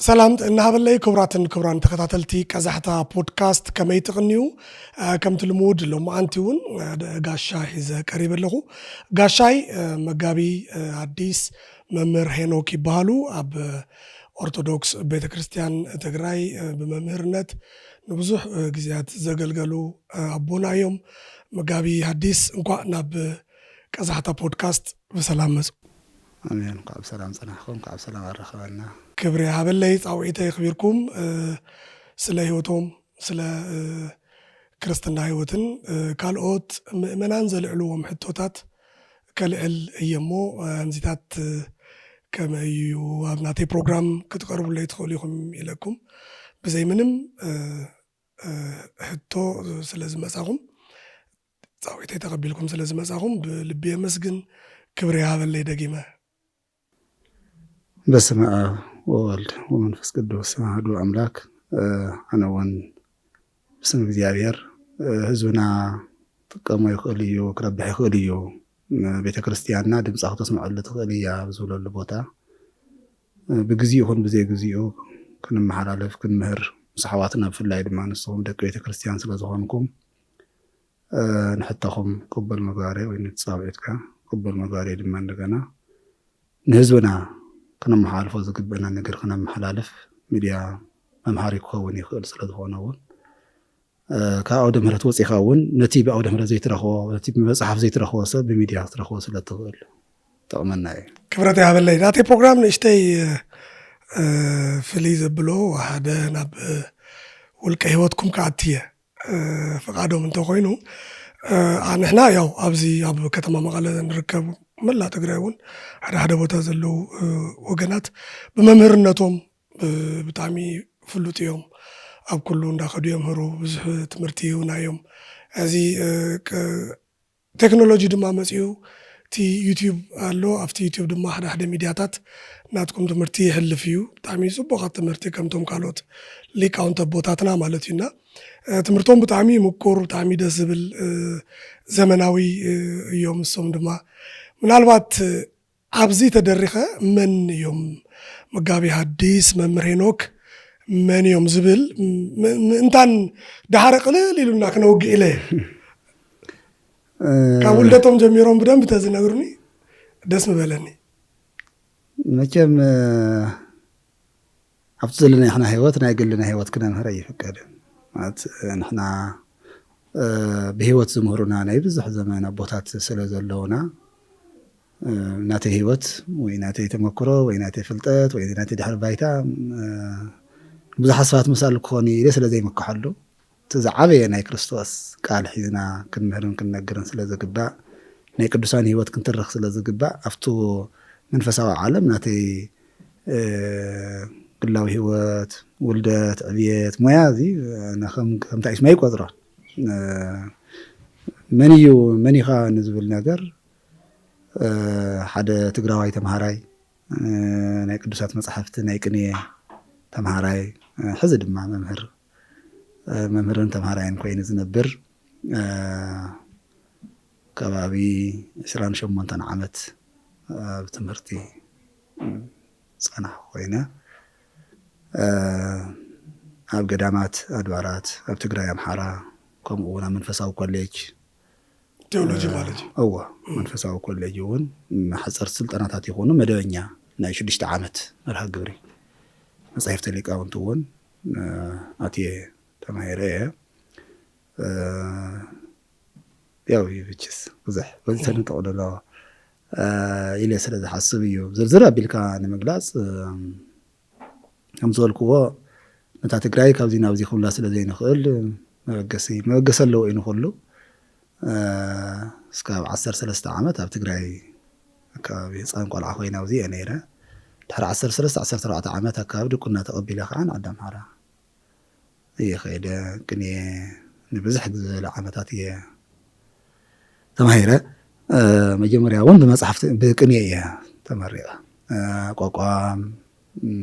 ሰላም ጥዕና ሃበለይ ክቡራትን ክቡራን ተኸታተልቲ ቀዛሕታ ፖድካስት፣ ከመይ ትቕንዩ? እ፣ ከምቲ ልሙድ ሎማዓንቲ እውን፣ እ፣ ደ-፣ ጋሻ ሒዘ ቀሪበ ኣለኹ። ጋሻይ፣ እ፣ መጋቢ፣ እ፣ ኣዲስ መምህር ሄኖክ ይበሃሉ። ኣብ ኦርቶዶክስ ቤተ ክርስቲያን ትግራይ፣ እ፣ ብመምህርነት ንብዙሕ፣ እ፣ ግዜያት ዘገልገሉ፣ እ፣ ኣቦና እዮም። መጋቢ ኣዲስ፣ እንኳዕ ናብ ቀዛሕታ ፖድካስት ብሰላም መጹ። ኣሜን። እንኳዕ ብሰላም ጸናሕኩም፣ እንኳዕ ብሰላም ኣረኸበና። ክብሪ ሃበለይ፣ ጻውዒተይ ኣኽቢርኩም፣ እ፣ ስለ ህይወቶም፣ ስለ፣ እ፣ ክርስትና ህይወትን፣ እ፣ ካልኦት ምእመናን ዘልዕልዎም ሕቶታት ከልዕል እየ እሞ፣ እ፣ ከምዚታት፣ እ፣ ከመይ እዩ ኣብ ናተይ ፕሮግራም ክትቐርቡለይ ትኽእሉ ኢኹም ኢለኩም። ብዘይ ምንም፣ እ፣ እ፣ ሕቶ ስለ ዝመጻኹም፣ ጻውዒተይ ተቐቢልኩም ስለ ዝመጻኹም ብልቢ የመስግን። ክብሪ ይሃበለይ ደጊመ። በስመ ኣብ ወወልድ ወመንፈስ ቅዱስ ኣሐዱ ኣምላክ። እ፣ ኣነ እውን ብስም እግዚኣብሔር፣ እ፣ ህዝብና ክጥቀሞ ይኽእል እዩ፣ ክረብሕ ይኽእል እዩ፣ ም-፣ ቤተ ክርስቲያንና ድምፃ ክተስምዐሉ ትኽእል እያ ኣብ ዝበለሉ ቦታ፣ እ፣ ብግዚኡ ይኹን ብዘይ ግዚኡ ክንመሓላለፍ፣ ክንምህር፣ ምስ ኣሕዋትና ብፍላይ ድማ ንስኹም ደቂ ቤተ ክርስቲያን ስለ ዝኾንኩም፣ እ፣ ንሕቶኹም ቅቡል ምግባረይ ወይ ንጻውዒትካ ቅቡል ምግባረይ ድማ እንደገና ንህዝብና ክነመሓላልፎ ዝግብእና ነገር ክነመሓላልፍ ሚድያ መምሃሪ ክኸውን ይኽእል ስለ ዝኾነ እውን፣ እ፣ ካብ ኣውደ ምህረት ወፂኻ እውን ነቲ ብኣውደ ምህረት ዘይትረኽቦ፣ ነቲ ብመፅሓፍ ዘይትረኽቦ ሰብ ብሚድያ ክትረኽቦ ስለ ትኽእል ጠቕመና እዩ። ክብረት ይሃበለይ። ናተይ ፕሮግራም ንእሽተይ፣ እ፣ ፍልይ ዘብሎ ሓደ ናብ፣ እ፣ ውልቀ ህይወትኩም ክኣቲ እየ። እ፣ ፍቓዶም እንተኾይኑ፣ እ፣ ኣ-፣ ንሕና ያው ኣብዚ ኣብ ከተማ መቐለ ንርከብ መላእ ትግራይ እውን ሓደ ሓደ ቦታ ዘለዉ፣ እ፣ ወገናት ብመምህርነቶም፣ እ፣ ብጣዕሚ ፍሉጥ እዮም። ኣብ ኩሉ እንዳኸዱ የምህሩ፣ ብዙሕ ትምህርቲ ይህቡና እዮም። እዚ፣ እ፣ ቅ-፣ ቴክኖሎጂ ድማ መፂኡ፣ እቲ ዩቲዩብ ኣሎ። ኣብቲ ዩቲዩብ ድማ ሓደ ሓደ ሚድያታት ናትኩም ትምህርቲ ይሕልፍ እዩ። ብጣዕሚ ፅቡቓት ትምህርቲ ከምቶም ካልኦት ሊቃውንቲ ኣቦታትና ማለት እዩና። እ፣ ትምህርቶም ብጣዕሚ ምቁር፣ ብጣዕሚ ደስ ዝብል፣ እ፣ ዘመናዊ፣ እ፣ እዮም። እሶም ድማ ምናልባት፣ እ፣ ኣብዚ ተደሪኸ መን እዮም መጋቢ ሐዲስ መምህር ሄኖክ መን እዮም ዝብል ም-፣ ም-፣ ምእንታን ደሓረ ቅልል ኢሉና ክነውግእ ኢለ እየ። እ፣ ካብ ውልደቶም ጀሚሮም ብደንብ ተዝነግሩኒ ደስ ምበለኒ። መቸም፣ እ፣ ኣብቲ ዘለና ንሕና ህይወት ናይ ግልና ህይወት ክነምህር ኣይፍቀድን። ማለት፣ እ፣ ንሕና፣ እ፣ ብህይወት ዝምህሩና ናይ ብዙሕ ዘመን ኣቦታት ስለ ዘለውና፣ እ፣ ናተይ ህይወት ወይ ናተይ ተመክሮ ወይ ናተይ ፍልጠት ወይ ናተይ ድሕሪ ባይታ፣ እ፣ ብዙሓት ሰባት መሳሊ ክኾኑ ኢለ ስለ ዘይምክሐሉ፣ እቲ ዝዓበየ ናይ ክርስቶስ ቃል ሒዝና ክንምህርን ክንነግርን ስለ ዝግባእ፣ ናይ ቅዱሳን ህይወት ክንትርኽ ስለ ዝግባእ፣ ኣብቱ መንፈሳዊ ዓለም ናተይ፣ እ፣ ግላዊ ህይወት፣ ውልደት፣ ዕብየት፣ ሞያ እዚ፣ እ፣ ንኸም-፣ ከምታ ኢስማ ይቆጽሮ። እ፣ መን እዩ፣ መን ኢኻ ንዝብል ነገር፣ እ፣ ሓደ ትግራዋይ ተምሃራይ፣ እ፣ ናይ ቅዱሳት መጻሕፍቲ ናይ ቅኔ ተምሃራይ፣ እ፣ ሕዚ ድማ መምህር፣ እ፣ መምህርን ተምሃራይን ኮይኑ ዝነብር፣ እ፣ ከባቢ ዕስራን ሸሞንተን ዓመት ኣብ ትምህርቲ ጸናሕኩ ኮይነ፣ እ፣ ኣብ ገዳማት፣ ኣድባራት፣ ኣብ ትግራይ፣ ኣምሓራ፣ ከምኡ እውን ኣብ መንፈሳዊ ኮሌጅ፣ ቴዎሎጂ እ፣ ማለት እዩ። እወ፣ መንፈሳዊ ኮሌጅ እውን ሓፀርቲ ስልጠናታት ይኹኑ መደበኛ ናይ ሽዱሽተ ዓመት መርሃ ግብሪ መጻሕፍተ ሊቃውንቲ እውን፣ እ፣ ኣትየ ተማሂረ እየ። እ፣ ያው ይብችስ ብዙሕ በዚተን ጠቕልሎ፣ እ፣ ኢለ ስለ ዝሓስብ እዩ። ዝርዝር ኣቢልካ ንምግላጽ፣ እ፣ ከም ዝበልክዎ ነታ ትግራይ ካብዚ ናብዚ ክብላ ስለ ዘይንኽእል መበገሲ፣ መበገሲ ኣለዎ እዩ ንኹሉ። እ፣ እስካብ ዓሰርተ ሰለስተ ዓመት ኣብ ትግራይ ኣካባቢ ህፃን ቆልዓ ኮይነ ኣብዚ እየ ነይረ። ድሕሪ ዓሰርተ ሰለስተ ዓሰርተ ኣርባዕተ ዓመት ኣካባቢ ድቁና ተቐቢለ ከዓ ንዓዲ ኣምሓራ እየ ከይደ። ቅኔ ንብዝሕ ዝበለ ዓመታት እየ ተማሂረ። እ፣ መጀመርያ እውን ብመጽሓፍቲ፣ ብቅኔ እየ ተመሪቐ። እ፣ ኣቋቋም፣ ም፣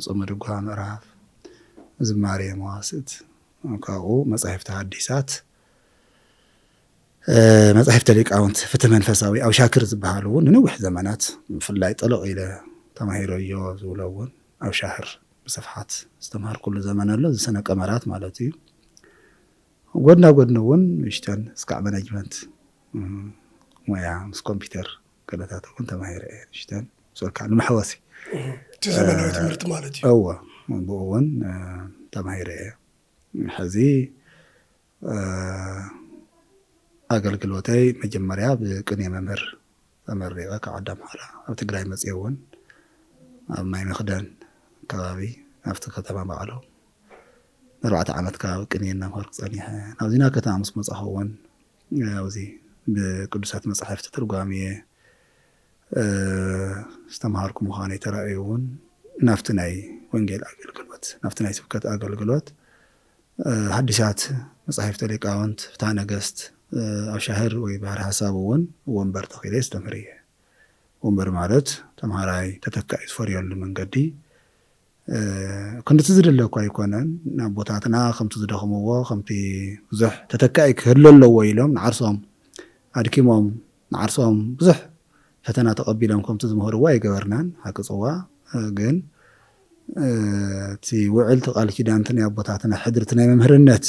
ጾመ ድጓ፣ ምዕራፍ፣ ዝማሬ፣ መዋስእት፣ ካብኡ መጻሕፍቲ ሐዲሳት፣ እ፣ መጻሕፍቲ ሊቃውንት፣ ፍትሒ መንፈሳዊ፣ ኣብ ሻክር ዝበሃሉ እውን ንነዊሕ ዘመናት ብፍላይ ጠለቕ ኢለ ተማሂረዮ ዝብሎ እውን ኣብ ሻህር ብስፍሓት ዝተምሃርኩሉ ዘመን ኣሎ። እዚ ስነ ቀመራት ማለት እዩ። ጎድና ጎድኒ እውን ንእሽተን እስካዕ ማናጅመንት፣ እም፣ ሞያ ምስ ኮምፒውተር ገለታት እውን ተማሂረ እየ። ንእሽተን ምስ በልካ ንመሕወሲ። እቲ ዘመናዊ ትምህርቲ ማለት እዩ። እወ፣ ብኡ እውን፣ እ፣ ተማሂረ እየ። ሕዚ፣ እ፣ ኣገልግሎተይ መጀመርያ ብቅኔ መምህር ተመሪቐ ካብ ዓዲ ኣምሓራ ኣብ ትግራይ መፅየ እውን ኣብ ማይ መኽደን ከባቢ ኣብቲ ከተማ ባዕሉ ንኣርባዕተ ዓመት ከባቢ ቅኔ እናምሃርኩ ፀኒሐ። ናብዚ ናብ ከተማ ምስ መፃኹ እውን ኣብዚ ብቅዱሳት መፃሕፍቲ ትርጓሜ፣ እ፣ ዝተምሃርኩ ምዃነይ ተራእዩ እውን ናብቲ ናይ ወንጌል ኣገልግሎት፣ ናብቲ ናይ ስብከት ኣገልግሎት፣ እ፣ ሓዲሳት መጻሕፍተ ሊቃውንት፣ ፍትሐ ነገስት፣ እ፣ ኣብ ሻህር ወይ ባሕሪ ሓሳብ እውን ወንበር ተኺለ የስተምህር እየ። ወንበር ማለት ተምሃራይ ተተካኢ ዝፈርየሉ መንገዲ፣ እ፣ ክንድቲ ዝድለ እኳ ኣይኮነን። ንኣቦታትና ከምቲ ዝደኽምዎ፣ ከምቲ ብዙሕ ተተካኢ ክህሉ ኣለዎ ኢሎም ንዓርሶም ኣድኪሞም፣ ንዓርሶም ብዙሕ ፈተና ተቐቢሎም ከምቲ ዝምህርዎ ኣይገበርናን። ሓቂ ጽዋ፣ እ፣ ግን፣ እ፣ እቲ ውዕል፣ እቲ ቃል ኪዳን፣ እቲ ናይ ኣቦታትና ሕድሪ፣ እቲ ናይ መምህርነት፣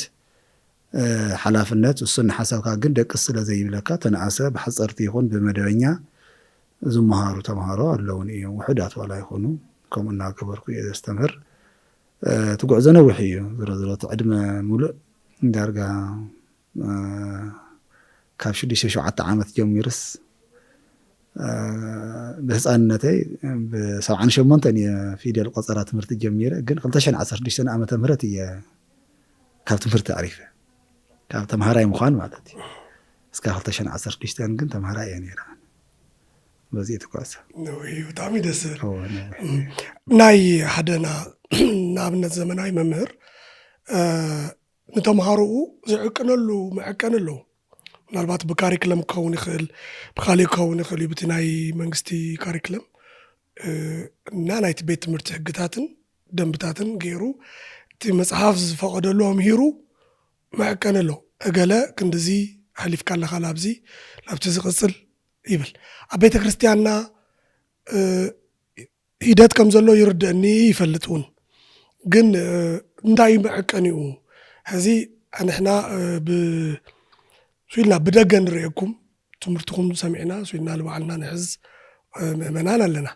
እ፣ ሓላፍነት፣ እሱ እናሓሰብካ ግን ደቅስ ስለ ዘይብለካ፣ ተነኣሰ ብሓጸርቲ ይኹን ብመደበኛ ዝመሃሩ ተምሃሮ ኣለውን እዮም። ውሑዳት ዋላ ይኹኑ፣ ከምኡ እናገበርኩ እየ ዘስተምህር። እ፣ እቲ ጉዕዞ ነዊሕ እዩ። ዝሮ ዝሮ እቲ ዕድመ ሙሉእ ዳርጋ፣ እ፣ ካብ ሽዱሽተ ሸውዓተ ዓመት ጀሚሩስ፣ እ፣ ብህፃንነተይ ብሰብዓን ሸሞንተን እየ ፊደል ቆፀራ ትምህርቲ ጀሚረ። ግን ክልተ ሽሕን ዓሰርተ ሽዱሽተን ዓመተ ምህረት እየ ካብ ትምህርቲ ኣሪፈ። ካብ ተምሃራይ ምዃን ማለት እዩ። እስካብ ክልተ ሽሕን ዓሰርተ ሽዱሽተን ግን ተምሃራይ እየ ነይረ። በዚ እየ ተጓዘ። ነዊሕ እዩ፣ ብጣዕሚ ደስ ዝብል። እወ፣ ነዊሕ። እም፣ ናይ ሓደና ንኣብነት ዘመናዊ መምህር፣ እ፣ ንተምሃሮኡ ዝዕቅነሉ መዐቀኒ ኣለዎ። ምናልባት ብካሪክለም ክኸውን ይኽእል፣ ብካሊእ ክኸውን ይኽእል እዩ፣ ብቲ ናይ መንግስቲ ካሪክለም፣ እ፣ እና ናይቲ ቤት ትምህርቲ ሕግታትን ደንብታትን ገይሩ እቲ መጽሓፍ ዝፈቐደሉ ኣምሂሩ መዐቀኒ ኣሎ። እገለ ክንድዚ ኣሕሊፍካ ኣለኻ ላብዚ፣ ላብቲ ዝቕጽል ይብል። ኣብ ቤተ ክርስቲያንና፣ እ፣ ሂደት ከም ዘሎ ይርደእኒ ይፈልጥ እውን። ግን፣ እ፣ እንታይ እዩ መዐቀኒኡ? ሕዚ ንሕና፣ እ፣ ብ-፣ ስኢልና ብደገ ንርእየኩም፣ ትምህርትኹም ሰሚዕና፣ ስኢልና ንባዕልና ንሕዝ፣ እ፣ ምእመናን ኣለና።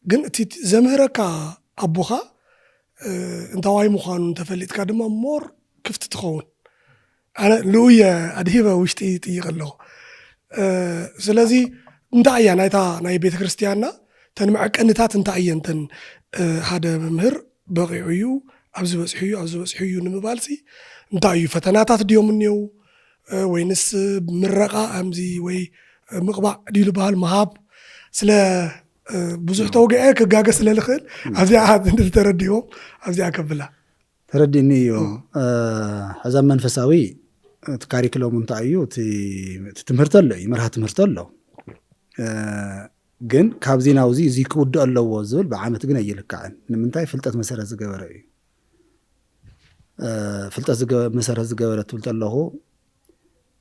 ግን እቲ ዘምህረካ ኣቦኻ፣ እ፣ እንታዋይ ምዃኑ እንተፈሊጥካ ድማ ሞር ክፍቲ ትኸውን። ኣነ ንኡ እየ ኣድሂበ ውሽጢ ይጥይቕ ኣለኹ። እ፣ ስለዚ እንታይ እያ ናይታ ናይ ቤተ ክርስቲያንና እተን መዐቀንታት እንታይ እየን? እተን፣ እ፣ ሓደ መምህር በቒዑ እዩ፣ ኣብዚ በፂሑ እዩ፣ ኣብዚ በፂሑ እዩ ንምባልሲ እንታይ እዩ? ፈተናታት ድዮም እኒው? እ፣ ወይንስ ምረቓ ከምዚ ወይ ምቕባዕ ድዩ ዝበሃል ምሃብ? ስለ፣ እ፣ ብዙሕ ተወግዐ ክጋገ ስለ ልኽእል ኣብዚኣ ተረዲዎም ኣብዚኣ ከብላ። ተረዲእኒ እዩ። እ፣ ሕዛ መንፈሳዊ እቲ ካሪክሎም እንታይ እዩ? እቲ፣ እቲ ትምህርቲ ኣሎ እዩ፣ መርሃ ትምህርቲ ኣሎ። እ፣ ግን ካብዚ ናብዚ እዚ ክውድእ ኣለዎ ዝብል ብዓመት ግን ኣይልካዕን። ንምንታይ? ፍልጠት መሰረት ዝገበረ እዩ። እ፣ ፍልጠት ዝገ-፣ መሰረት ዝገበረ ትብል ኣለኹ፣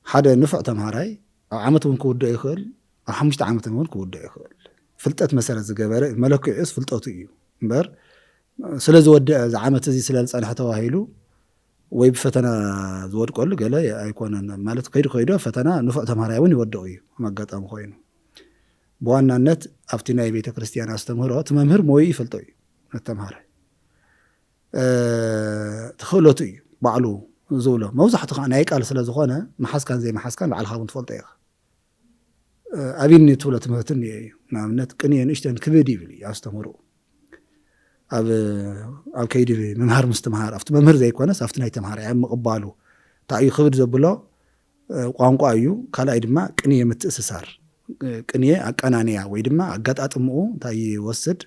ሓደ ንፉዕ ተምሃራይ ኣብ ዓመት እውን ክውድኦ ይኽእል፣ ኣብ ሓሙሽተ ዓመት እውን ክውድኦ ይኽእል። ፍልጠት መሰረት ዝገበረ መለክዒኡስ ፍልጠቱ እዩ እምበር፣ ስለ ዝወደአ እዚ ዓመት እዚ ስለ ዝጸንሐ ተባሂሉ ወይ ብፈተና ዝወድቀሉ ገለ ኣይኮነን። ማለት ከይዱ ከይዱ ፈተና ንፉዕ ተምሃራይ እውን ይወድቕ እዩ፣ ከም ኣጋጣሚ ኮይኑ። ብዋናነት ኣብቲ ናይ ቤተ ክርስቲያን ኣስተምህሮ እቲ መምህር ሞዩ ይፈልጦ እዩ፣ ነቲ ተምሃራይ፣ እ፣ እቲ ክእለቱ እዩ ባዕሉ ዝብሎ። መብዛሕቱ ከዓ ናይ ቃል ስለ ዝኾነ፣ መሓዝካን ዘይመሓዝካን ባዕልኻ እውን ትፈልጦ ኢኻ። እ፣ ኣብኒ ትብሎ ትምህርቲ እኒኦ እዩ። ንኣብነት ቅኔ ንእሽተን ክብድ ይብል እዩ ኣስተምህሮኡ። ኣብ፣ ኣብ ከይዲ ምምሃር ምስትምሃር፣ ኣብቲ መምህር ዘይኮነስ ኣብቲ ናይ ተምሃራይ ኣብ ምቕባሉ እንታይ እዩ ክብድ ዘብሎ? እ፣ ቋንቋ እዩ። ካልኣይ ድማ ቅኔ ምትእስሳር፣ እ፣ ቅኔ ኣቀናንያ ወይ ድማ ኣጋጣጥምኡ እንታይ ይወስድ?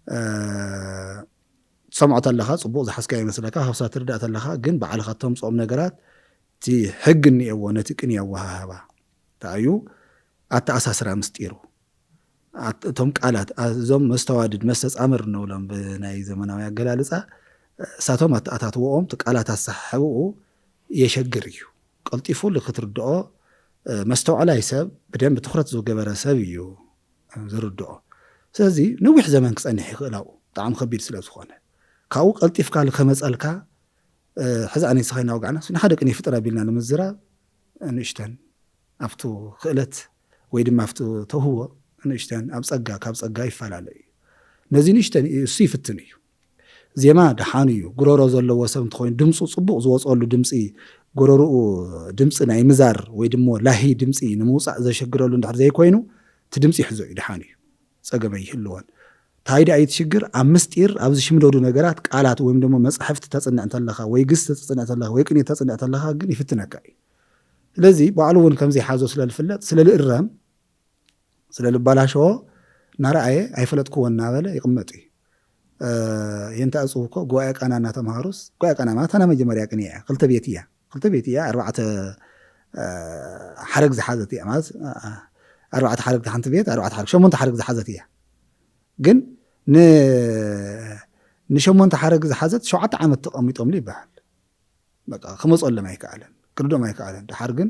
እ፣ ትሰምዖ ተለኻ ጽቡቕ ዝሓዝካዮ ይመስለካ፣ ካብሳ ትርዳእ ተለኻ ግን ባዕልኻ እተምጽኦም ነገራት እቲ ሕጊ እኒኤዎ ነቲ ቅኔ ኣወሃህባ። እንታይ እዩ? ኣተኣሳስራ ምስጢሩ። ኣት-፣ እቶም ቃላት፣ ኣ-፣ እዞም መስተዋድድ፣ መስተጻምር እንብሎም ብናይ ዘመናዊ ኣገላልጻ፣ እሳቶም ኣተኣታትወኦም፣ እቲ ቃላት ኣሰሓሕብኡ የሸግር እዩ። ቀልጢፉ ልክትርድኦ፣ እ፣ መስተውዓላይ ሰብ፣ ብደንብ ትኹረት ዝገበረ ሰብ እዩ ዝርድኦ። ስለዚ ነዊሕ ዘመን ክጸንሕ ይኽእል ኣብኡ፣ ብጣዕሚ ከቢድ ስለ ዝኾነ። ካብኡ ቀልጢፍካ ከመፀልካ ሕዚ ኣነ ንስኻ ኢና ወግዕና ንሓደ ቅኔ ፍጠር ኣቢልና ንምዝራብ ንእሽተን ኣብቱ ክእለት ወይ ድማ ኣብቱ ተውህቦ ንእሽተን ኣብ ፀጋ ካብ ፀጋ ይፈላለ እዩ። ነዚ ንእሽተን እሱ ይፍትን እዩ። ዜማ ደሓን እዩ። ጉሮሮ ዘለዎ ሰብ እንተኾይኑ ድምፁ ፅቡቕ ዝወፀሉ ድምፂ ጎረርኡ ድምፂ ናይ ምዛር ወይ ድማ ላሂ ድምፂ ንምውፃእ ዘሸግረሉ እንድሕር ዘይኮይኑ እቲ ድምፂ ይሕዞ እዩ፣ ደሓን እዩ። ፀገም ኣይህልዎን። እንታይ ደኣ እቲ ሽግር ኣብ ምስጢር ኣብ ዝሽምደዱ ነገራት ቃላት ወይም ድማ መፃሕፍቲ ተፅንዕ እንተለኻ ወይ ግስ ተፅንዕ እንተለኻ ወይ ቅኔ ተፅንዕ እንተለኻ ግን ይፍትነካ እዩ። ስለዚ ባዕሉ እውን ከምዘይሓዞ ስለ ዝፍለጥ ስለ ዝእረም ስለ ዝበላሸዎ እናረኣየ ኣይፈለጥክዎ እናበለ ይቕመጥ እዩ። የንታ እፁ እኮ ጉባኤ ቃና እናተምሃሩስ ጉባኤ ቃና ማለት ኣና መጀመርያ ቅኔ እያ። ክልተ ቤት እያ። ክልተ ቤት እያ። ኣርባዕተ ሓረግ ዝሓዘት እያ ማለት ኣርባዕተ ሓረግ ሓንቲ ቤት ኣርባዕተ ሓረግ ሸሞንተ ሓረግ ዝሓዘት እያ። ግን ንሸሞንተ ሓረግ ዝሓዘት ሸውዓተ ዓመት ተቐሚጦምሉ ይበሃል። በቃ ክመፀሎም ኣይከኣለን፣ ክርዶም ኣይከኣለን። ድሓር ግን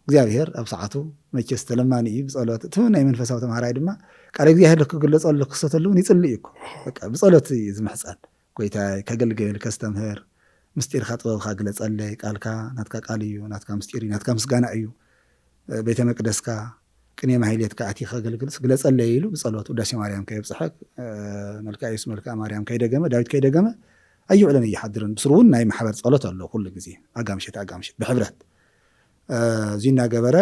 እግዚኣብሔር ኣብ ሰዓቱ መቸስ ተለማኒ እዩ ብፀሎት እቲ ናይ መንፈሳዊ ተምሃራይ ድማ ቃል እግዚኣብሔር ክግለፀሉ ክክሰተሉ እውን ይፅልእ እዩ እኮ። በቃ ብፀሎት እዩ ዝምሕፀን። ጎይታይ ከገልግል ከስተምህር ምስጢርካ ጥበብካ ግለፀለይ፣ ቃልካ ናትካ ቃል እዩ፣ ናትካ ምስጢር እዩ፣ ናትካ ምስጋና እዩ። ቤተ መቅደስካ ቅኔ ማሕሌትካ ኣቲ ከገልግልስ ግለፀለይ ኢሉ ብፀሎት ውዳሴ ማርያም ከየብፅሐ መልክዓ የሱስ መልክዓ ማርያም ከይደገመ ዳዊት ከይደገመ ኣይውዕለን ኣይሓድርን። ብስሩ እውን ናይ ማሕበር ፀሎት ኣሎ ኩሉ ግዜ ኣጋምሸት ኣጋምሸት ብሕብረት እዚ እናገበረ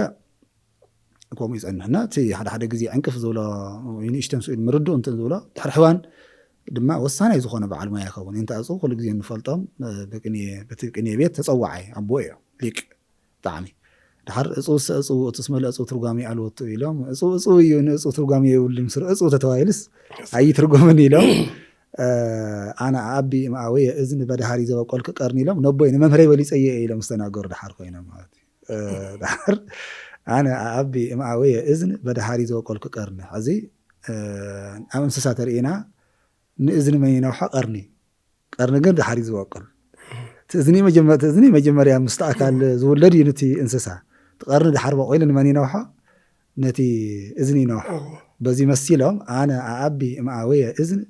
ከምኡ ይፀንሕና እቲ ሓደ ሓደ ግዜ ዕንቅፍ ዝብሎ ንእሽተን ስኢል ምርድኡ እንትን ዝብሎ ድሕሪ ሕዋን ድማ ወሳናይ ዝኾነ በዓል ሞያ ይኸውን። እንተ ኣፅኡ ኩሉ ግዜ እንፈልጦም ብቅኔ በቲ ቅኔ ቤት ተፀዋዓይ ኣቦ እዮም ሊቅ ብጣዕሚ ድሓር እፁ ሰ እፁ እቲ ስመለ እፁ ትርጓሜ ኣልወቱ ኢሎም እፁ እፁ እዩ ንእፁ ትርጓሜ የብሉን ስር እፁ ተተባሂልስ ኣይትርጎምን ኢሎም ኣነ ኣቢ እምኣወየ እዝኒ በዳሃሪ ዘበቆልኩ ቀርኒ ኢሎም ነቦይ ንመምህረይ በሊፀየ ኢሎም ዝተናገሩ ድሓር ኮይኖም ማለት እዩ። ድሓር ኣነ ኣቢ እምኣወየ እዝኒ በዳሃሪ ዘበቆልኩ ቀርኒ ሕዚ ኣብ እንስሳ ተርእና ንእዝኒ መን ይነውሖ ቀርኒ ቀርኒ ግን ድሓር እዩ ዝበቁል። እቲ እዝኒ መጀመ- እቲ እዝኒ መጀመርያ ምስቲ ኣካል ዝውለድ እዩ ነቲ እንስሳ። እቲ ቀርኒ ድሓር በቂሉ ንመን ይነውሖ? ነቲ እዝኒ ይነውሖ። በዚ መሲሎም ኣነ ኣኣቢ እምኣወየ እዝኒ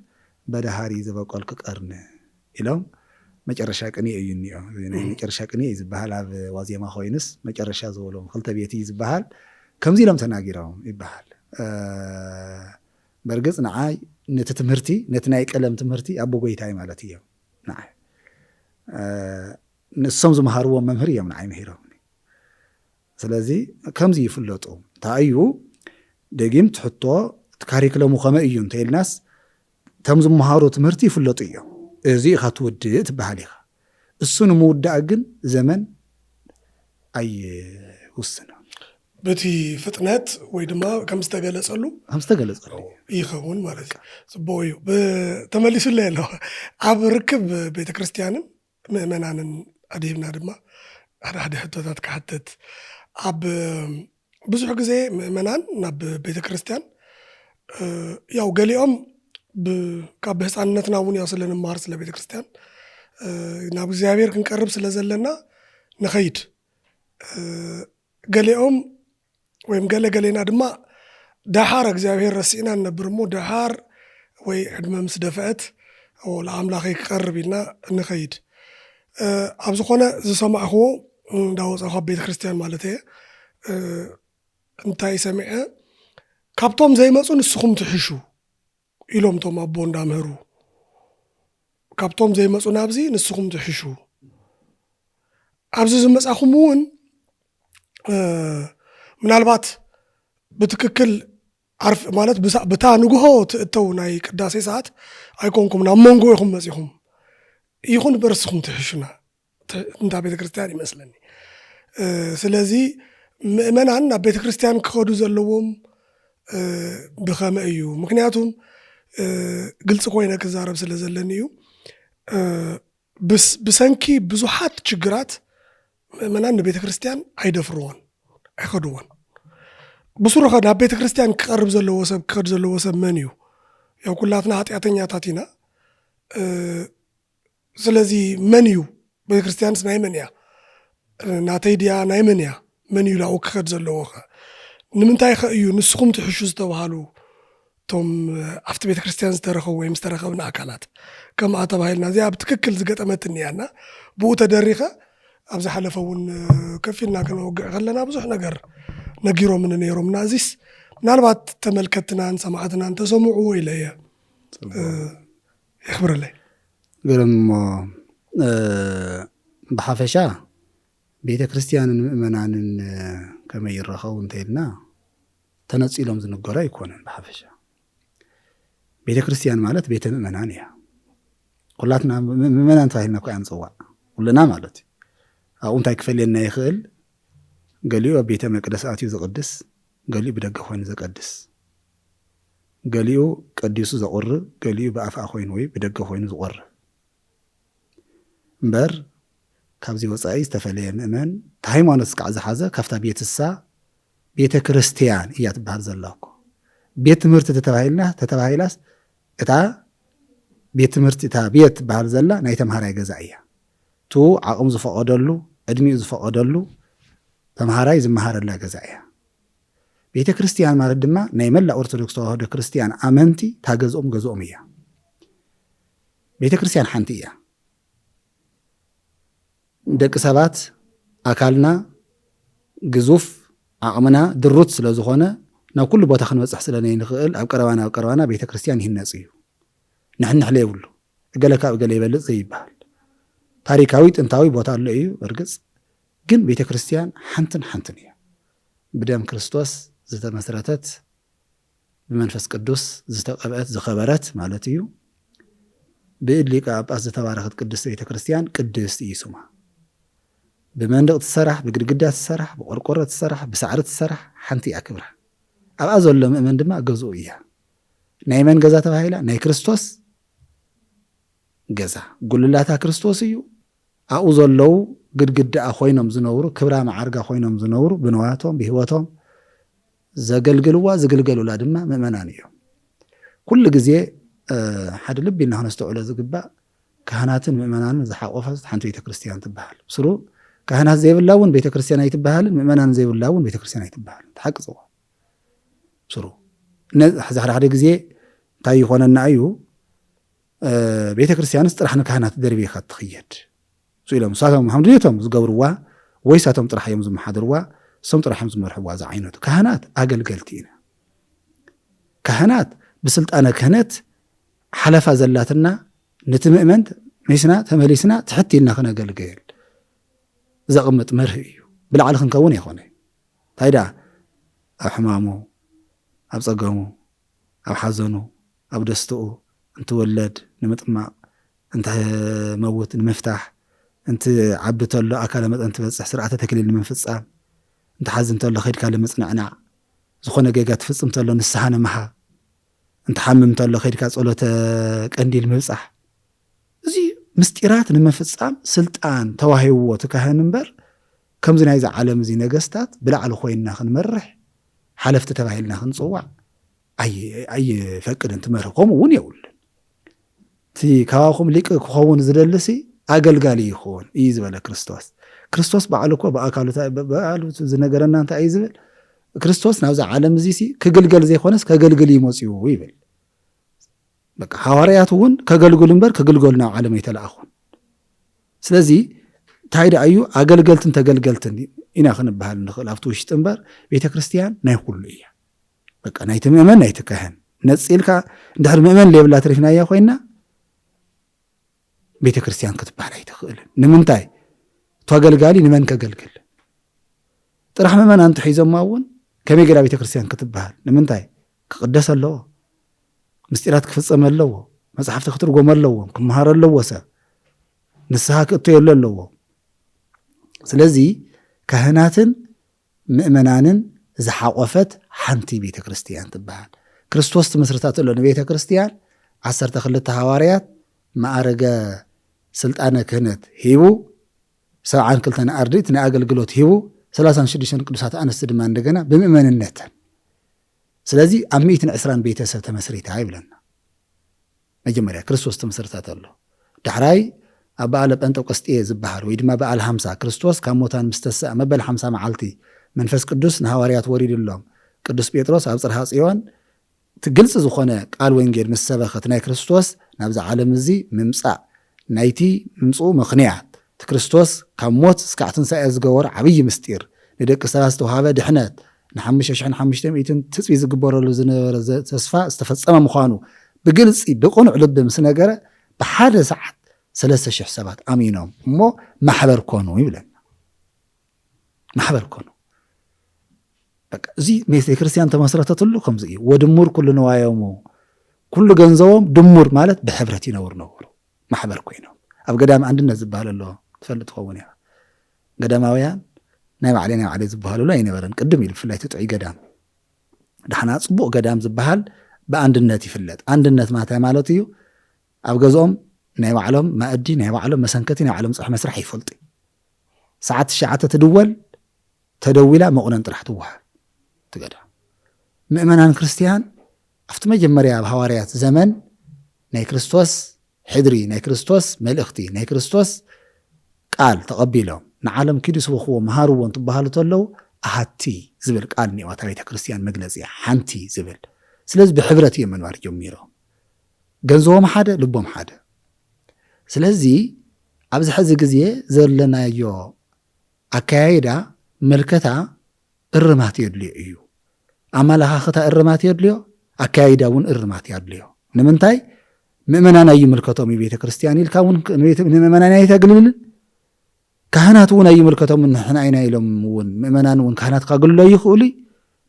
በዳሃሪ ዝበቆልኩ ቀርኒ ኢሎም መጨረሻ ቅኔ እዩ እኒኦ። እዚ ናይ መጨረሻ ቅኔ እዩ ዝበሃል። ኣብ ዋዜማ ኮይኑስ መጨረሻ ዝበሎም ክልተ ቤት እዩ ዝበሃል። ከምዚ ኢሎም ተናጊሮም ይበሃል። በርግጽ ንዓይ ነቲ ትምህርቲ ነቲ ናይ ቀለም ትምህርቲ ኣቦ ጎይታይ ማለት እዮም ንዓይ ንሶም ዝመሃርዎም መምህር እዮም ንዓይ ምሂሮምኒ። ስለዚ ከምዚ ይፍለጡ እንታይ እዩ ደጊም ትሕቶ እቲ ካሪክለሙ ከመይ እዩ እንተኢልናስ እቶም ዝመሃሩ ትምህርቲ ይፍለጡ እዮም። እዚ ኢኻ ትውድእ ትበሃል ኢኻ። እሱ ንምውዳእ ግን ዘመን ኣይውስኖ። በቲ ፍጥነት ወይ ድማ ከም ዝተገለጸሉ ከም ዝተገለጸሉ ይኸውን ማለት እዩ። ጽቡቕ እዩ። ተመሊሱለይ ኣሎ። ኣብ ርክብ ቤተ ክርስቲያንን ምእመናንን ኣድሂብና ድማ ሓደ ሓደ ሕቶታት ክሓትት። ኣብ ብዙሕ ግዜ ምእመናን ናብ ቤተ ክርስቲያን ያው ገሊኦም ካብ ህፃንነትና እውን ያው ስለ ንመሃር ስለ ቤተ ክርስቲያን ናብ እግዚኣብሔር ክንቀርብ ስለ ዘለና ንኸይድ ገሊኦም ወይም ገለ ገሌና ድማ ደሓር እግዚኣብሔር ረሲእና ንነብር እሞ ደሓር ወይ ዕድመ ምስ ደፍአት ለኣምላኸይ ክቐርብ ኢልና ንኸይድ ኣብ ዝኾነ ዝሰማዕክዎ እንዳወፃኹ ኣብ ቤተ ክርስቲያን ማለት እየ እንታይ ሰሚዐ ካብቶም ዘይመፁ ንስኹም ትሕሹ ኢሎም ቶም ኣቦ እንዳምህሩ ካብቶም ዘይመፁ ናብዚ ንስኹም ትሕሹ ኣብዚ ዝመፃኹም እውን ምናልባት ብትክክል ዓርፍ ማለት ብታ ንግሆ ትእተው ናይ ቅዳሴ ሰዓት ኣይኮንኩም ናብ መንጎ ኢኹም መፂኹም ይኹን በርስኹም ትሕሹና እንዳ ቤተክርስትያን ይመስለኒ ስለዚ ምእመናን ናብ ቤተክርስትያን ክኸዱ ዘለዎም ብኸመ እዩ ምክንያቱም ግልፂ ኮይነ ክዛረብ ስለ ዘለኒ እዩ ብሰንኪ ብዙሓት ችግራት ምእመናን ንቤተ ክርስቲያን ኣይደፍርዎን ኣይኸድዎን ብሱሩ ከ ናብ ቤተ ክርስቲያን ክቐርብ ዘለዎ ሰብ ክኸድ ዘለዎ ሰብ መን እዩ ያው ኩላትና ሓጢኣተኛታት ኢና ስለዚ መን እዩ ቤተ ክርስቲያንስ ናይ መን እያ ናተይ ድያ ናይ መን እያ መን እዩ ላኡ ክኸድ ዘለዎ ከ ንምንታይ ከ እዩ ንስኹም ትሕሹ ዝተባሃሉ እቶም ኣብቲ ቤተ ክርስቲያን ዝተረኸቡ ወይም ዝተረኸብና ኣካላት ከምኣ ተባሂልና እዚኣ ብትክክል ዝገጠመትኒ እያ እና ብኡ ተደሪኸ ኣብ ዝሓለፈ እውን ከፊልና ከነወግዕ ከለና ብዙሕ ነገር ነጊሮምኒ ነይሮምና እዚስ ምናልባት ተመልከትናን ሰማዕትናን ተሰምዕዎ ኢለ እየ የኽብረለይ ገርም እሞ ብሓፈሻ ቤተ ክርስቲያንን ምእመናንን ከመይ ይረኸቡ እንተኢልና ተነፂሎም ዝንገሩ ኣይኮነን ብሓፈሻ ቤተ ክርስቲያን ማለት ቤተ ምእመናን እያ ኩላትና ምእመናን ተባሂልና እኮ ንፅዋዕ ኩልና ማለት እዩ ኣብኡ እንታይ ክፈልየና ይኽእል ገሊኡ ኣብ ቤተ መቅደስ ኣትዩ ዝቕድስ ገሊኡ ብደገ ኮይኑ ዘቀድስ ገሊኡ ቀዲሱ ዘቑርብ ገሊኡ ብኣፍኣ ኮይኑ ወይ ብደገ ኮይኑ ዝቖርብ እምበር ካብዚ ወፃኢ ዝተፈለየ ምእመን እቲ ሃይማኖት ስካዕ ዝሓዘ ካብታ ቤትሳ ቤተ ክርስቲያን እያ ትበሃል ዘላ እኮ ቤት ትምህርቲ ተተባሂልና ተተባሂላስ እታ ቤት ትምህርቲ እታ ቤት ትበሃል ዘላ ናይ ተምሃራይ ገዛ እያ ቱ ዓቕም ዝፈቐደሉ ዕድሚኡ ዝፈቐደሉ ተምሃራይ ዝመሃረላ ገዛ እያ ቤተ ክርስቲያን ማለት ድማ ናይ መላእ ኦርቶዶክስ ተዋህዶ ክርስቲያን ኣመንቲ ታገዝኦም ገዝኦም እያ ቤተ ክርስቲያን ሓንቲ እያ ደቂ ሰባት ኣካልና ግዙፍ ዓቕምና ድሩት ስለ ዝኾነ ናብ ኩሉ ቦታ ክንበፅሕ ስለ ነይንኽእል ኣብ ቀረባና ኣብ ቀረባና ቤተ ክርስቲያን ይህነፅ እዩ ንሕንሕለ የብሉ እገለ ካብ እገለ ይበልፅ ዘይበሃል ታሪካዊ ጥንታዊ ቦታ ኣሎ እዩ እርግፅ ግን ቤተ ክርስቲያን ሓንትን ሓንትን እያ ብደም ክርስቶስ ዝተመስረተት ብመንፈስ ቅዱስ ዝተቀብአት ዝኸበረት ማለት እዩ ብእድ ሊቀ ጳጳስ ዝተባረኸት ቅድስት ቤተ ክርስቲያን ቅድስት እዩ ስማ ብመንደቕ ትሰራሕ ብግድግዳ ትሰራሕ ብቆርቆሮ ትሰራሕ ብሳዕሪ ትሰራሕ ሓንቲ እያ ክብራ ኣብኣ ዘሎ ምእመን ድማ ገዝኡ እያ ናይ መን ገዛ ተባሂላ ናይ ክርስቶስ ገዛ ጉልላታ ክርስቶስ እዩ ኣብኡ ዘለዉ ግድግዳኣ ኮይኖም ዝነብሩ ክብራ መዓርጋ ኮይኖም ዝነብሩ ብንዋቶም ብህይወቶም ዘገልግልዋ ዝግልገሉላ ድማ ምእመናን እዮም ኩሉ ግዜ ሓደ ልቢ ኢልና ክነስተውዕሎ ዝግባእ ካህናትን ምእመናንን ዝሓቆፈት ሓንቲ ቤተክርስትያን ትበሃል ስሩ ካህናት ዘይብላ እውን ቤተክርስትያን ኣይትበሃልን ምእመናን ዘይብላ እውን ቤተክርስትያን ኣይትበሃልን ሓቂ ፅዋ ስሩ ሕዚ ሓደ ግዜ እንታይ ይኾነና እዩ ቤተክርስትያንስ ጥራሕ ንካህናት ደርቢኻ ትኽየድ ኢሎም ንሳቶም ከም ድሌቶም ዝገብርዋ ወይ ሳቶም ጥራሕ እዮም ዝመሓድርዋ እሶም ጥራሕ እዮም ዝመርሕዋ ዝዓይነቱ ካህናት ኣገልገልቲ ኢና ካህናት ብስልጣነ ክህነት ሓለፋ ዘላትና ነቲ ምእመን ሚስና ተመሊስና ትሕት ኢልና ክነገልግል ዘቕምጥ መርህ እዩ ብላዕሊ ክንከውን የኾነ እንታይ ደኣ ኣብ ሕማሙ ኣብ ጸገሙ ኣብ ሓዘኑ ኣብ ደስትኡ እንትወለድ ንምጥማቕ እንትመውት ንምፍታሕ እንትዓቢ ተሎ ኣካለ መጠን ትበፅሕ ስርዓተ ተክሊል ንምፍፃም እንትሓዝን ተሎ ከድካ ንምፅንዕናዕ ዝኾነ ጌጋ ትፍፅም ተሎ ንስሓ ንምሃብ እንትሓምም ተሎ ከድካ ፀሎተ ቀንዲል ምብፃሕ እዚ ምስጢራት ንምፍፃም ስልጣን ተዋሂብዎ ትካህን እምበር ከምዚ ናይዚ ዓለም እዚ ነገስታት ብላዕሊ ኮይንና ክንመርሕ ሓለፍቲ ተባሂልና ክንፅዋዕ ኣይፈቅድን ትመርህ ከምኡ እውን የብሉን እቲ ካባኹም ሊቅ ክኸውን ዝደልሲ ኣገልጋሊ ይኸውን እዩ ዝበለ ክርስቶስ ክርስቶስ በዓሉ እኮ ብኣካሉ በዓሉ ዝነገረና እንታይ እዩ ዝብል ክርስቶስ ናብዚ ዓለም እዚ ክግልገል ዘይኮነስ ከገልግል እዩ መፅኡ ይብል በቃ ሃዋርያት እውን ከገልግሉ እምበር ክግልገሉ ናብ ዓለም ኣይተላእኹን ስለዚ እንታይ ደኣ እዩ ኣገልገልትን ተገልገልትን ኢና ክንበሃል ንኽእል ኣብቲ ውሽጢ እምበር ቤተ ክርስትያን ናይ ኩሉ እያ በቃ ናይቲ ምእመን ናይቲ ካህን ነፂልካ እንድሕር ምእመን ሌብላ ትሪፍናያ ኮይና ቤተ ክርስትያን ክትበሃል ኣይትኽእልን ንምንታይ እቲ ኣገልጋሊ ንመን ከገልግል ጥራሕ ምእመናን እንተሒዞማ እውን ከመይ ገይራ ቤተ ክርስትያን ክትበሃል ንምንታይ ክቕደስ ኣለዎ ምስጢራት ክፍፀም ኣለዎ መፅሓፍቲ ክትርጎም ኣለዎም ክመሃር ኣለዎ ሰብ ንስሓ ክእተየሉ ኣለዎ ስለዚ ካህናትን ምእመናንን ዝሓቆፈት ሓንቲ ቤተ ክርስትያን ትበሃል ክርስቶስ ትምስርታ ተሎ ንቤተ ክርስትያን ዓሰርተ ክልተ ሃዋርያት ማዕረገ ስልጣነ ክህነት ሂቡ ሰብዓን ክልተን ኣርድእት ናይ ኣገልግሎት ሂቡ ሰላሳን ሽዱሽተን ቅዱሳት ኣንስቲ ድማ እንደገና ብምእመንነተን ስለዚ ኣብ ሚእትን ዕስራን ቤተሰብ ተመስሪታ ይብለና መጀመርያ ክርስቶስ ተመስርታ ተሎ ዳሕራይ ኣብ በዓለ ጴንጠቆስጤ ዝበሃል ወይ ድማ በዓል ሃምሳ ክርስቶስ ካብ ሞታን ምስ ተስኣ መበል ሃምሳ መዓልቲ መንፈስ ቅዱስ ንሃዋርያት ወሪድሎም ቅዱስ ጴጥሮስ ኣብ ጽርሃ ጽዮን እቲ ግልፂ ዝኾነ ቃል ወንጌል ምስ ሰበኸት ናይ ክርስቶስ ናብዚ ዓለም እዚ ምምፃእ ናይቲ ምምፅኡ ምኽንያት እቲ ክርስቶስ ካብ ሞት እስካዕ ትንሳኤ ዝገበሮ ዓብዪ ምስጢር ንደቂ ሰባት ዝተዋሃበ ድሕነት ንሓሙሽተ ሽሕን ሓሙሽተ ሚእትን ትፅቢት ዝግበረሉ ዝነበረ ተስፋ ዝተፈፀመ ምዃኑ ብግልፂ ብቕኑዕ ልቢ ምስ ነገረ ብሓደ ሰዓት ሰለስተ ሽሕ ሰባት ኣሚኖም እሞ ማሕበር ኮኑ ይብለና። ማሕበር ኮኑ። እዚ ቤተ ክርስቲያን ተመስረተትሉ ከምዚ እዩ። ወድሙር ኩሉ ንዋዮሙ፣ ኩሉ ገንዘቦም ድሙር ማለት ብሕብረት ይነብሩ ነበሩ። ማሕበር ኮይኖም ኣብ ገዳም ኣንድነት ዝበሃል ኣሎ ትፈልጥ ትኸውን እያ። ገዳማውያን ናይ ባዕለይ ናይ ባዕለይ ዝበሃሉሉ ኣይነበረን። ቅድም ኢሉ ብፍላይ እቲ ጥዑይ ገዳም ዳሕና ፅቡቕ ገዳም ዝበሃል ብኣንድነት ይፍለጥ። ኣንድነት ማታይ ማለት እዩ ኣብ ገዝኦም ናይ ባዕሎም ማእዲ ናይ ባዕሎም መሰንከቲ ናይ ባዕሎም ፀሕ መስራሕ ይፈልጡ። ሰዓት ትሽዓተ ትድወል ተደዊላ መቑነን ጥራሕ ትወሃብ ትገዳ ምእመናን ክርስትያን ኣብቲ መጀመርያ ኣብ ሃዋርያት ዘመን ናይ ክርስቶስ ሕድሪ ናይ ክርስቶስ መልእኽቲ ናይ ክርስቶስ ቃል ተቐቢሎም ንዓለም ኪዱ ስበኽዎ መሃርዎ እንትበሃሉ ተለዉ ኣሃቲ ዝብል ቃል እኒኦ እታ ቤተ ክርስትያን መግለፂ ሓንቲ ዝብል ስለዚ ብሕብረት እዮም ምንባር ጀሚሮም ገንዘቦም ሓደ ልቦም ሓደ ስለዚ ኣብዚ ሕዚ ግዜ ዘለናዮ ኣካያይዳ መልከታ እርማት የድልዮ እዩ ኣመለኻኽታ እርማት የድልዮ ኣካያይዳ እውን እርማት የድልዮ ንምንታይ ምእመናን ኣይምልከቶም እዩ ቤተ ክርስትያን ኢልካ እውን ንምእመናን ኣይተግልልን ካህናት እውን ኣይምልከቶም ንሕና ኢና ኢሎም እውን ምእመናን እውን ካህናት ካግልሎ ይኽእሉ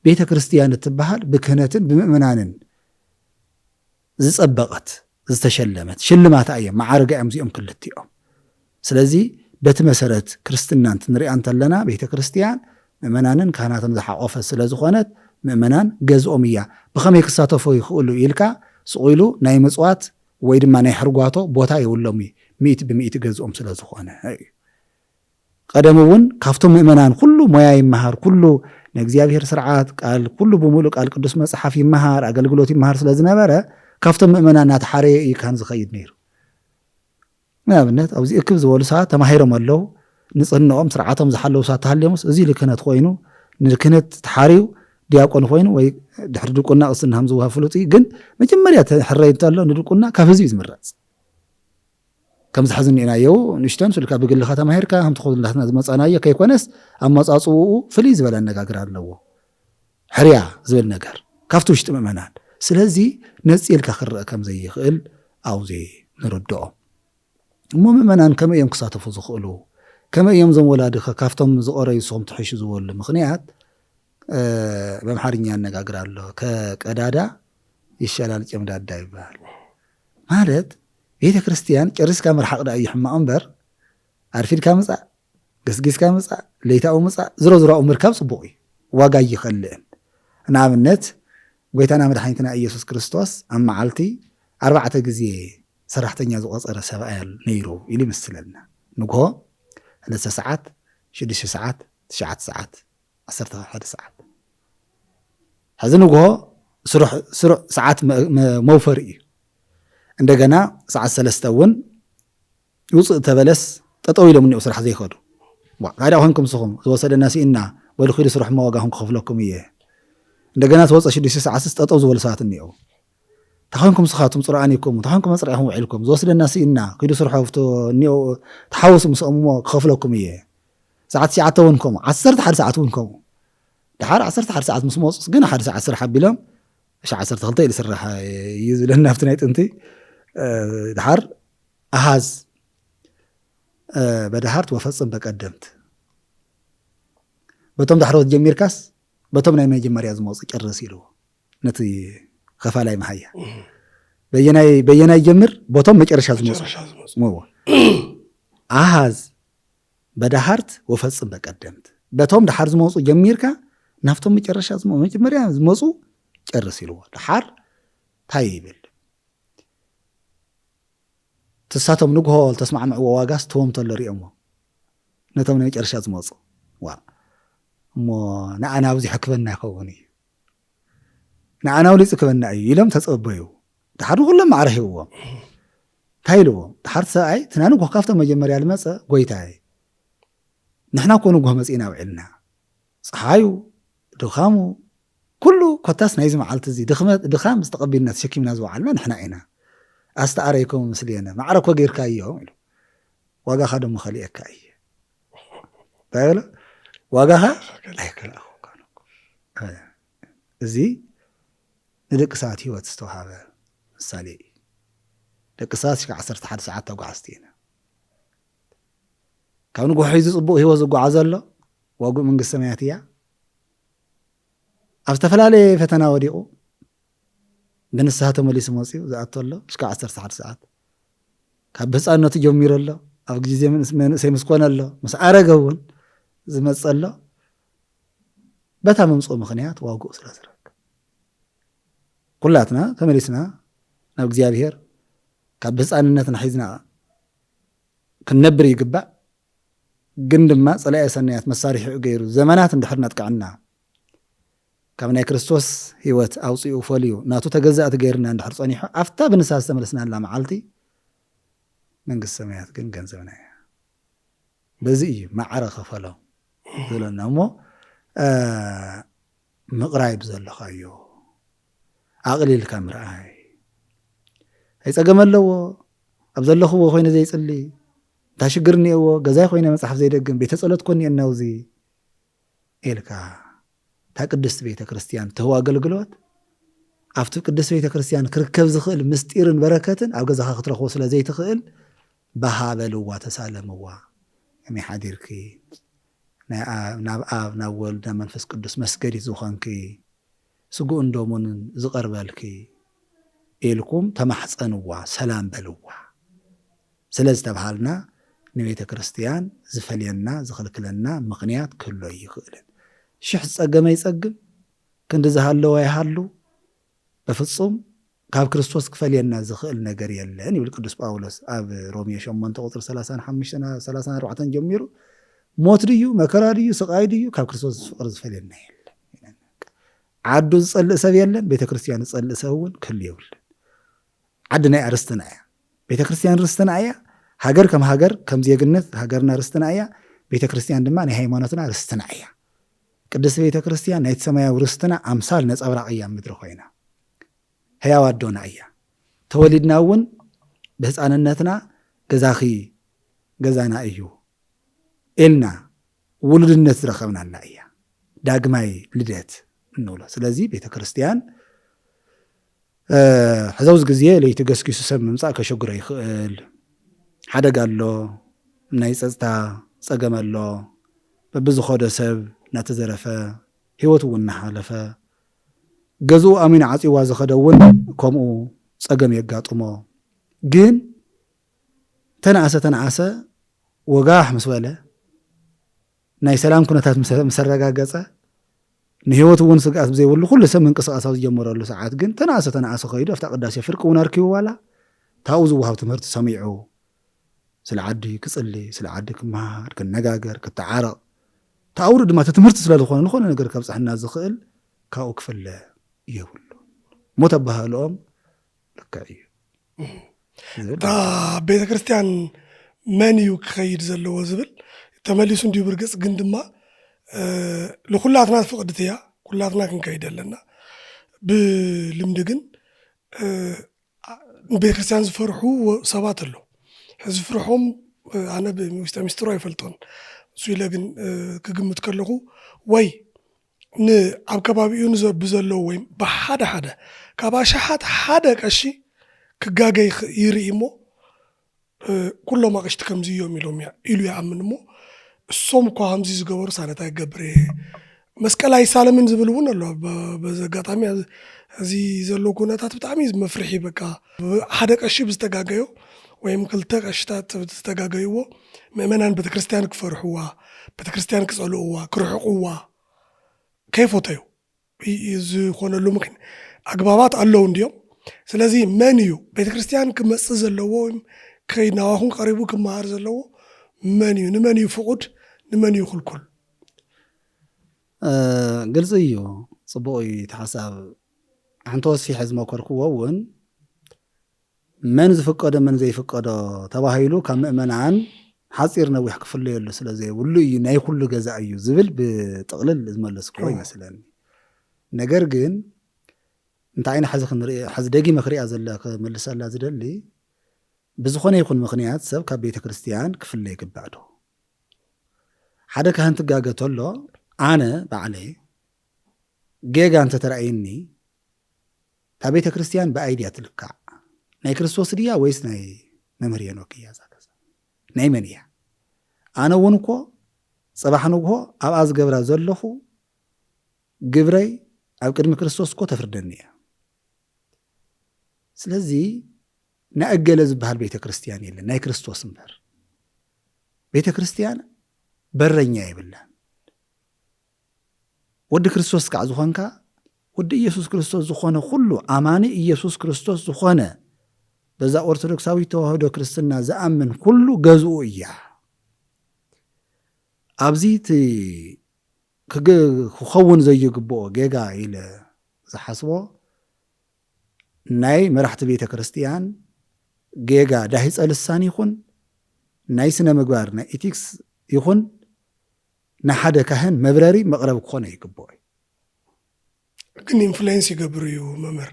ቤተ ክርስትያን እትበሃል ብክህነትን ብምእመናንን ዝጸበቐት ዝተሸለመት ሽልማታ እዮም መዓርጋ እዮም እዚኦም ክልቲኦም ስለዚ በቲ መሰረት ክርስትና እንትንሪኣ እንተለና ቤተ ክርስትያን ምእመናንን ካህናትን ዝሓቆፈት ስለ ዝኾነት ምእመናን ገዝኦም እያ ብኸመይ ክሳተፎ ይኽእሉ ኢልካ ስቑ ኢሉ ናይ ምፅዋት ወይ ድማ ናይ ሕርጓቶ ቦታ የብሎም እዩ ሚእቲ ብሚእቲ ገዝኦም ስለ ዝኾነ እዩ ቀደም እውን ካብቶም ምእመናን ኩሉ ሞያ ይመሃር፣ ኩሉ ንእግዚኣብሔር ስርዓት ቃል ኩሉ ብምሉእ ቃል ቅዱስ መጽሓፍ ይመሃር፣ ኣገልግሎት ይመሃር ስለ ዝነበረ ካብቶም ምእመናን እናተሓረየ እዩ ካህን ዝኸይድ ነይሩ። ንኣብነት ኣብዚ እክብ ዝበሉ ሰባት ተማሂሮም ኣለዉ፣ ንጽህንኦም ስርዓቶም ዝሓለዉ ሰባት ተሃልዮምስ እዚ ኢሉ ክህነት ኮይኑ ንክህነት ተሓርዩ ዲያቆን ኮይኑ ወይ ድሕሪ ድቁና ቅስና ከም ዝወሃብ ፍሉጥ እዩ። ግን መጀመርያ ተሕረይ እንተሎ ንድቁና ካብ ህዝቢ እዩ ዝምረጽ። ከምዚ ሕዚ እኒኤናዮ ንእሽተን ስልካ ብግልኻ ተማሂርካ ከምቲ ኹሉ ናትና ዝመፃናዮ ከይኮነስ ኣመፃፅኡ ፍልይ ዝበለ ኣነጋግራ ኣለዎ ሕርያ ዝብል ነገር ካብቲ ውሽጢ ምእመናን ስለዚ ነፂልካ ክረአ ከም ዘይኽእል ኣብዚ ንርድኦ እሞ ምእመናን ከመይ እዮም ክሳተፉ ዝኽእሉ ከመይ እዮም ዞም ወላድኸ ካብቶም ዝቐረዩ ንስኹም ትሕሹ ዝበሉ ምኽንያት በምሓርኛ ኣነጋግራ ኣሎ ከቀዳዳ ይሻላል ጨምዳዳ ይበሃል ማለት ቤተ ክርስትያን ጨሪስካ ምርሓቕ ደኣ እዩ ሕማቕ እምበር ኣርፊድካ ምጻእ ገስጊስካ ምጻእ ለይታዊ ምጻእ ዝሮ ዝራኡ ምርካብ ጽቡቕ እዩ ዋጋ ይኸልእን ንኣብነት ጎይታና መድሓኒትና ኢየሱስ ክርስቶስ ኣብ መዓልቲ ኣርባዕተ ግዜ ሰራሕተኛ ዝቆጸረ ሰብኣይ ነይሩ ኢሉ ይምስለና ንግሆ ክልተ ሰዓት ሽዱሽተ ሰዓት ትሽዓተ ሰዓት ዓሰርተ ሓደ ሰዓት ሕዚ ንግሆ ስሩዕ ሰዓት መውፈሪ እዩ እንደገና ሰዓት ሰለስተ እውን ውፅእ ተበለስ ጠጠው ኢሎም እኒኦ ስራሕ ዘይኸዱ ካዳ ኮይንኩም ስኹም ዝወሰደና ስኢና በሉ ኪዱ ስርሑ መዋጋኹም ክኸፍለኩም እየ እንደገና ተወፀ ሽዱሽተ ሰዓትስ ጠጠው ዝበሉ ሰባት እኒኦ ታኾንኩም ስኻቱም ፅሩኣን ኢኩም ታኾንኩም መፅሪዕኹም ውዒልኩም ዝወስደና ስኢና ኪዱ ስርሑ ተሓወሱ ምስኦም እሞ ክኸፍለኩም እየ ሰዓት ትሽዓተ እውን ከምኡ ዓሰርተ ሓደ ሰዓት እውን ከምኡ ድሓር ዓሰርተ ሓደ ሰዓት ምስ መፁስ ግን ሓደ ሰዓት ስራሕ ኣቢሎም ሻዕ ዓሰርተ ክልተ ኢሉ ስራሕ እዩ ዝብለና ኣብቲ ናይ ጥንቲ ድሓር ኣሃዝ በድሓርት ወፈፅም በቀደምት በቶም ዳሕሮት ጀሚርካስ በቶም ናይ መጀመርያ ዝመፁ ጨርስ ኢልዎ ነቲ ከፋላይ መሃያ በየናይ በየናይ ጀምር በቶም መጨረሻ ዝመፁ ኣሃዝ በድሓርት ወፈፅም በቀደምት በቶም ድሓር ዝመፁ ጀሚርካ ናብቶም መጨረሻ መጀመርያ ዝመፁ ጨርስ ኢልዎ ድሓር እንታይ ይብል ትሳቶም ንግሆ ዝተስማዕምዕዎ ዋጋስ ትቦም ተሎ ሪኦሞ ነቶም ናይ መጨረሻ ዝመፁ ዋ እሞ ንኣና ኣብዚሑ ክበና ይኸውን እዩ ንኣና ውሊፅ ክበና እዩ ኢሎም ተፀበዩ ድሓር ንኩሎም ማዕረ ሂብዎም እንታይ ኢልዎም ድሓር ሰብኣይ ትናንጎ ካብቶም መጀመርያ ዝመፀ ጎይታይ ንሕና እኮ ንጎ መፂእና ውዒልና ፀሓዩ ድኻሙ ኩሉ ኮታስ ናይዚ መዓልቲ እዚ ድኽመት ድኻም ዝተቐቢልና ተሸኪምና ዝወዓልና ንሕና ኢና። ኣስተኣረይኩም ምስሌነ ማዕረ እኮ ጌርካዮ ኢሉ። ዋጋኻ ደሞ ከሊኤካ እየ። እንታይ በለ? ዋጋኻ ኣይከላእኹካን እኮ። እዚ ንደቂ ሰባት ህይወት ዝተዋሃበ ምሳሌ እዩ። ደቂ ሰባት ሽዓ ዓሰርተ ሓደ ሰዓት ተጓዓዝቲ ኢና። ካብ ንጉሆ ሒዙ ጽቡቕ ህይወት ዝጓዓዘ ኣሎ፣ ዋግኡ መንግስቲ ሰማያት እያ። ኣብ ዝተፈላለየ ፈተና ወዲቑ ብንስሓ ተመሊሱ መጺኡ ዝኣቶ ኣሎ፣ ሽካ ዓሰርተ ሓደ ሰዓት። ካብ ህፃንነቱ ጀሚሩ ኣሎ፣ ኣብ ግዜ መንእስ-፣ መንእሰይ ምስ ኮነ ኣሎ፣ ምስ ኣረገ እውን ዝመጸ ኣሎ። በታ መምጽኡ ምኽንያት ዋግኡ ስለ ዝረክብ። ኩላትና ተመሊስና ናብ እግዚኣብሔር ካብ ህፃንነትና ሒዝና ክንነብር ይግባእ። ግን ድማ ጸላኤ ሰናያት መሳርሒኡ ገይሩ ዘመናት እንድሕር ነጥቅዐና፣ ካብ ናይ ክርስቶስ ህይወት ኣውጺኡ ፈልዩ ናቱ ተገዛእቲ ገይርና እንድሕር ጸኒሑ፣ ኣብታ ብንስሓ ዝተመለስናላ መዓልቲ መንግስቲ ሰማያት ግን ገንዘብና እያ። በዚ እዩ ማዕረ ከፈሎ ዝብለና እሞ፣ እ፣ ምቕራይ ብዘለኻዮ ኣቕሊልካ ምርኣይ። ኣይጸገም ኣለዎ፣ ኣብ ዘለኽዎ ኮይነ ዘይጽሊ፣ እንታይ ሽግር እኒኤዎ፣ ገዛይ ኮይነ መጽሓፍ ዘይደግም፣ ቤተ ጸሎት ኮ እኒኤና ኣብዚ ኢልካ፣ እታ ቅድስቲ ቤተ ክርስቲያን ትህቦ ኣገልግሎት፣ ኣብቲ ቅድስቲ ቤተ ክርስቲያን ክርከብ ዝኽእል ምስጢርን በረከትን ኣብ ገዛኻ ክትረኽቦ ስለ ዘይትኽእል፣ በሃ በልዋ፣ ተሳለምዋ። ከመይ ሓዲርኪ? ናይ ኣብ-፣ ናብ ኣብ፣ ናብ ወልድ፣ ናብ መንፈስ ቅዱስ መስገዲት ዝኾንኪ፣ ስግኡን ደሙን ዝቐርበልኪ ኢልኩም ተማሕጸንዋ፣ ሰላም በልዋ። ስለ ዝተብሃልና ንቤተ ክርስቲያን ዝፈልየና፣ ዝኽልክለና ምኽንያት ክህሉ ኣይኽእልን። ሽሕ ዝጸገመ ይጸግም፣ ክንዲ ዝሃለወ ይሃሉ፣ በፍጹም ካብ ክርስቶስ ክፈልየና ዝኽእል ነገር የለን ይብል ቅዱስ ጳውሎስ ኣብ ሮሜ ሸሞንተ ቁጽሪ ሰላሳን ሓሙሽተን፣ ሰላሳን ኣርባዕተን ጀሚሩ። ሞት ድዩ፣ መከራ ድዩ፣ ስቓይ ድዩ፣ ካብ ክርስቶስ ፍቕሪ ዝፈልየና የለን። ዓዱ ዝጸልእ ሰብ የለን፣ ቤተ ክርስቲያን ዝጸልእ ሰብ እውን ክህሉ የብሉን። ዓድና እያ፣ ርስትና እያ። ቤተ ክርስቲያን ርስትና እያ። ሃገር ከም ሃገር፣ ከም ዜግነት ሃገርና ርስትና እያ። ቤተ ክርስቲያን ድማ ናይ ሃይማኖትና ርስትና እያ። ቅድስቲ ቤተ ክርስቲያን ናይቲ ሰማያዊ ርስትና ኣምሳል ነጸብራቕ እያ፣ ምድሪ ኮይና። ህያው ኣዶና እያ። ተወሊድና እውን ብህፃንነትና ገዛኺ ገዛና እዩ ኢልና ውሉድነት ዝረኸብናላ እያ። ዳግማይ ልደት እንብሎ። ስለዚ ቤተ ክርስቲያን፣ እ፣ ሕዚ ኣብዚ ግዜ ለይቲ ገስጊሱ ሰብ ምምጻእ ከሸግሮ ይኽእል። ሓደጋ ኣሎ፣ ናይ ጸጥታ ጸገም ኣሎ። በብዝኸዶ ሰብ እናተዘረፈ፣ ህይወት እውን እናሓለፈ፣ ገዝኡ ኣሚኑ ዓጽዋ ዝኸደ እውን ከምኡ ጸገም የጋጥሞ። ግን ተነኣሰ ተነኣሰ ወጋሕ ምስ በለ፣ ናይ ሰላም ኩነታት ምስ፣ ምስ ኣረጋገጸ፣ ንህይወት እውን ስግኣት ብዘይብሉ ኩሉ ሰብ ምንቅስቃስ ኣብ ዝጀመረሉ ሰዓት ግን ተነኣሰ ተነኣሰ ከይዱ ኣብታ ቅዳሴ ፍርቂ እውን ኣርኪቡ ዋላ ታብኡ ዝወሃብ ትምህርቲ ሰሚዑ ስለ ዓዲ ክጽሊ፣ ስለ ዓዲ ክመሃር፣ ክነጋገር፣ ክተዓረቕ፣ ታውሩ ድማ እቲ ትምህርቲ ስለ ዝኾነ ንኾነ ነገር ከብጽሐና ዝኽእል ካብኡ ክፍለ የብሉ። እሞ ተባህልኦም ልክዕ እዩ። ዝብል እታ ቤተ ክርስቲያን መን እዩ ክኸይድ ዘለዎ ዝብል ተመሊሱ እንዲሁ ብርግጽ፣ ግን ድማ፣ እ፣ ንኹላትና ፍቕድቲ እያ፣ ኩላትና ክንከይድ ኣለና። ብልምዲ ግን፣ እ፣ ንቤተ ክርስቲያን ዝፈርሑ ሰባት ኣለዉ። ዝፍርሖም፣ እ፣ ኣነ ብውሽጠ ሚስጥሩ ኣይፈልጦን። እሱ ኢለ ግን፣ እ፣ ክግምት ከለኹ ወይ ን-፣ ኣብ ከባቢኡ ንዘ-፣ ብዘለዉ ወይ ብሓደ ሓደ ካብ ኣሽሓት ሓደ ቀሺ ክጋገይ ይኽ-፣ ይርኢ እሞ፣ እ፣ ኩሎም ኣቕሽቲ ከምዚ እዮም ኢሎም እያ-፣ ኢሉ ይኣምን እሞ፣ እሶም እኳ ከምዚ ዝገበሩ ሳነታ ይገብር እየ፣ መስቀል ኣይሳለምን ዝብል እውን ኣሎ። በ-፣ በዚ ኣጋጣሚ እዚ ዘሎ ኩነታት ብጣዕሚ መፍርሒ፣ በቃ ሓደ ቀሺ ብዝተጋገዮ ወይም ክልተ ቀሽታት ዝተጋገይዎ ምእመናን ቤተክርስትያን ክፈርሕዋ፣ ቤተክርስትያን ክጸልእዋ፣ ክርሕቕዋ ከይፈተዩ ይ-፣ ይ-፣ ዝኾነሉ ምኽን-፣ ኣግባባት ኣለዉ እንድዮም። ስለዚ መን እዩ ቤተክርስትያን ክመጽእ ዘለዎ ወይም ከይ-፣ ናባኹም ቀሪቡ ክመሃር ዘለዎ መን እዩ? ንመን እዩ ፍቑድ? ንመን እዩ ክልኩል? እ፣ ግልጺ እዩ። ጽቡቕ እዩ እቲ ሓሳብ። ሓንቲ ወስፊሐ ዝመከርክዎ እውን መን ዝፍቀዶ መን ዘይፍቀዶ ተባሂሉ ካብ ምእመናን ሓፂር ነዊሕ ክፍለየሉ ስለ ዘይብሉ እዩ፣ ናይ ኩሉ ገዛ እዩ ዝብል ብጥቕልል ዝመለስክዎ እዎ። ይመስለኒ። ነገር ግን እንታይ ኢና ሕዚ ክንርኢ፣ ሕዚ ደጊመ ክሪኣ ዘለ ክምልሰላ ዝደሊ፣ ብዝኾነ ይኹን ምኽንያት ሰብ ካብ ቤተ ክርስቲያን ክፍለ ይግባእ ዶ? ሓደ ካህን ትጋገ ተሎ ኣነ ባዕለይ ጌጋ እንተተራእየኒ እታ ቤተ ክርስቲያን ብኣይ ድያ ትልካዕ? ናይ ክርስቶስ ድያ ወይስ ናይ መምህር ሄኖክ እያ እዛ ገዛ? ናይ መን እያ? ኣነ እውን እኮ ጽባሕ ንግሆ ኣብኣ ዝገብራ ዘለኹ ግብረይ ኣብ ቅድሚ ክርስቶስ እኮ ተፍርደኒ እያ። ስለዚ ናይ እገለ ዝበሃል ቤተ ክርስቲያን የለን፣ ናይ ክርስቶስ እምበር። ቤተ ክርስቲያን በረኛ የብላን። ወዲ ክርስቶስ ከዓ ዝኾንካ፣ ወዲ ኢየሱስ ክርስቶስ ዝኾነ ኩሉ፣ ኣማኒ ኢየሱስ ክርስቶስ ዝኾነ፣ በዛ ኦርቶዶክሳዊት ተዋህዶ ክርስትና ዝኣምን ኩሉ ገዝኡ እያ። ኣብዚ እቲ ክግ-፣ ክኸውን ዘይግብኦ ጌጋ ኢለ ዝሓስቦ፣ ናይ መራሕቲ ቤተ ክርስቲያን ጌጋ ዳሂፀ ልሳን ይኹን፣ ናይ ስነ ምግባር፣ ናይ ኢቲክስ ይኹን፣ ንሓደ ካህን መብረሪ መቕረቢ ክኾነ ይግብኦ እዩ። ግን ኢንፍሉዌንስ ይገብር እዩ መምህር።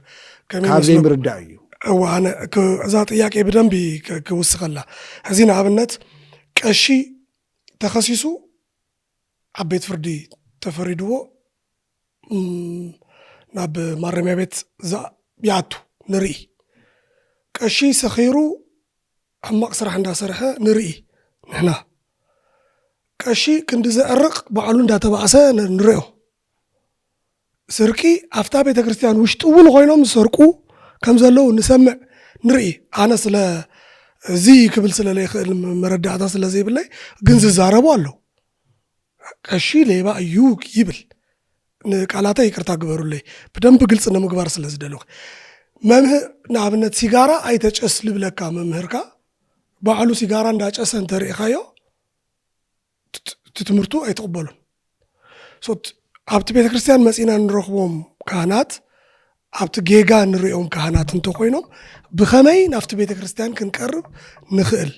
ከመይ ካብ መስሎ-፣ ዘይምርዳእ እዩ። እዋ፣ ኣነ ክ-፣ እዛ ጥያቄ ብደንቢ ክ-፣ ክውስኸላ። እዚ ንኣብነት ቀሺ ተኸሲሱ ኣብ ቤት ፍርዲ ተፈሪድዎ፣ እም፣ ናብ ማረሚያ ቤት ዛ-፣ ይኣቱ ንርኢ። ቀሺ ሰኺሩ ሕማቕ ስራሕ እንዳሰርሐ ንርኢ ንሕና። ቀሺ ክንዲ ዘዕርቕ ባዕሉ እንዳተባእሰ ን-፣ ንሪኦ። ስርቂ ኣብታ ቤተ ክርስቲያን ውሽጢ እውን ኮይኖም ዝሰርቁ ከም ዘለዉ ንሰምዕ ንርኢ። ኣነ ስለ እዚ ክብል ስለ ዘይክእል መረዳእታ ስለ ዘይብለይ ግን ዝዛረቡ ኣለዉ። ቀሺ ሌባ እዩ ይብል። ንቃላተይ ይቅርታ ግበሩለይ፣ ብደንብ ግልፂ ንምግባር ስለ ዝደለኹ። መምህር ንኣብነት ሲጋራ ኣይተጨስ ልብለካ መምህርካ፣ ባዕሉ ሲጋራ እንዳጨሰ እንተርእኻዮ ት-፣ ት-፣ እቲ ትምህርቱ ኣይትቕበሉን። So፣ ት-፣ ኣብቲ ቤተ ክርስቲያን መፂና እንረኽቦም ካህናት፣ ኣብቲ ጌጋ እንሪኦም ካህናት እንተኮይኖም ብኸመይ ናብቲ ቤተ ክርስቲያን ክንቀርብ ንኽእል?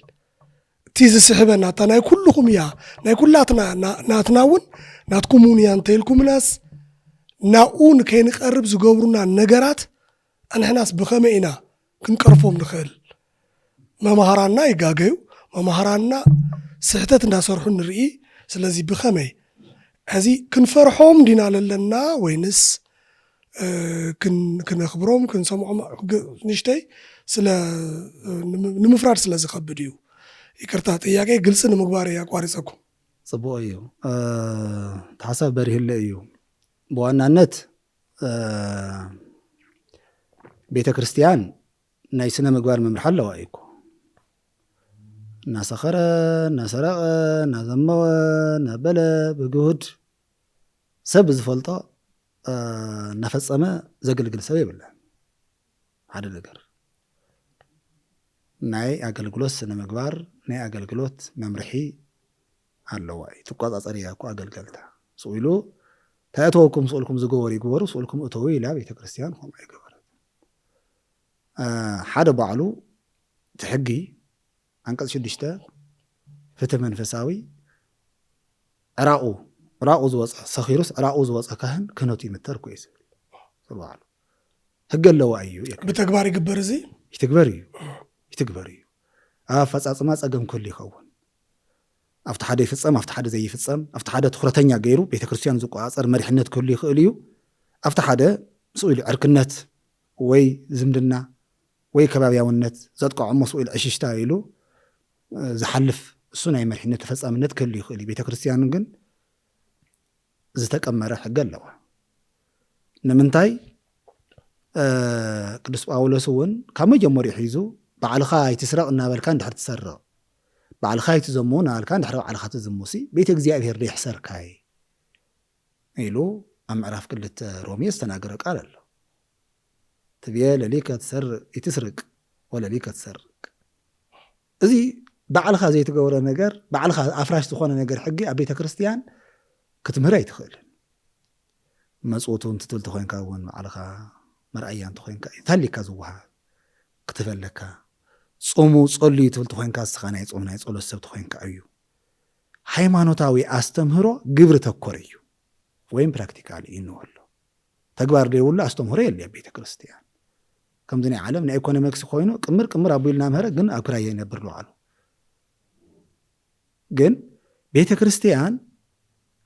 እቲ ዝስሕበና እታ ናይ ኩልኹም እያ፣ ናይ ኩላትና ና-፣ ናትና እውን ናትኩም እውን እያ እንተኢልኩምናስ ናብኡ ንከይንቀርብ ዝገብሩና ነገራት ኣንሕናስ ብኸመይ ኢና ክንቀርፎም ንኽእል? መማህራንና ይጋገዩ፣ መማህራንና ስሕተት እንዳሰርሑ ንርኢ። ስለዚ ብኸመይ ሕዚ ክንፈርሖም ዲና ለለና ወይንስ እ፣ ክን-፣ ክነኽብሮም ክንሰምዖም ግ-፣ ንእሽተይ ስለ እ፣ ንም-፣ ንምፍራድ ስለ ዝኸብድ እዩ። ይቅርታ ጥያቄ ግልፂ ንምግባር እየ ኣቋሪፀኩም። ጽቡቕ እዩ። እ፣ እቲ ሓሳብ በሪህለ እዩ። ብዋናነት እ፣ ቤተ ክርስቲያን ናይ ስነ ምግባር መምርሒ ኣለዋ እዩ እኮ። እናሰኸረ፣ እናሰረቐ፣ እናዘመወ፣ እናበለ ብግሁድ ሰብ ብዝፈልጦ እ፣ እናፈጸመ ዘገልግል ሰብ የብለን። ሓደ ነገር ናይ ኣገልግሎት ስነ ምግባር ናይ ኣገልግሎት መምርሒ ኣለዋ እዩ። ትቆጻጸር እያ እኮ ኣገልገልታ። ስቕ ኢሉ እንታይ ኣተወኩም ስቕልኩም ዝገበሩ ይግበሩ፣ ስቕልኩም እተዉ ኢላ ቤተ ክርስቲያን ከምኡ ኣይገበረት። እ፣ ሓደ ባዕሉ እቲ ሕጊ ዓንቀጽ ሽዱሽተ ፍትህ መንፈሳዊ ዕራቑ፣ ዕራቑ ዝወፀ፣ ሰኺሩስ ዕራቑ ዝወፀ ካህን ክህነቱ ይምተር እኮ እዩ ዝብል። ስለ ባዕሉ ሕጊ ኣለዋ እዩ። የክ-፣ ብተግባር ይግበር እዚ? ይትግበር እዩ። ይትግበር እዩ። ኣብ ኣፈጻጽማ ጸገም ክህሉ ይኸውን። ኣብቲ ሓደ ይፍጸም፣ ኣብቲ ሓደ ዘይፍጸም፣ ኣብቲ ሓደ ትኹረተኛ ገይሩ ቤተክርስትያን ዝቆጻጸር መሪሕነት ክህሉ ይኽእል እዩ። ኣብቲ ሓደ ስቕ ኢሉ ዕርክነት ወይ ዝምድና ወይ ከባብያውነት ዘጥቅዖ እሞ ስቕ ኢሉ ዕሽሽታ ኢሉ፣ እ፣ ዝሓልፍ እሱ ናይ መሪሕነት ተፈጻምነት ክህሉ ይኽእል እዩ። ቤተክርስትያን ግን ዝተቀመረ ሕጊ ኣለዋ። ንምንታይ? እ፣ ቅዱስ ጳውሎስ እውን ካብ መጀመሪኡ ሒዙ ባዕልኻ ኣይትስረቕ እናበልካ እንድሕር ትሰርቕ፣ ባዕልኻ ኣይትዘሙ እናበልካ እንድሕር ባዕልኻ ትዝሙሲ ቤተ እግዚኣብሔር ዶ ይሕሰርካይ? ኢሉ ኣብ ምዕራፍ ክልተ ሮሜ ዝተናገረ ቃል ኣሎ። ትብየ ለሊከ ትሰርቅ፣ ኢትስርቅ ወለሊከ ትሰርቅ። እዚ ባዕልኻ ዘይትገብሮ ነገር፣ ባዕልኻ ኣፍራሽ ዝኾነ ነገር ሕጊ ኣብ ቤተ ክርስቲያን ክትምህር ኣይትኽእልን። መጽውቱ እንትትብል ተኾይንካ እውን ባዕልኻ መርኣያ እንተኾይንካ እዩ፣ ታሊካ ዝወሃብ ክትህብ ኣለካ። ጾሙ ጸልዩ ትብል ተኾይንካ፣ ንስኻ ናይ ጾም ናይ ጸሎት ሰብ ተኾይንካ እዩ። ሃይማኖታዊ ኣስተምህሮ ግብሪ ተኮር እዩ ወይም ፕራክቲካል እዩ እንበሎ። ተግባር ዘይብሉ ኣስተምህሮ የለ ኣብ ቤተ ክርስቲያን። ከምዚ ናይ ዓለም ናይ ኢኮኖሚክስ ኮይኑ ቅምር ቅምር ኣቢሉ እናምሀረ ግን ኣብ ክራይ ይነብር ኣለዋሉ። ግን ቤተ ክርስቲያን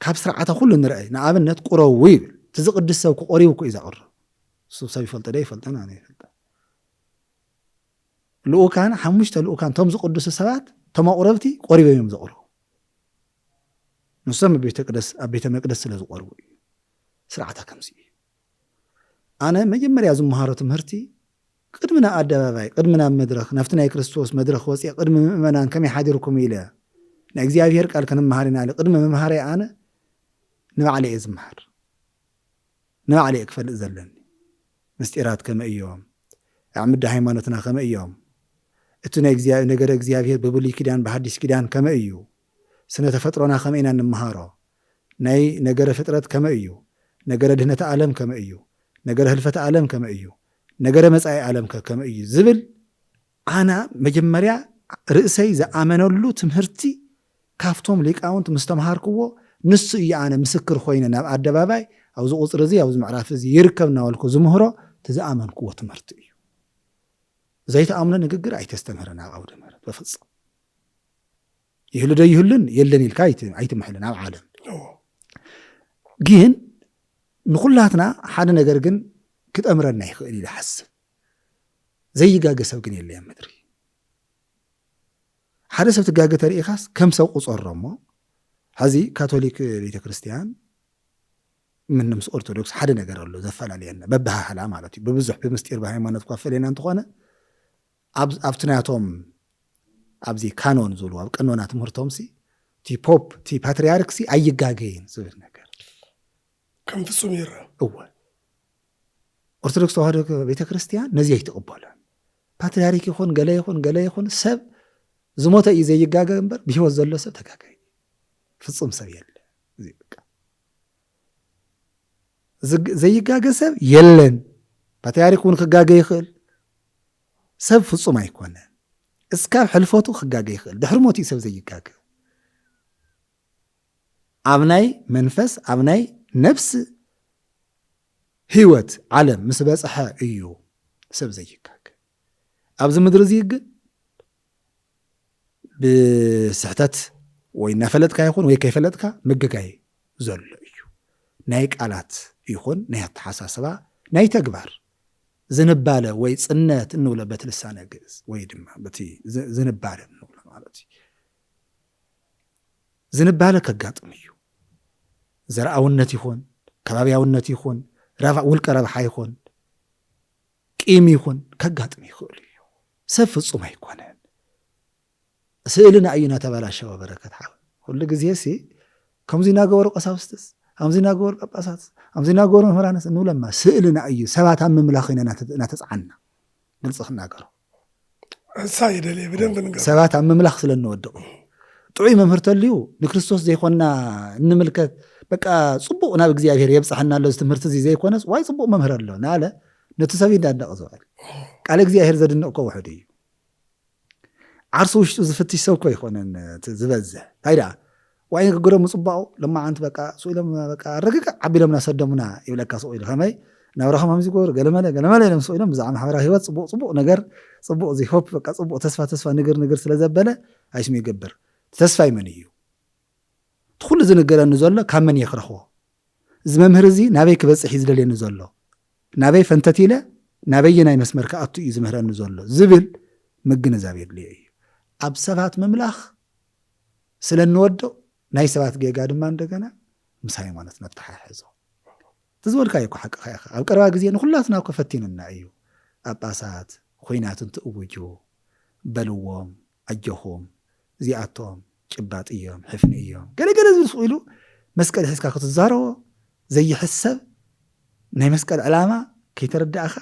ካብ ስርዓታ ኩሉ ንርአይ። ንኣብነት ቁረቡ ይብል። እቲ ዝቕድስ ሰብ ክቆሪቡ እኮ እዩ ዘቕርብ። እሱ ሰብ ይፈልጦ ዶ ይፈልጠን ኣነ ይፈልጠ። ልኡካን ሓሙሽተ ልኡካን ቶም ዝቕድሱ ሰባት ቶም ኣቑረብቲ ቆሪቦም እዮም ዘቕርቡ። ንሶም ኣብ ቤተ ቅደስ ኣብ ቤተ መቅደስ ስለ ዝቆርቡ እዩ። ስርዓታ ከምዚ እዩ። ኣነ መጀመርያ ዝመሃሮ ትምህርቲ ቅድሚ ናብ ኣደባባይ ቅድሚ ናብ መድረኽ ናብቲ ናይ ክርስቶስ መድረኽ ወፅየ ቅድሚ ምእመናን ከመይ ሓዲርኩም ኢለ ናይ እግዚኣብሔር ቃል ክንመሃር ኢና ኢለ ቅድሚ ምምሃረይ ኣነ ንባዕለ እየ ዝመሃር። ንባዕለ እየ ክፈልጥ ዘለኒ። ምስጢራት ከመይ እዮም? ኣዕምዲ ሃይማኖትና ከመይ እዮም? እቲ ናይ እግዚኣብ- ነገረ እግዚኣብሔር ብብሉይ ኪዳን ብሃዲስ ኪዳን ከመይ እዩ? ስነ ተፈጥሮና ከመይ ኢና እንመሃሮ? ናይ ነገረ ፍጥረት ከመይ እዩ? ነገረ ድህነተ ዓለም ከመይ እዩ? ነገረ ህልፈተ ዓለም ከመይ እዩ? ነገረ መጻኢ ዓለም ከ ከመይ እዩ? ዝብል ኣና መጀመርያ ርእሰይ ዝኣመነሉ ትምህርቲ ካብቶም ሊቃውንት ምስ ተምሃርክዎ ንሱ እዩ ኣነ ምስክር ኮይነ ናብ ኣደባባይ ኣብዚ ቁፅሪ እዚ ኣብዚ ምዕራፍ እዚ ይርከብ እናበልኩ ዝምህሮ እቲ ዝኣመንክዎ ትምህርቲ እዩ። ዘይተኣምኖ ንግግር ኣይተስተምህርን ኣብ ዓውደ ምህረት በፍጹም። ይህሉ ዶ ይህሉን የለን ኢልካ ኣይት- ኣይትምሕልን ኣብ ዓለም። እዎ። ግን ንኩላትና ሓደ ነገር ግን ክጠምረና ይኽእል ኢለ ሓስብ። ዘይጋገ ሰብ ግን የለየ ምድሪ። ሓደ ሰብ ትጋገ ተርኢኻስ ከም ሰብ ቁፀሮ እሞ ሕዚ ካቶሊክ ቤተክርስትያን ምን ምስ ኦርቶዶክስ ሓደ ነገር ኣሎ ዘፈላለየና በባህላ ማለት እዩ። ብብዙሕ ብምስጢር ብሃይማኖት እኳ ፈለየና እንተኾነ ኣብ- ኣብቲ ናቶም ኣብዚ ካኖን ዝብሉ ኣብ ቀኖና ትምህርቶም ሲ እቲ ፖፕ እቲ ፓትሪያርክ ሲ ኣይጋገይን ዝብል ነገር ከም ፍጹም ይረአ። እወ ኦርቶዶክስ ተዋህዶ ቤተክርስትያን ነዚ ኣይትቕበሎን። ፓትሪያርክ ይኹን ገለ ይኹን ገለ ይኹን ሰብ ዝሞተ እዩ ዘይጋገ እምበር ብህይወት ዘሎ ሰብ ተጋጋይ ፍጹም ሰብ የለ። እዚ በቃ ዝግ- ዘይጋገ ሰብ የለን። ፓትሪያርክ እውን ክጋገ ይኽእል። ሰብ ፍጹም ኣይኮነን። እስካብ ሕልፈቱ ክጋገ ይኽእል። ድሕሪ ሞት እዩ ሰብ ዘይጋገ። ኣብ ናይ መንፈስ ኣብ ናይ ነብሲ ህይወት ዓለም ምስ በፅሐ እዩ ሰብ ዘይጋገ። ኣብዚ ምድሪ እዚ ግን ብስሕተት ወይ እናፈለጥካ ይኹን ወይ ከይፈለጥካ ምግጋይ ዘሎ እዩ። ናይ ቃላት ይኹን ናይ ኣተሓሳስባ ናይ ተግባር ዝንባለ ወይ ፅነት እንብሎ በቲ ልሳነ ግእዝ ወይ ድማ በቲ ዝ- ዝንባለ እንብሎ ማለት እዩ። ዝንባለ ከጋጥም እዩ። ዘርኣውነት ይኹን ከባብያውነት ይኹን ረባ- ውልቀ ረብሓ ይኹን ቂም ይኹን ከጋጥም ይኽእል እዩ። ሰብ ፍጹም ኣይኮነን። ስእልና እዩ እናተበላሸወ በረከት ሓው ኩሉ ግዜ ሲ ከምዚ እናገበሩ ቀሳውስትስ ከምዚ እናገበሩ ጳጳሳት ከምዚ እናገበሩ መምህራንስ እንብለማ ስእልና እዩ። ሰባት ኣብ ምምላኽ ኢና እናተ- እናተፅዓና ግልፂ ክናገሮ እሳ ይደልየ ብደንብ ንገር ሰባት ኣብ ምምላኽ ስለ እንወድቕ ጥዑይ መምህር ተልዩ ንክርስቶስ ዘይኮና እንምልከት በቃ ፅቡቕ ናብ እግዚኣብሔር የብፅሐና ኣሎ እዚ ትምህርቲ እዚ ዘይኮነስ ዋይ ፅቡቕ መምህር ኣሎ ናለ ነቲ ሰብ ይዳንደቕ ዝበል ቃል እግዚኣብሔር ዘድንቕ እኮ ውሕድ እዩ። ዓርሱ ውሽጡ ዝፍትሽ ሰብ እኮ ይኮነን እቲ ዝበዝሕ እንታይ ደኣ ዋይ ንግግሮም ምፅባቑ ለማዓንቲ በቃ ስኢሎም በቃ ኣረግግዕ ዓቢሎም እናሰደሙና ይብለካ ስቕ ኢሉ ከመይ ናብራኹም ከምዚ ይገብሩ ገለመለ ገለመለ ኢሎም ስቕ ኢሎም ብዛዕባ ማሕበራዊ ህይወት ፅቡቕ ፅቡቕ ነገር ፅቡቕ እዚ ሆፕ በቃ ፅቡቕ ተስፋ ተስፋ ንግር ንግር ስለ ዘበለ ኣይስሙ ይገብር ተስፋ ይመን እዩ እቲ ኩሉ ዝንገረኒ ዘሎ ካብ መን እየ ክረኽቦ እዚ መምህር እዚ ናበይ ክበፅሕ እዩ ዝደልየኒ ዘሎ ናበይ ፈንተት ኢለ ናበየናይ መስመር ክኣቱ እዩ ዝምህረኒ ዘሎ ዝብል ምግንዛብ የድልዮ እዩ ኣብ ሰባት ምምላኽ ስለ እንወድቕ ናይ ሰባት ጌጋ ድማ እንደገና ምስ ሃይማኖት ነተሓሕዞ እቲ ዝበልካዮ እኮ ሓቅኻ ኢኻ ኣብ ቀረባ ግዜ ንኩላትና እኮ ፈቲኑና እዩ ጳጳሳት ኹናት እንትእውጁ በልዎም ኣጆኹም እዚኣቶም ጭባጥ እዮም ሕፍኒ እዮም ገለገለ ዝብል ስቕ ኢሉ መስቀል ሒዝካ ክትዛረቦ ዘይሕሰብ ናይ መስቀል ዕላማ ከይተረዳእኻ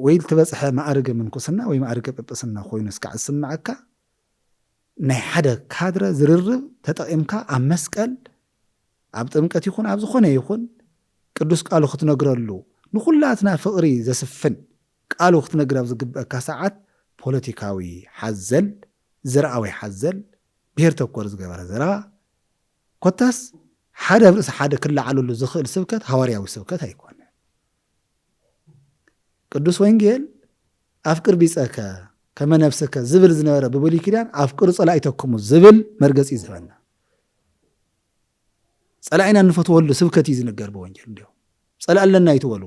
ወይ ዝተበፅሐ ማዕርገ ምንኩስና ወይ ማዕርገ ጳጳስና ኮይኑ እስካዕ ዝስምዐካ ናይ ሓደ ካድረ ዝርርብ ተጠቒምካ ኣብ መስቀል ኣብ ጥምቀት ይኹን ኣብ ዝኾነ ይኹን ቅዱስ ቃሉ ክትነግረሉ ንኹላትና ፍቕሪ ዘስፍን ቃሉ ክትነግር ኣብ ዝግበአካ ሰዓት ፖለቲካዊ ሓዘል ዘርኣዊ ሓዘል ብሄር ተኮር ዝገበረ ዘረባ ኮታስ ሓደ ኣብ ርእሲ ሓደ ክለዓለሉ ዝኽእል ስብከት ሃዋርያዊ ስብከት ኣይኮነን። ቅዱስ ወንጌል ኣፍቅር ቢጸከ ከመ ነፍስከ ዝብል ዝነበረ ብብሉይ ኪዳን ኣፍቅሩ ጸላኢተኩሙ ዝብል መርገጺ እዩ ዝህበና። ጸላኢና እንፈትወሉ ስብከት እዩ ዝንገር ብወንጌል። እንዲሁ ጸላእ ኣለና ኣይትበሉ፣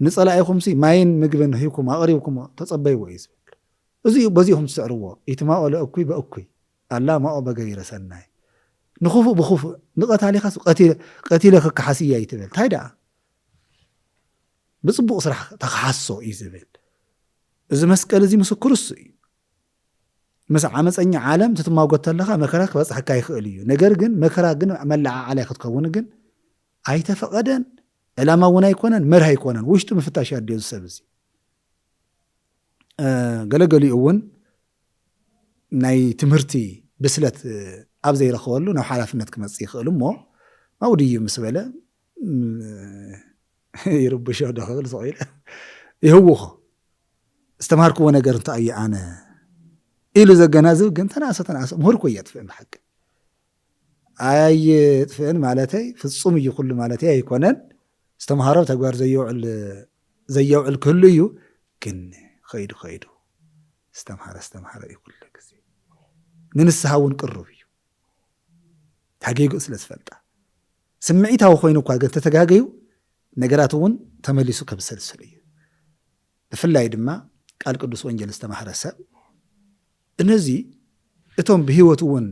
ንጸላኢኹምሲ ማይን ምግብን ሂብኩም ኣቕሪብኩም ተጸበይዎ እዩ ዝብል። እዚ እዩ፣ በዚኹም ትስዕርዎ። ኢትማኦ ለእኩይ በእኩይ ኣላ ማኦ በገቢረ ሰናይ። ንኽፉእ ብኽፉእ፣ ንቐታሊኻስ ቀቲለ፣ ቀቲለ ክከሓስ እየ ኣይትበል። እንታይ ደኣ? ብጽቡቕ ስራሕ ተኸሓሶ እዩ ዝብል። እዚ መስቀል እዚ ምስክሩ እሱ እዩ። ምስ ዓመፀኛ ዓለም ትትማጎት ተለኻ መከራ ክበፅሐካ ይኽእል እዩ። ነገር ግን መከራ ግን መለዓዓላይ ክትከውን ግን ኣይተፈቐደን። ዕላማ እውን ኣይኮነን፣ መርህ ኣይኮነን። ውሽጡ ምፍታሽ ኣድልዮ እዚ ሰብ እዚ። እ፣ ገለገሊኡ እውን ናይ ትምህርቲ ብስለት፣ እ፣ ኣብ ዘይረኸበሉ ናብ ሓላፍነት ክመጽእ ይኽእል እሞ፣ ኣብኡ ድዩ ምስ በለ፣ ም፣ ይርብሾ ዶ ክብል ስቕ ኢለ ይህውኾ። ዝተምሃርክዎ ነገር እንታይ እዩ ኣነ ኢሉ ዘገናዝብ ግን ተናእሰ፣ ተናእሰ። ምሁር እኮ እየጥፍእን ብሓቂ። ኣየጥፍእን ማለተይ ፍጹም እዩ ኩሉ ማለተይ ኣይኮነን። ዝተምሃሮ ተግባር ዘየውዕል፣ ዘየውዕል ክህሉ እዩ። ግን ኸይዱ ኸይዱ ዝተምሃረ፣ ዝተምሃረ እዩ ኩሉ ግዜ። ንንስሓ እውን ቅሩብ እዩ። ታጌግኡ ስለ ዝፈልጣ። ስምዒታዊ ኮይኑ እኳ ግን ተተጋገዩ ነገራት እውን ተመሊሱ ከብሰልስል እዩ። ብፍላይ ድማ ቃል ቅዱስ ወንጌል ዝተማህረ ሰብ፣ እነዚ እቶም ብህይወት እውን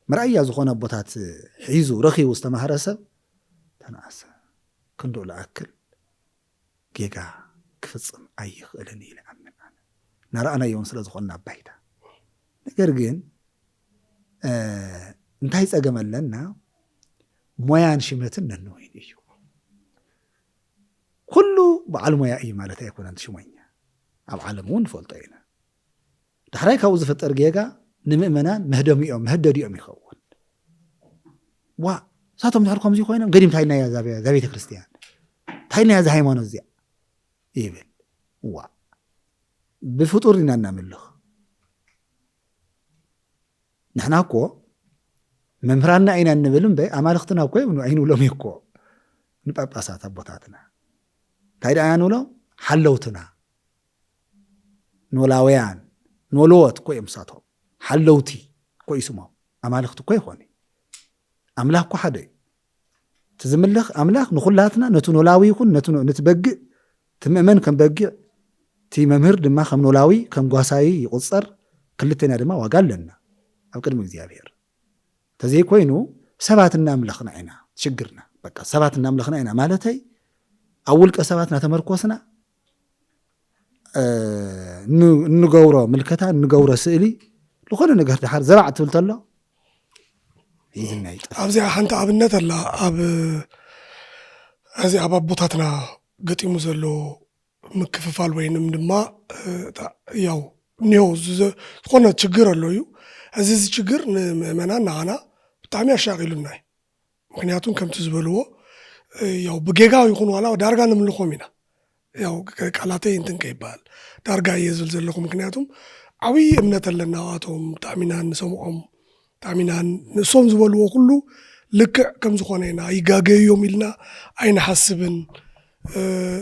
መርኣያ ዝኾነ ኣቦታት ሒዙ ረኺቡ ዝተማህረ ሰብ ተነኣሰ። ክንድኡ ለኣክል ጌጋ ክፍጽም ኣይኽእልን ኢለ ኣምን ኣነ። እናረኣናዮ እውን ስለ ዝኾንና ኣብ ባይታ። ነገር ግን፣ እ፣ እንታይ ጸገም ኣለና? ሞያን ሽመትን ነንወይን እዩ። ኩሉ በዓል ሞያ እዩ ማለት ኣይኮነን ሽሞኛ። ኣብ ዓለም እውን ንፈልጦ ኢና። ዳሕራይ ካብኡ ዝፍጠር ጌጋ ንምእመናን መህደሚኦም፣ መህደዲኦም ይኸውን። ዋ፣ እሳቶም ድሕር ከምዚ ኮይኖም ገዲም እንታይ ኢልናያ እዛ ቤ-፣ እዛ ቤተ ክርስቲያን? እንታይ ኢልናያ እዛ ሃይማኖት እዚኣ? ይብል። ዋ፣ ብፍጡር ኢና እናምልኽ። ንሕና እኮ መምህራንና ኢና እንብል እምበር ኣማልኽትና እኮ ኣይብሉ-፣ ኣይንብሎም እዩ እኮ ንጳጳሳት ኣቦታትና። እንታይ ደኣ ንብሎም? ሓለውትና። ኖላውያን፣ ኖልዎት እኮ እዮም እሳቶም። ሓለውቲ እኮ እዩ ስሞም። ኣማልኽቲ እኮ ይኾኑ። ኣምላኽ እኮ ሓደ እዩ። እቲ ዝምለኽ ኣምላኽ ንኹላትና፣ ነቲ ኖላዊ ይኹን ነቲ ኖ-፣ ነቲ በግዕ፣ እቲ ምእመን ከም በግዕ፣ እቲ መምህር ድማ ከም ኖላዊ፣ ከም ጓሳይ ይቑጸር። ክልቴና ድማ ዋጋ ኣለና ኣብ ቅድሚ እግዚኣብሔር። ተዘይኮይኑ ሰባት እናምለኽና ኢና ሽግርና። በቃ ሰባት እናምለኽና ኢና ማለተይ፣ ኣብ ውልቀ ሰባት እናተመርኮስና፣ እ፣ ን-፣ እንገብሮ ምልከታ፣ እንገብሮ ስእሊ፣ ዝኾነ ነገር ድሓር ዘባዕ ትብል ተሎ ሒዝና ይጠፍእ። ኣብዚኣ ሓንቲ ኣብነት ኣላ። ኣብ፣ እዚ ኣብ ኣቦታትና ገጢሙ ዘሎ ምክፍፋል ወይንም ድማ፣ እ፣ ታ-፣ ያው እኒሆ ዝ-፣ ዝ-፣ ዝኾነ ችግር ኣሎ እዩ። እዚ፣ እዚ ችግር ንምእመናን ንዓና ብጣዕሚ ኣሻቒሉና እዩ። ምክንያቱም ከምቲ ዝበልዎ፣ እ፣ ያው ብጌጋ ይኹን ዋላ ዳርጋ ንምልኾም ኢና። ያው ቃላተይ እንትን ከይበሃል ዳርጋ እየ ዝብል ዘለኹ። ምክንያቱም ዓብዪ እምነት ኣለና ኣብኣቶም፣ ብጣዕሚ ኢና ንሰምዖም፣ ብጣዕሚ ኢና ንሶም ዝበልዎ ኩሉ ልክዕ ከም ዝኾነ ኢና፣ ይጋገዩ እዮም ኢልና ኣይንሓስብን። እ፣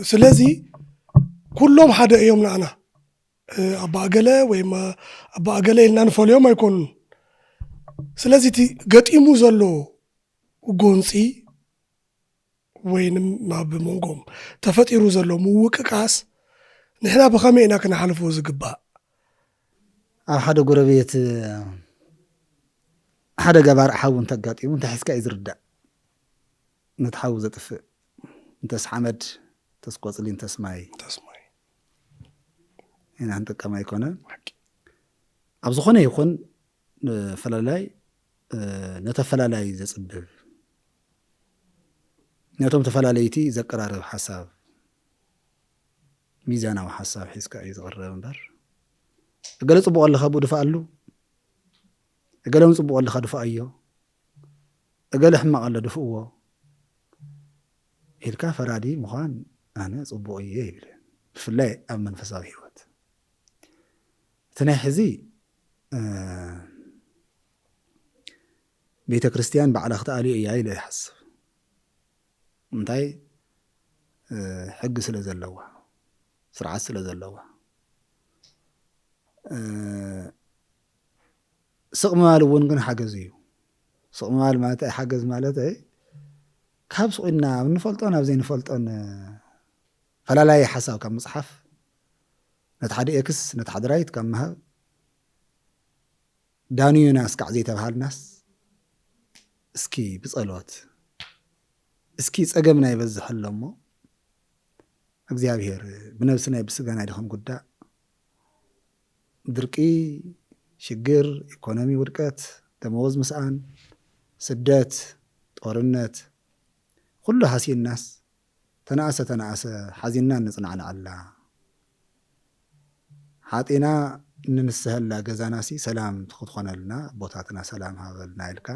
ስለዚ ኩሎም ሓደ እዮም ንዓና። እ፣ ኣባ እገለ ወይም ኣባ እገለ ኢልና ንፈልዮም ኣይኮኑን። ስለዚ እቲ ገጢሙ ዘሎ ጎንፂ ወይንም ኣብ መንጎም ተፈጢሩ ዘሎ ምውቅቃስ ንሕና ብኸመይ ኢና ክንሓልፎ ዝግባእ? ኣብ ሓደ ጎረቤት ሓደ ገባር ሓዊ እንተጋጢሙ እንታይ ሒዝካ እዩ ዝርዳእ? ነቲ ሓዊ ዘጥፍእ እንተስ ሓመድ፣ እንተስ ቆጽሊ፣ እንተስ ማይ ተስማይ ኢና ክንጥቀም ኣይኮነን። ሓቂ። ኣብ ዝኾነ ይኹን ፈላላይ፣ እ፣ ነተፈላላይ ዘጽብብ፣ ነቶም ተፈላለይቲ ዘቀራርብ ሓሳብ፣ ሚዛናዊ ሓሳብ ሒዝካ እዩ ዝቕረብ እምበር፣ እገለ ጽቡቕ ኣለኻ ብኡ ድፍኣሉ፣ እገለ እውን ጽቡቕ ኣለኻ ድፍኣዮ፣ እገለ ሕማቕ ኣሎ ድፍእዎ ኢልካ ፈራዲ ምዃን ኣነ ጽቡቕ እየ ይብልን። ብፍላይ ኣብ መንፈሳዊ ህይወት። እቲ ናይ ሕዚ፣ እ፣ ቤተ ክርስቲያን ባዕላ ክትኣልዮ እያ ኢለ ይሓስብ። እንታይ፣ እ፣ ሕጊ ስለ ዘለዋ። ስርዓት ስለ ዘለዎ። ስቕ ምባል እውን ግን ሓገዝ እዩ። ስቕ ምባል ማለት ሓገዝ ማለት ካብ ስቑ ኢልና ኣብ እንፈልጦን ኣብ ዘይንፈልጦን ፈላላይ ሓሳብ ካብ ምፅሓፍ፣ ነቲ ሓደ ኤክስ ነቲ ሓደ ራይት ካብ ምሃብ፣ ዳንዩና እስካዕ ዘይተባሃልናስ፣ እስኪ ብጸሎት፣ እስኪ ጸገምና ይበዝሕ ኣሎ እሞ እግዚኣብሔር ብነብስና ብስጋና ድኸም ጉዳእ፣ ድርቂ፣ ሽግር፣ ኢኮኖሚ ውድቀት፣ ደመወዝ ምስኣን፣ ስደት፣ ጦርነት፣ ኩሉ ሃሲናስ፣ ተናእሰ ተናእሰ ሓዚንና እንጽናዕናዓላ፣ ሓጢና እንንስሀላ ገዛናሲ ሰላም ክትኾነልና፣ ኣቦታትና ሰላም ሃበልና ኢልካ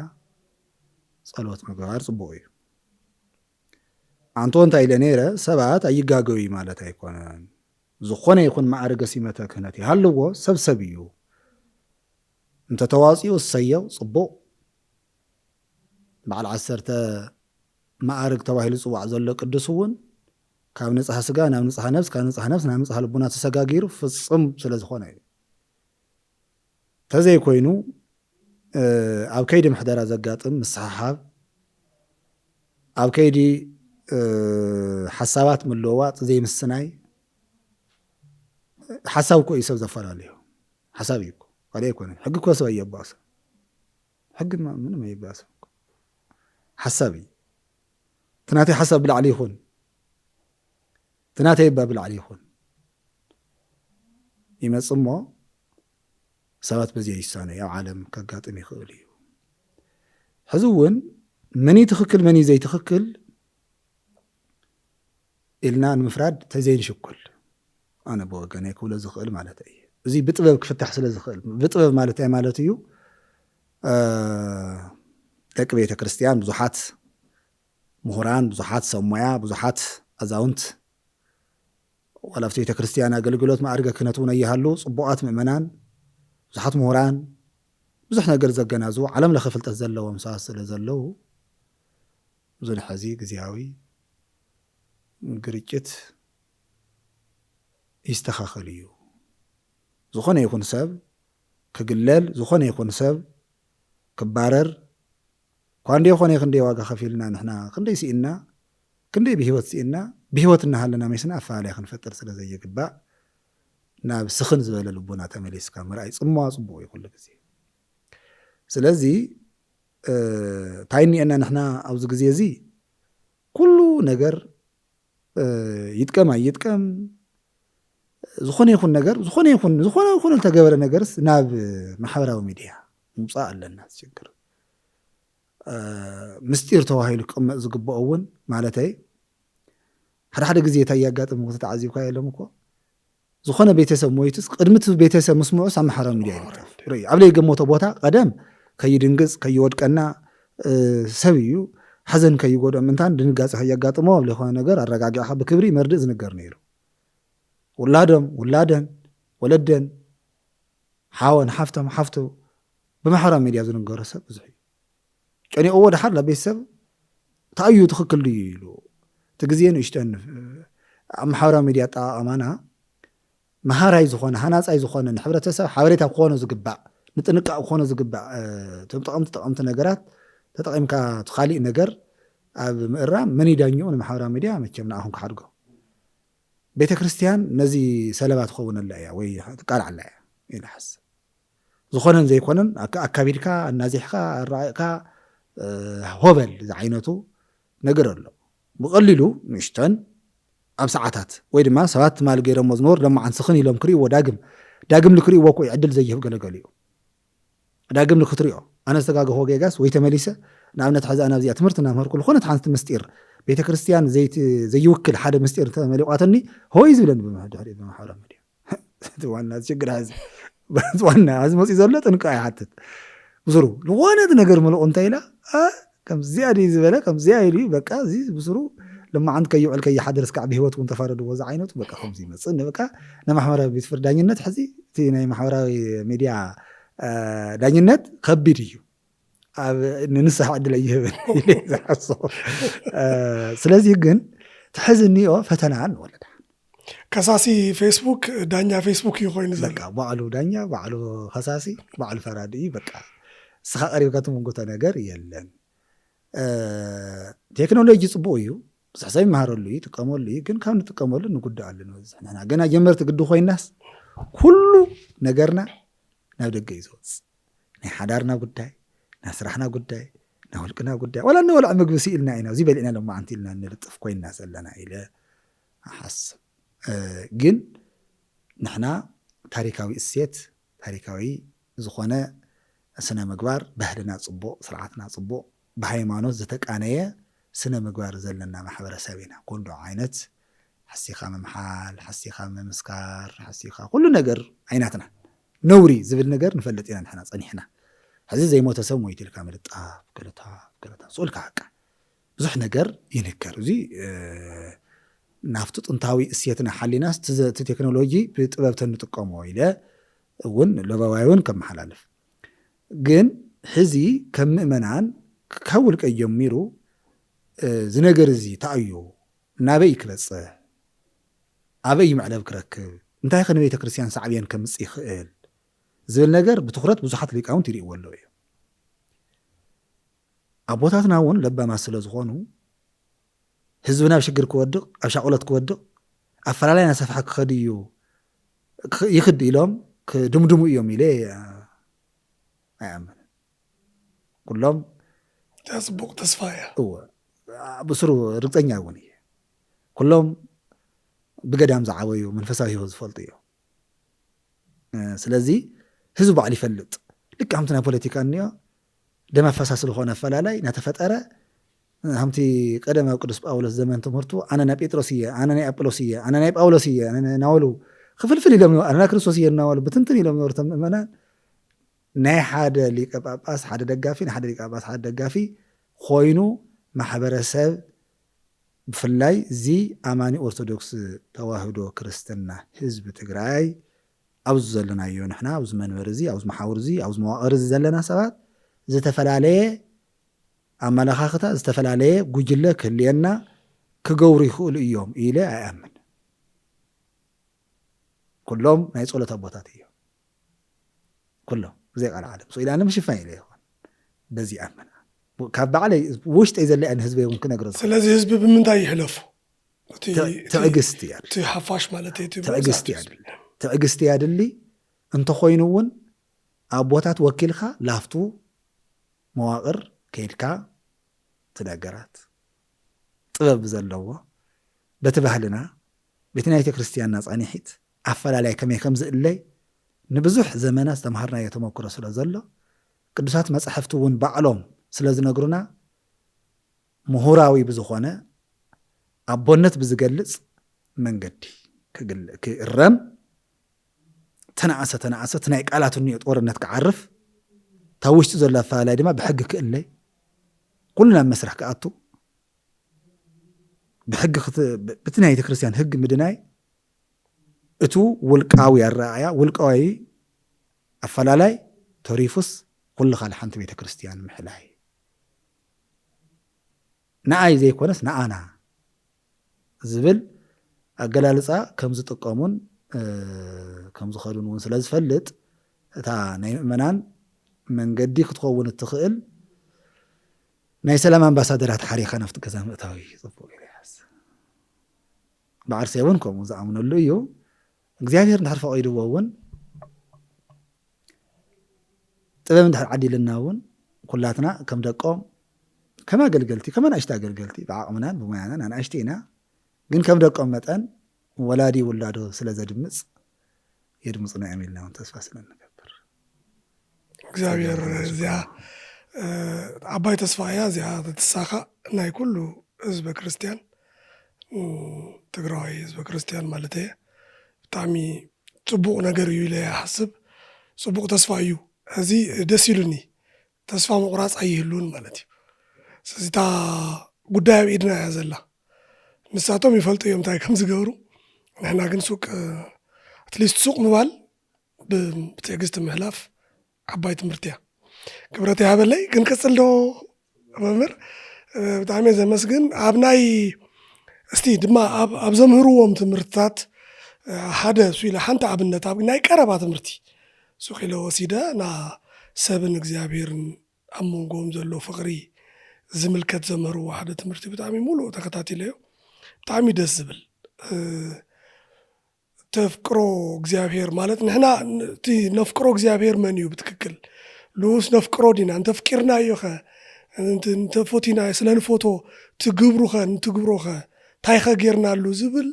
ጸሎት ምግባር ጽቡቕ እዩ። ኣንቶ እንታይ ኢለ ነይረ፣ ሰባት ኣይጋገዩ ማለት ኣይኮነን። ዝኾነ ይኹን ማዕርገ ሲመተ ክህነት ይሃልዎ፣ ሰብ ሰብ እዩ። እንተተዋጺኡ እሰየው፣ ጽቡቕ። በዓል ዓሰርተ መዓርግ ተባሂሉ ዝጽዋዕ ዘሎ ቅዱስ እውን ካብ ንጽሃ ስጋ ናብ ንጽሃ ነብስ፣ ካብ ንጽሃ ነብስ ናብ ንጽሃ ልቡና ተሰጋጊሩ ፍጹም ስለ ዝኾነ እዩ። ተዘይኮይኑ፣ እ፣ ኣብ ከይዲ ምሕደራ ዘጋጥም ምስሕሓብ፣ ኣብ ከይዲ፣ እ፣ ሓሳባት ምልውዋጥ ዘይምስናይ፣ ሓሳብ እኮ እዩ ሰብ ዘፈላለዩ። ሓሳብ እዩ እኮ፣ ካልእ ኣይኮነን። ሕጊ እኮ ሰብ ኣየባእሶ። ሕጊ ድማ ምንም ኣየባእሶ። ሓሳብ እዩ። እቲ ናተይ ሓሳብ ብላዕሊ ይኹን፣ እቲ ናተይ እባ ብላዕሊ ይኹን ይመጽእ እሞ፣ ሰባት በዚ ይሳነ ኣብ ዓለም ከጋጥም ይኽእል እዩ። ሕዚ እውን መን እዩ ትኽክል፣ መን እዩ ዘይትኽክል ኢልና ንምፍራድ ተዘይንሽኩል፣ ኣነ ብወገነይ ክብሎ ዝኽእል ማለት እዩ። እዚ ብጥበብ ክፍታሕ ስለ ዝኽእል፣ ብጥበብ ማለት እንታይ ማለት እዩ? እ፣ ደቂ ቤተ ክርስቲያን ብዙሓት ምሁራን፣ ብዙሓት ሰብ ሞያ፣ ብዙሓት ኣዛውንት፣ ዋላ ኣብቲ ቤተ ክርስቲያን ኣገልግሎት ማዕርገ ክህነት እውን ኣይሃሉ፣ ጽቡቓት ምእመናን፣ ብዙሓት ምሁራን፣ ብዙሕ ነገር ዘገናዝቡ ዓለም ለኸ ፍልጠት ዘለዎም ሰባት ስለ ዘለዉ፣ እዚ ሕዚ ግዜያዊ ግርጭት ይስተኻኸል እዩ። ዝኾነ ይኹን ሰብ ክግለል፣ ዝኾነ ይኹን ሰብ ክባረር፣ ኳንዴ ኮነ ክንደይ ዋጋ ከፊልና ንሕና፣ ክንደይ ስኢንና፣ ክንደይ ብህይወት ስኢንና፣ ብህይወት እናሃለና ሜስና ኣፈላለያ ክንፈጥር ስለ ዘይግባእ፣ ናብ ስኽን ዝበለ ልቦና ተመሊስካ ምርኣይ ጽምዋ ጽቡቕ እዩ ኩሉ ግዜ። ስለዚ፣ እ፣ እንታይ እኒኤና ንሕና ኣብዚ ግዜ እዚ? ኩሉ ነገር፣ እ፣ ይጥቀም ኣይጥቀም፣ ዝኾነ ይኹን ነገር፣ ዝኾነ ይኹን፣ ዝኾነ ይኹን ዝተገበረ ነገርስ ናብ ማሕበራዊ ሚድያ ምውጻእ ኣለና። እቲ ሽግር፣ እ፣ ምስጢር ተባሂሉ ክቕመጥ ዝግብኦ እውን፣ ማለተይ፣ ሓደ ሓደ ግዜ እንታይ የጋጥም፣ ተዓዚብካ የለም እኮ፣ ዝኾነ ቤተሰብ ሞይቱስ፣ ቅድሚ እቲ ቤተሰብ ምስምዑስ ኣብ ማሕበራዊ ሚድያ ይለጠፍ። ርእዩ፣ ኣብ ለይገመቶ ቦታ ቀደም ከይድንግጽ፣ ከይወድቀና፣ እ፣ ሰብ እዩ፣ ሓዘን ከይጎድኦ፣ ምንታን ድንጋጸ ከየጋጥሞ፣ ኣብ ለይኮነ ነገር ኣረጋጊዕኻ ብክብሪ መርድእ ዝንገር ነይሩ። ውላዶም፣ ውላደን፣ ወለደን፣ ሓወን፣ ሓፍቶም፣ ሓፍቱ፣ ብማሕበራዊ ሚድያ ዝንገሮ ሰብ ብዙሕ እዩ። ጨኒቕዎ ደሓር ናብ ቤተሰብ እንታይ እዩ ትኽክል ድዩ ኢሉ። እቲ ግዜ ንእሽተን፣ ኣብ ማሕበራዊ ሚድያ ኣጠቓቕማና መሃራይ ዝኾነ፣ ሃናጻይ ዝኾነ፣ ንሕብረተሰብ ሓበሬታ ክኾኖ ዝግባእ፣ ንጥንቃቕ ክኾኖ ዝግባእ፣ እ፣ እቶም ጠቐምቲ፣ ጠቐምቲ ነገራት ተጠቒምካ እቲ ካሊእ ነገር ኣብ ምእራም መን ይዳኝኡ? ንማሕበራዊ ሚድያ መቸም ንኣኹም ክሓድጎ። ቤተ ክርስቲያን ነዚ ሰለባ ትኸውነላ እያ ወይ ትቃልዓላ እያ ኢለ ሓስብ። ዝኾነን ዘይኮነን ኣካ-፣ ኣካቢድካ፣ ኣናዚሕካ፣ ኣራቒቕካ፣ እ፣ ሆበል ዝዓይነቱ ነገር ኣሎ። ብቐሊሉ ንእሽተን ኣብ ሰዓታት ወይ ድማ ሰባት ትማሊ ገይሮሞ ዝነበሩ ለማዓንቲ ስኽን ኢሎም ክርእይዎ ዳግም፣ ዳግም ንክርእይዎ እኮ እዩ ዕድል ዘይህብ ገለገሊኡ። ዳግም ንክትሪኦ፣ ኣነ ዝተጋገኽዎ ጌጋስ ወይ ተመሊሰ፣ ንኣብነት፣ ሕዚ ኣነ ኣብዚኣ ትምህርቲ እናምሃርኩ ዝኾነት ሓንቲ ምስጢር ቤተ ክርስቲያን ዘይት-፣ ዘይውክል ሓደ ምስጢር እንተመሊቋትኒ፣ ሆይ ዝብለኒ ብድሕሪኡ ብማሕበራዊ ሚድያ። እቲ ዋና ዝችግር ሕዚ፣ እቲ ዋና ሕዚ መፂኡ ዘሎ ጥንቃ ይሓትት። ብስሩ ዝኾነት ነገር መልቑ እንታይ ኢላ፣ ኣ፣ ከምዚኣ ድዩ ዝበለ፣ ከምዚኣ ኢሉ እዩ፣ በቃ፣ እዚ ብስሩ ልማዓንት ከይውዕል ከይሓድር እስካዕ ብህይወት እውን ተፋረድዎ፣ እዚ ዓይነቱ፣ በቃ፣ ከምዚ ይመፅእ፣ በቃ፣ ናይ ማሕበራዊ ቤት ፍርዲ ዳኝነት ሕዚ፣ እቲ ናይ ማሕበራዊ ሚድያ፣ እ፣ ዳኝነት ከቢድ እዩ። ኣብ ንንስሓ ዕድል ኣይህብን ኢለ እየ ዝሓስቦ። እ፣ ስለዚ ግን፣ እቲ ሕዚ እኒኦ ፈተና ንወለዳ። ከሳሲ ፌስቡክ፣ ዳኛ ፌስቡክ እዩ ኮይኑ ዘሎ። በቃ ባዕሉ ዳኛ፣ ባዕሉ ከሳሲ፣ ባዕሉ ፈራዲ እዩ። በቃ እስኻ ቀሪብካ ትምንጎቶ ነገር የለን። ቴክኖሎጂ ፅቡቅ እዩ፣ ብዙሕ ሰብ ይመሃረሉ እዩ፣ ይጥቀመሉ እዩ። ግን ካብ ንጥቀመሉ ንጉዳኣሉ ንበዝሕ። ንሕና ገና ጀመርቲ ግዲ ኮይናስ ኩሉ ነገርና ናብ ደገ እዩ ዝወፅእ። ናይ ሓዳርና ጉዳይ፣ ናይ ስራሕና ጉዳይ፣ ናይ ውልቅና ጉዳይ፣ ዋላ እንበልዖ ምግቢ ስኢልና ኢና፣ እዚ በሊዕና ሎማዓንቲ ኢልና እንልጥፍ ኮይና ዘለና ኢለ እሓስብ። ግን ንሕና ታሪካዊ እሴት፣ ታሪካዊ ዝኾነ ስነ ምግባር፣ ባህልና ፅቡቕ፣ ስርዓትና ፅቡቕ፣ ብሃይማኖት ዝተቃነየ ስነ ምግባር ዘለና ማሕበረሰብ ኢና። ኮንዶ ዓይነት ሓሲኻ ምምሓል፣ ሓሲኻ ምምስካር፣ ሓሲኻ ኩሉ ነገር ኣይናትና፣ ነውሪ ዝብል ነገር ንፈልጥ ኢና ንሕና ፀኒሕና። ሕዚ ዘይሞተ ሰብ ሞይቱ ኢልካ ምልጣፍ፣ ገለታ ገለታ ስኡልካ ሓቃ ብዙሕ ነገር ይንከር። እዚ ናብቲ ጥንታዊ እሴትና ሓሊናስ እቲ ቴክኖሎጂ ብጥበብ ተንጥቀሞ ኢለ እውን ለባዋይ እውን ከመሓላልፍ። ግን ሕዚ ከም ምእመናን ካብ ውልቀ ጀሚሩ እዚ ነገር እዚ ተኣዩ ናበይ ክበፅሕ፣ ኣበይ መዕለብ ክረክብ፣ እንታይ ከ ንቤተ ክርስቲያን ሳዕብየን ከምፅእ ይኽእል ዝብል ነገር ብትኩረት ብዙሓት ሊቃውንት ይርእይዎ ኣለዉ እዮም። ኣቦታትና እውን ለባማት ስለ ዝኾኑ ህዝብና ኣብ ሽግር ክወድቕ፣ ኣብ ሻቕሎት ክወድቕ፣ ኣፈላላይ እናሰፍሐ ክኸድ እዩ ይኽድ ኢሎም ክድምድሙ እዮም ኢለ ኣይኣምንን። ኩሎም እዚኣ ፅቡቕ ተስፋ እያ። እወ፣ ብስሩ ርግፀኛ እውን እየ። ኩሎም ብገዳም ዝዓበዩ መንፈሳዊ ህይወት ዝፈልጡ እዮም። ስለዚ ህዝቢ ባዕሉ ይፈልጥ። ልክዕ ከምቲ ናይ ፖለቲካ እኒኦ ደም ኣፈሳሲ ዝኾነ ኣፈላላይ እናተፈጠረ፣ ከምቲ ቀደም ኣብ ቅዱስ ጳውሎስ ዘመን ትምህርቱ ኣነ ናይ ጴጥሮስ እየ፣ ኣነ ናይ ኣጵሎስ እየ፣ ኣነ ናይ ጳውሎስ እየ፣ ኣነ ናይ ናበሉ ክፍልፍል ኢሎም፣ ኣነ ናይ ክርስቶስ እየ እናበሉ ብትንትን ኢሎም ነበሩ። እቶም ምእመናን ናይ ሓደ ሊቀ ጳጳስ ሓደ ደጋፊ፣ ናይ ሓደ ሊቀ ጳጳስ ሓደ ደጋፊ ኮይኑ ማሕበረሰብ ብፍላይ እዚ ኣማኒ ኦርቶዶክስ ተዋህዶ ክርስትና ህዝቢ ትግራይ ኣብዚ ዘለናዮ ንሕና ኣብዚ መንበሪ እዚ ኣብዚ መሓውር እዚ ኣብዚ መዋቕር እዚ ዘለና ሰባት ዝተፈላለየ ኣመለኻኽታ ዝተፈላለየ ጉጅለ ክህልየና ክገብሩ ይኽእሉ እዮም ኢለ ኣይኣምን። ኩሎም ናይ ጸሎት ኣቦታት እዮም። ኩሎም ብዘይ ቃል ዓለም ስኢላ ንምሽፋን ኢለ ይኾን በዚ ኣመና ካብ ባዕለይ ውሽጠይ ዘለአን ህዝበይ እውን ክነግረ ዝኽእል። ስለዚ ህዝቢ ብምንታይ ይሕለፉ? እቲ ትዕ- ትዕግስቲ እያ። እቲ ሓፋሽ ማለት እዩ፣ እቲ ትዕግስቲ መግዛእቲ እያ። ትዕግስቲ እያ ድሊ እንተኾይኑ እውን ኣቦታት ወኪልካ ላፍቱ መዋቕር ከይድካ ትነገራት ጥበብ ዘለዎ በቲ ባህልና በቲ ናይ ቤተ ክርስቲያንና ፃኒሒት ኣፈላላይ ከመይ ከም ዝእለይ ንብዙሕ ዘመናት ዝተምሃርናዮ ተመክሮ ስለ ዘሎ ቅዱሳት መጻሕፍቲ እውን ባዕሎም ስለ ዝነግሩና ምሁራዊ ብዝኾነ ኣቦነት ብዝገልጽ መንገዲ ክግል- ክእረም ተነኣሰ ተነኣሰ እቲ ናይ ቃላት እኒኦ ጦርነት ክዓርፍ እታ ውሽጢ ዘሎ ኣፈላላይ ድማ ብሕጊ ክእለይ ኩሉ ናብ መስርሕ ክኣቱ ብሕጊ ክት- ብቲ ናይ ቤተክርስትያን ህግ ምድናይ እቱ ውልቃዊ ኣረኣያ ውልቃዊ ኣፈላላይ ተሪፉስ ኩሉ ካልእ ሓንቲ ቤተክርስትያን ምሕላይ ንኣይ ዘይኮነስ ንኣና ዝብል ኣገላልፃ ከም ዝጥቀሙን ከም ዝኸዱን እውን ስለ ዝፈልጥ እታ ናይ ምእመናን መንገዲ ክትኸውን እትኽእል ናይ ሰላም ኣምባሳደራት ሓሪኻ ናብቲ ገዛ ምእታዊ ፅቡቅ ኢለ ይሓስብ። ብዓርሰይ እውን ከምኡ ዝኣምነሉ እዩ። እግዚኣብሔር እንድሕር ፈቒድዎ እውን ጥበብ እንድሕር ዓዲልና እውን ኩላትና ከም ደቆም ከም ኣገልገልቲ ከም ኣናእሽቲ ኣገልገልቲ ብዓቕምናን ብሞያናን ኣናእሽቲ ኢና፣ ግን ከም ደቆም መጠን ወላዲ ውላዶ ስለ ዘድምፅ የድምፁና እዮም ኢልና እውን ተስፋ ስለ እንገብር እግዚኣብሔር እዚኣ ዓባይ ተስፋ እያ። እዚኣ ተትሳኻእ ናይ ኩሉ ህዝበ ክርስቲያን ትግራዋይ ህዝበ ክርስቲያን ማለት እየ ብጣዕሚ ፅቡቕ ነገር እዩ ኢለ ይሓስብ። ፅቡቕ ተስፋ እዩ። እዚ ደስ ኢሉኒ። ተስፋ ምቑራፅ ኣይህልውን ማለት እዩ። ስለዚ እታ ጉዳይ ኣብ ኢድና እያ ዘላ። ንሳቶም ይፈልጡ እዮም እንታይ ከም ዝገብሩ። ንሕና ግን ሱቅ ኣትሊስት ሱቅ ምባል ብትዕግስቲ ምሕላፍ ዓባይ ትምህርቲ እያ። ክብረት ይሃበለይ። ክንቅፅል ዶ መምህር? ብጣዕሚ እየ ዘመስግን። ኣብ ናይ እስቲ ድማ ኣብ ዘምህርዎም ትምህርትታት ሓደ እሱ ኢለ ሓንቲ ኣብነት ኣብ ናይ ቀረባ ትምህርቲ ሱቕ ኢለ ወሲደ፣ ና ሰብን እግዚኣብሔርን ኣብ መንጎኦም ዘሎ ፍቕሪ ዝምልከት ዘምህርዎ ሓደ ትምህርቲ ብጣዕሚ ሙሉእ ተከታቲለዮ። ብጣዕሚ ደስ ዝብል። እ፣ ተፍቅሮ እግዚኣብሔር ማለት ንሕና እቲ ነፍቅሮ እግዚኣብሔር መን እዩ ብትክክል? ንኡስ ነፍቅሮ ዲና? እንተፍቂርናዮ ኸ? እንተ-፣ እንተፈቲናዮ፣ ስለ ንፈቶ ትግብሩ ኸ፣ ንትግብሮ ኸ? እንታይ ኸ ጌርናሉ ዝብል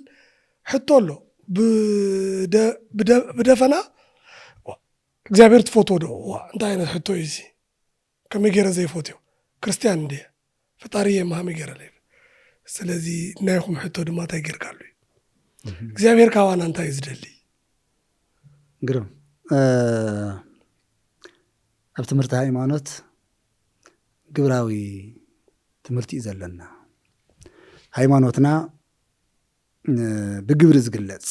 ሕቶ ኣሎ። ብደ-፣ ብደ-፣ ብደፈና፣ ዋ፣ እግዚኣብሔር ትፈትዎ ዶ? ዋ፣ እንታይ ዓይነት ሕቶ እዩ እዚ? ከመይ ገይረ ዘይፈትዮ? ክርስትያን እንድየ። ፈጣሪ የምሃ መይ ገይረ ለይብል። ስለዚ ናይኹም ሕቶ ድማ እንታይ ጌርካሉ እዩ? እግዚኣብሔር ካባና እንታይ እዩ ዝደሊ? ግርም። እ፣ ኣብ ትምህርቲ ሃይማኖት ግብራዊ ትምህርቲ እዩ ዘለና። ሃይማኖትና፣ እ፣ ብግብሪ ዝግለጽ።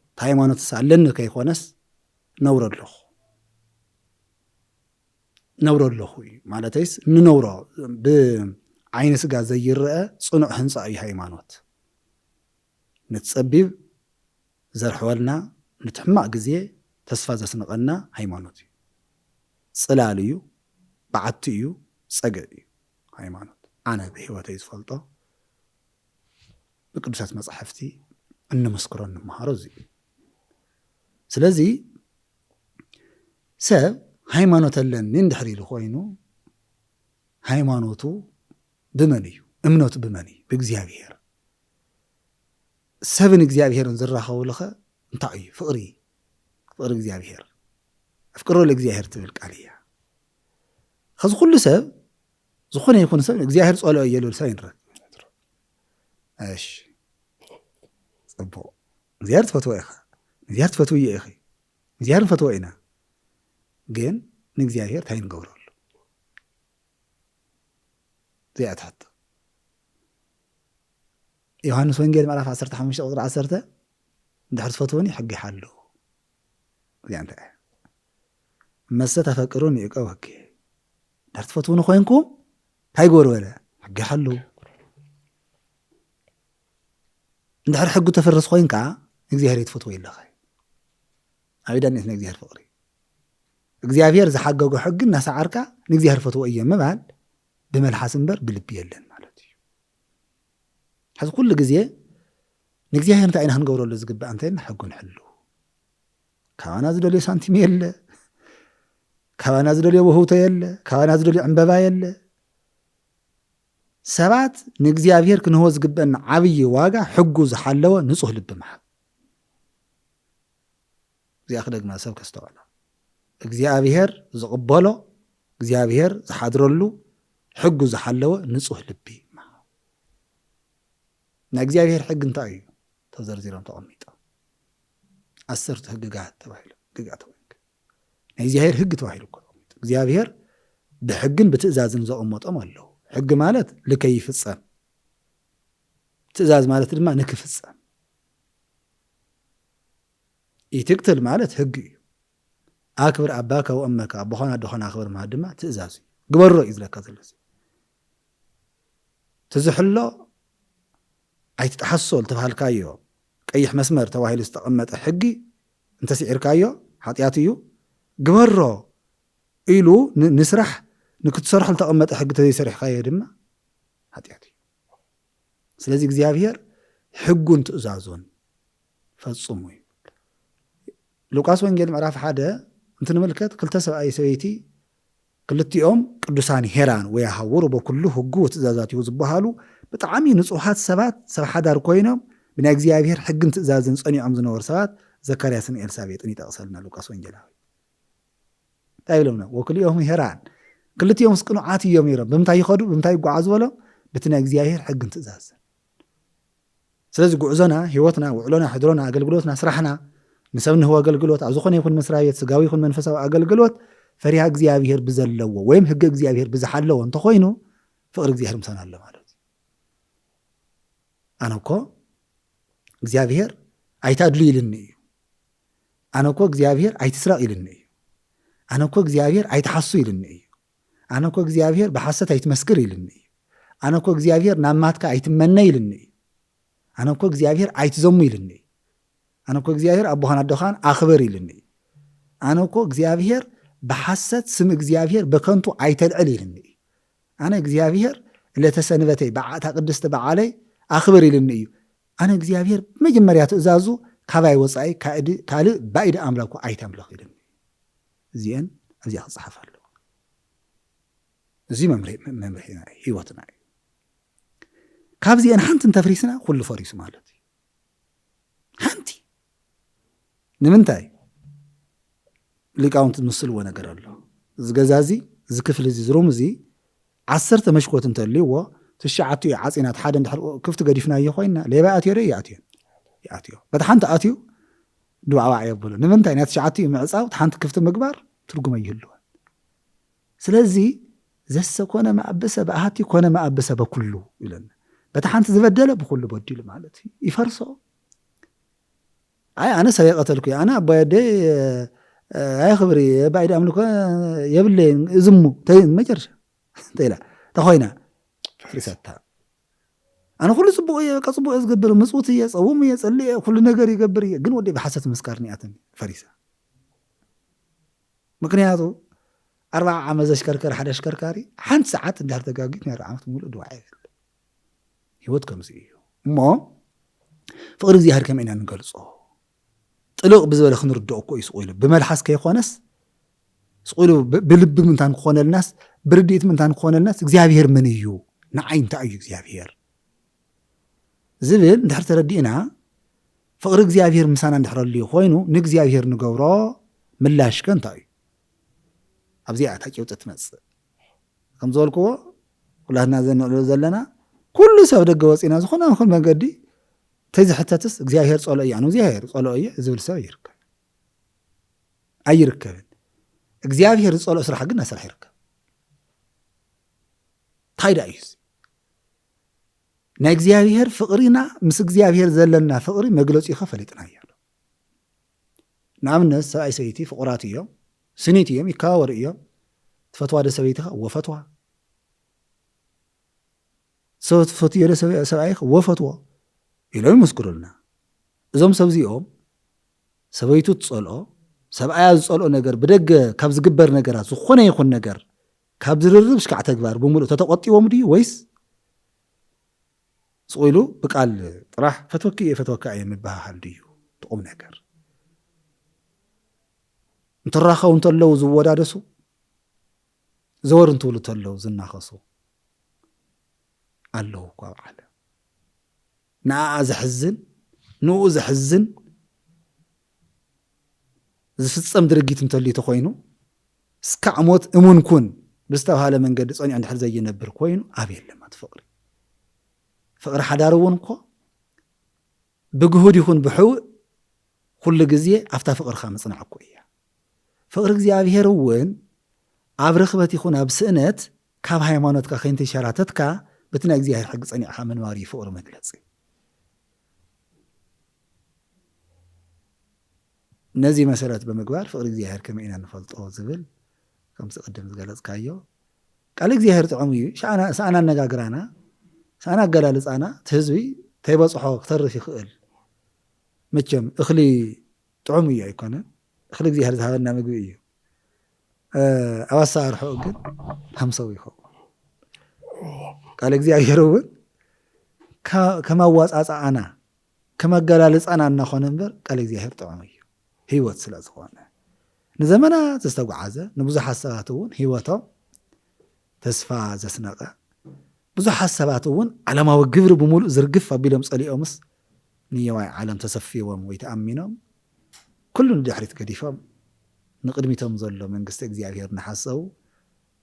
እቲ ሃይማኖትስ ኣለኒ ከይኮነስ ነብሮ ኣለኹ። ነብሮ ኣለኹ እዩ። ማለተይስ ንነብሮ ብዓይኒ ስጋ ዘይረአ ጽኑዕ ህንጻ እዩ ሃይማኖት። ነቲ ጸቢብ ዘርሕወልና፣ ነቲ ሕማቕ ግዜ ተስፋ ዘስንቐና ሃይማኖት እዩ። ጽላል እዩ፣ በዓቲ እዩ፣ ጸግዒ እዩ ሃይማኖት። ኣነ ብህይወተይ ዝፈልጦ፣ ብቅዱሳት መጻሕፍቲ እንምስክሮ እንመሃሮ እዚ እዩ። ስለዚ ሰብ ሃይማኖት ኣለኒ እንድሕር ኢሉ ኮይኑ፣ ሃይማኖቱ ብመን እዩ? እምነቱ ብመን እዩ? ብእግዚኣብሔር። ሰብን እግዚኣብሔርን ዝራኸብሉ ኸ እንታይ እዩ? ፍቕሪ፣ ፍቕሪ እግዚኣብሔር። ኣፍቅሮ ለእግዚኣብሔር ትብል ቃል እያ። ኸዚ ኩሉ ሰብ፣ ዝኾነ ይኹን ሰብ እግዚኣብሔር ጸልኦ እየ ዝብል ሰብ ኣይንረክብን። እሺ፣ ጽቡቕ። እግዚኣብሔር ትፈትዎ ኢኻ፣ እግዚኣብሔር ትፈትውዮ ኢኺ፣ እግዚኣብሔር ንፈትዎ ኢና። ግን ንእግዚኣብሔር እንታይ ንገብረሉ? እዚኣ ትሕቶ። ዮሃንስ ወንጌል ምዕራፍ ዓሰርተ ሓሙሽተ ቁጽሪ ዓሰርተ፣ "እንድሕር ትፈትዉኒ ሕጊ ሓልዉ።" እዚኣ እንታይ እያ? "እመሰ ተፈቅሩኒ እቀው ሕጊ።" እንድሕር ትፈትዉኒ ኮይንኩም እንታይ ግበሩ በለ? ሕጊ ሓልዉ። እንድሕር ሕጊ ተፍርስ ኮይንካ ንእግዚኣብሔር ኣይትፈትዎ ኣለኻ። ኣብ ኢዳን ናይ እግዚኣብሔር ፍቕሪ። እግዚኣብሔር ዝሓገጎ ሕጊ እናሰዓርካ ንእግዚኣብሔር ፈትዎ እየ ምባል ብመልሓስ እምበር ብልቢ የለን ማለት እዩ። ሕዚ ኩሉ ግዜ ንእግዚኣብሔር እንታይ ኢና ክንገብረሉ ዝግባእ እንተይልና ሕጉ ንሕሉ። ካባና ዝደልዮ ሳንቲም የለ፣ ካባና ዝደልዮ ውህውቶ የለ፣ ካባና ዝደልዮ ዕምበባ የለ። ሰባት ንእግዚኣብሔር ክንህቦ ዝግበአና ዓብዪ ዋጋ ሕጉ ዝሓለወ ንጹህ ልቢ ምሃብ። እዚኣ ክደግማ ሰብ ከስተውዕላ። እግዚኣብሔር ዝቕበሎ፣ እግዚኣብሔር ዝሓድረሉ፣ ሕጉ ዝሓለወ ንጹህ ልቢ ምሃብ። ናይ እግዚኣብሔር ሕጊ እንታይ እዩ? ተዘርዚሮም ተቐሚጦም። ዓሰርቱ ሕግጋት ተባሂሎም፣ ሕግጋት ተባሂሎም። ናይ እግዚኣብሔር ሕጊ ተባሂሉ እኮ ተቐሚጡ። እግዚኣብሔር ብሕግን ብትእዛዝን ዘቐመጦም ኣለዉ። ሕጊ ማለት ልከይ ይፍጸም፣ ትእዛዝ ማለት ድማ ንክፍጸም። ኢትቅትል ማለት ሕጊ እዩ። ኣክብር ኣባከ ወእመከ፣ ኣቦኻን ኣዶኻን ኣኽብር ማለት ድማ ትእዛዝ እዩ። ግበሮ እዩ ዝለካ ዘሎ። ትዝሕሎ ኣይትጥሓሶ ዝተባሃልካዮ ቀይሕ መስመር ተባሂሉ ዝተቐመጠ ሕጊ እንተስዒርካዮ ሓጢኣት እዩ። ግበሮ ኢሉ ን-፣ ንስራሕ ንክትሰርሖ ዝተቐመጠ ሕጊ ተዘይሰሪሕካዮ ድማ ሓጢኣት እዩ። ስለዚ እግዚኣብሔር ሕጉን ትእዛዙን ፈጽሙ እዩ። ሉቃስ ወንጌል ምዕራፍ ሓደ እንትንምልከት ክልተ ሰብኣይ ሰበይቲ ክልቲኦም ቅዱሳን ሄራን ወየሃውሩ በኩሉ ህጉ ወትእዛዛቲሁ ዝበሃሉ ብጣዕሚ ንጹሃት ሰባት ሰብ ሓዳር ኮይኖም ብናይ እግዚኣብሔር ሕግን ትእዛዝን ጸኒዖም ዝነበሩ ሰባት ዘካርያስን ኤልሳቤጥን ይጠቕሰልና ሉቃስ ወንጌላዊ። እንታይ ኢሎምና? ወክልኤሆሙ ሄራን፣ ክልቲኦምስ ቅኑዓት እዮም ነይሮም። ብምንታይ ይኸዱ? ብምንታይ ይጓዓዙ በሎም? በቲ ናይ እግዚኣብሔር ሕግን ትእዛዝን። ስለዚ ጉዕዞና፣ ህይወትና፣ ውዕሎና፣ ሕድሮና፣ ኣገልግሎትና፣ ስራሕና፣ ንሰብ ንህቦ ኣገልግሎት፣ ኣብ ዝኾነ ይኹን መስሪያ ቤት፣ ስጋዊ ይኹን መንፈሳዊ ኣገልግሎት፣ ፈሪሃ እግዚኣብሔር ብዘለዎ ወይም ህገ እግዚኣብሔር ብዝሓለዎ እንተኾይኑ፣ ፍቕሪ እግዚኣብሔር ምሳና ኣሎ ማለት እዩ። ኣነ እኮ እግዚኣብሔር ኣይታድሉ ኢልኒ እዩ። ኣነ እኮ እግዚኣብሔር ኣይትስረቕ ኢልኒ እዩ። ኣነ እኮ እግዚኣብሔር ኣይትሓሱ ኢልኒ እዩ። ኣነ እኮ እግዚኣብሔር ብሓሰት ኣይትመስክር ኢልኒ እዩ። ኣነ እኮ እግዚኣብሔር ናብ ማትካ ኣይትመነ ኢልኒ እዩ። ኣነ እኮ እግዚኣብሔር ኣይትዘሙ ኢልኒ እዩ። ኣነ እኮ እግዚኣብሔር ኣቦኻን ኣዶኻን ኣኽብር ኢልኒ እዩ። ኣነ እኮ እግዚኣብሔር ብሓሰት ስም እግዚኣብሔር በከንቱ ኣይተልዕል ኢልኒ እዩ። ኣነ እግዚኣብሔር ዕለተ ሰንበተይ፣ በዓታ ቅድስቲ በዓለይ ኣኽብር ኢልኒ እዩ። ኣነ እግዚኣብሔር መጀመርያ ትእዛዙ ካባይ ወጻኢ ካእዲ-፣ ካልእ ባእዲ ኣምላክ ኣይተምልኽ ኢልኒ እዩ። እዚአን ኣብዚኣ ክጸሓፍ ኣለዎ። እዚ መምርሒ-፣ መምርሒና እዩ፣ ህይወትና እዩ። ካብዚአን ሓንቲ እንተፍሪስና ኩሉ ፈሪሱ ማለት እዩ። ሓንቲ። ንምንታይ? ሊቃውንቲ ዝምስልዎ ነገር ኣሎ። እዚ ገዛ እዚ፣ እዚ ክፍሊ እዚ፣ እዚ ሩም እዚ ዓሰርተ መሽኮት እንተልይዎ፣ ትሽዓቲኡ ዓፂና እቲ ሓደ እንድሕር ክፍቲ ገዲፍናዮ ኮይና፣ ሌባ ይኣትዮ ዶ? ይኣትዮ። ይኣትዮ። በቲ ሓንቲ ኣትዩ ድዋዕዋዕ የብሉ። ንምንታይ? ናይ ትሽዓቲኡ ምዕፃው፣ እቲ ሓንቲ ክፍቲ ምግባር ትርጉም ኣይህልዎን። ስለዚ ዘሰኮነ መኣበሰ በአሐቲ ኮነ መኣበሰ በኩሉ ይብለና። በቲ ሓንቲ ዝበደለ ብኩሉ በዲሉ ማለት እዩ። ይፈርሶ። ኣይ ኣነ ሰብ የቀተልኩ፣ ኣነ ኣቦይ ኣደይ፣ እ፣ ኣይ ክብሪ፣ ባይድ ኣምልኮ የብለይን፣ እዝሙ፣ ተይ፣ መጨረሻ፣ እንተ ኢላ፣ ተኾይና፣ ፈሪሳታ። ኣነ ኩሉ ጽቡቕ እየ፣ በቃ ጽቡቕ እየ ዝገብር፣ ምጽውት እየ፣ ጸውም እየ፣ ጸሊ እየ፣ ኩሉ ነገር ይገብር እየ፣ ግን ወዲ ብሓሰት ምስካር ኒኣትን ፈሪሳ። ምክንያቱ ኣርብዓ ዓመት ዘሽከርከር ሓደ ኣሽከርካሪ ሓንቲ ሰዓት እንድሕር ተጋጊት ናይ ኣርብዓ ዓመት ሙሉእ ድዋዕ ይብል። ህይወት ከምዚ እዩ። እሞ ፍቕሪ እግዚኣብሔር ከመይ ኢና ንገልጾ? ጥልቕ ብዝበለ ክንርድኦ እኮ እዩ ስቕ ኢሉ። ብመልሓስ ከይኮነስ ስቕ ኢሉ ብ-፣ ብልቢ ምንታን ክኾነልናስ፣ ብርድኢት ምንታን ክኾነልናስ፣ እግዚኣብሔር መን እዩ? ንዓይ እንታይ እዩ እግዚኣብሔር? ዝብል እንድሕር ተረዲእና፣ ፍቕሪ እግዚኣብሔር ምሳና እንድሕር ኣልዩ ኮይኑ፣ ንእግዚኣብሔር ንገብሮ ምላሽከ እንታይ እዩ? ኣብዚኣ እታ ጭብጢ ትመጽእ። ከም ዝበልክዎ፣ ኩላትና ዘንዕልሎ ዘለና፣ ኩሉ ሰብ ደገ ወጺና ዝኾነ ይኹን መንገዲ ተዝሕተትስ፣ እግዚኣብሔር ጸልኦ እዩ። ኣነ እግዚኣብሔር ጸልኦ እየ ዝብል ሰብ ኣይርከብ። ኣይርከብን። እግዚኣብሔር ዝጸልኦ ስራሕ ግን እናሰርሐ ይርከብ። እንታይ ደኣ እዩ እዚ? ናይ እግዚኣብሔር ፍቕሪና ምስ እግዚኣብሔር ዘለና ፍቕሪ መግለጺ ከ ፈሊጥናዮ ዶ? ንኣብነት፣ ሰብኣይ ሰበይቲ ፍቑራት እዮም፣ ስኒት እዮም፣ ይከባበሩ እዮም። ትፈትዋ ዶ ሰበይትኻ? ወፈትዋ። ሰብ ትፈትዮ ዶ ሰበ-፣ ሰብኣይኻ? ወፈትዎ ኢሎም ይመስክሩልና። እዞም ሰብ እዚኦም ሰበይቱ ትጸልኦ፣ ሰብኣያ ዝጸልኦ ነገር ብደገ ካብ ዝግበር ነገራት ዝኾነ ይኹን ነገር ካብ ዝርርብ ሽካዕ ተግባር ብምሉእ ተተቆጢቦም ድዩ ወይስ ስቕ ኢሉ ብቃል ጥራሕ "ፈትወኪ እየ፣ ፈትወካ እየ" ምብሃሃል ድዩ እቲ ቁም ነገር? እንትራኸቡ እንተለዉ ዝወዳደሱ፣ ዘወር እንትብሉ እንተለዉ ዝናኸሱ ኣለዉ እኮ ኣብ ዓለም። ንኣኣ ዘሕዝን፣ ንኡ ዘሕዝን ዝፍጸም ድርጊት እንተልዩ ተኾይኑ፣ እስካዕ ሞት እሙን ኩን ብዝተባህለ መንገዲ ጸኒዑ እንድሕር ዘይነብር ኮይኑ፣ ኣበይ ኣለማ እቲ ፍቕሪ? ፍቕሪ ሓዳር እውን እኮ ብግሁድ ይኹን ብሕውእ ኩሉ ግዜ ኣብታ ፍቕርኻ ምጽናዕ እኮ እያ። ፍቕሪ እግዚኣብሔር እውን ኣብ ርኽበት ይኹን ኣብ ስእነት ካብ ሃይማኖትካ ከይንተሸራተትካ በቲ ናይ እግዚኣብሔር ሕጊ ጸኒዕኻ ምንባር እዩ ፍቕሪ መግለጺ። ነዚ መሰረት ብምግባር ፍቕሪ እግዚኣብሔር ከመይ ኢና ንፈልጦ ዝብል ከምቲ ቅድም ዝገለጽካዮ ቃል እግዚኣብሔር ጥዑም እዩ። ሻዕና-፣ ሰኣና ኣነጋግራና፣ ሰኣና ኣገላልጻና እቲ ህዝቢ ተይበጽሖ ክተርፍ ይኽእል። መቸም እኽሊ ጥዑም እዩ ኣይኮነን። እኽሊ እግዚኣብሔር ዝሃበና ምግቢ እዩ። እ፣ ኣብ ኣሰራርሕኡ ግን ሃምሰው ይኸውን። ቃል እግዚኣብሔር እውን ከ-፣ ከም ኣዋጻጽኣና፣ ከም ኣገላልጻና እናኾነ እምበር ቃል እግዚኣብሔር ጥዑም እዩ። ህይወት ስለ ዝኾነ። ንዘመናት ዝተጓዓዘ፣ ንብዙሓት ሰባት እውን ህይወቶም ተስፋ ዘስነቐ፣ ብዙሓት ሰባት እውን ዓለማዊ ግብሪ ብምሉእ ዝርግፍ ኣቢሎም ጸሊኦምስ ንየዋይ ዓለም ተሰፊዎም ወይ ተኣሚኖም ኩሉ ንድሕሪት ገዲፎም ንቕድሚቶም ዘሎ መንግስቲ እግዚኣብሔር እናሓሰቡ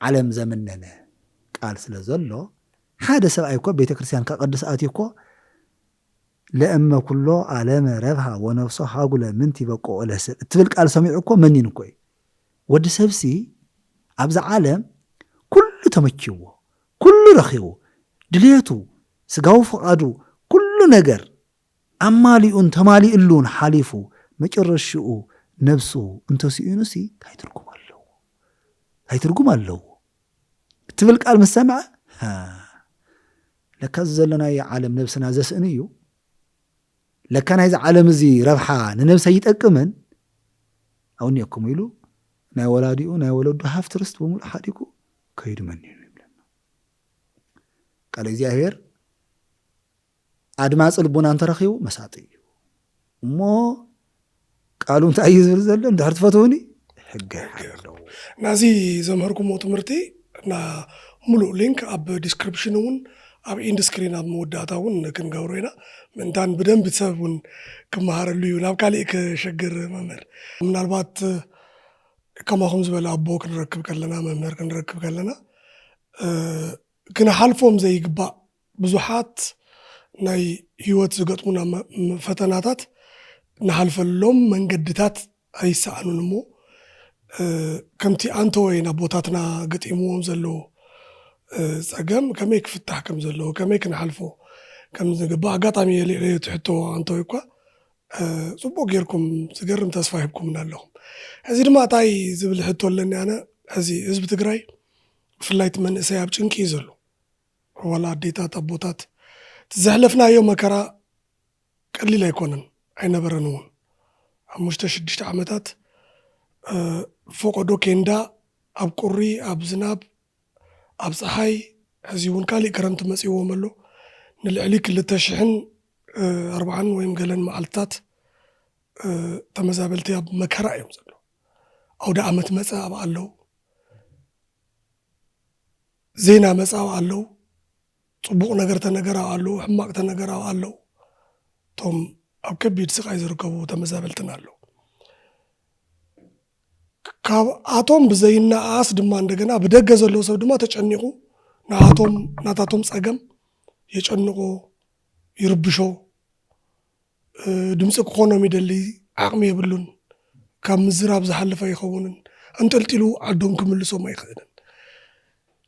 ዓለም ዘምነነ ቃል ስለ ዘሎ ሓደ ሰብኣይ እኮ ቤተ ክርስቲያን ከቐድስ ኣትዩ እኮ ለእመ ኩሎ ዓለመ ረብሃ ወነፍሶ ሃጉለ ምንቲ በቆ ለስብ እትብል ቃል ሰሚዑ እኮ መኒኑ እኮ እዩ። ወዲ ሰብሲ ኣብዛ ዓለም ኩሉ ተመችዎ፣ ኩሉ ረኺቡ፣ ድልየቱ፣ ስጋዊ ፍቓዱ፣ ኩሉ ነገር ኣማሊኡን ተማሊእሉን ሓሊፉ መጨረሽኡ ነብሱ እንተስኢኑሲ እንታይ ትርጉም ኣለዎ? እንታይ ትርጉም ኣለዎ? እትብል ቃል ምስ ሰምዐ፣ ሃ፣ ለካ እዚ ዘሎናዮ ዓለም ነብስና ዘስእን እዩ። ለካ ናይዚ ዓለም እዚ ረብሓ ንነብሰ ይጠቅምን ኣውኒኦኩም ኢሉ ናይ ወላዲኡ ናይ ወለዱ ሃፍቲ ርስት ብምሉእ ሓዲጉ ከይዱ መኒኑ ይብለና። ቃል እግዚኣብሔር ኣድማፂ ልቡና እንተረኺቡ መሳጢ እዩ። እሞ ቃሉ እንታይ እዩ ዝብል ዘሎ? እንድሕር ትፈትውኒ ሕገ ሓለው። ናዚ ዘምህርኩሞ ትምህርቲ እና ሙሉእ ሊንክ ኣብ ዲስክሪፕሽን እውን ኣብ ኢንድ ስክሪን ኣብ መወዳእታ እውን ክንገብሮ ኢና። ምእንታን ብደንብ ሰብ እውን ክመሃረሉ እዩ፣ ናብ ካሊእ ክሸግር። መምህር፣ ምናልባት ከማኹም ዝበለ ኣቦ ክንረክብ ከለና፣ መምህር ክንረክብ ከለና፣ ክንሓልፎም ዘይግባእ ብዙሓት ናይ ህይወት ዝገጥሙና ፈተናታት ንሓልፈሎም መንገድታት ኣይሰኣኑን እሞ፣ ከምቲ ኣንተወይን ኣቦታትና ገጢምዎም ዘሎ ፀገም ከመይ ክፍታሕ ከም ዘለዎ፣ ከመይ ክንሓልፎ ከም ዝግባእ፣ ኣጋጣሚ የልዕለዮ ትሕቶ ኣንተወይ እኳ፣ ፅቡቅ ጌርኩም ዝገርም ተስፋ ሂብኩምና ኣለኹም። ሕዚ ድማ እንታይ ዝብል ሕቶ ኣለኒ ኣነ? ሕዚ ህዝቢ ትግራይ ብፍላይ እቲ መንእሰይ ኣብ ጭንቂ እዩ ዘሎ። ዋላ ኣዴታት ኣቦታት፣ እቲ ዘሕለፍናዮ መከራ ቀሊል ኣይኮነን፣ ኣይነበረን እውን። ሓሙሽተ ሽዱሽተ ዓመታት ፈቆዶ ኬንዳ፣ ኣብ ቁሪ፣ ኣብ ዝናብ፣ ኣብ ፀሓይ፣ ሕዚ እውን ካሊእ ክረምቲ መፂዎም ኣሎ። ንልዕሊ ክልተ ሽሕን ኣርባዓን ወይም ገለን መዓልትታት ተመዛበልቲ ኣብ መከራ እዮም ዘለዉ። ኣውደ ዓመት መፀ ኣብ ኣለዉ፣ ዜና መፀ ኣብ ኣለዉ፣ ፅቡቕ ነገር ተነገር ኣብ ኣለዉ፣ ሕማቕ ተነገር ኣብ ኣለዉ። እቶም ኣብ ከቢድ ስቃይ ዝርከቡ ተመዛበልትን ኣለዉ። ካብኣቶም ብዘይነኣስ ድማ እንደገና ብደገ ዘሎ ሰብ ድማ ተጨኒቑ ንኣቶም ናታቶም ፀገም የጨንቆ፣ ይርብሾ። ድምፂ ክኾኖም ይደሊ፣ ዓቕሚ የብሉን። ካብ ምዝራብ ዝሓልፍ ኣይኸውንን። ኣንጠልጢሉ ዓዶም ክምልሶም ኣይኽእልን።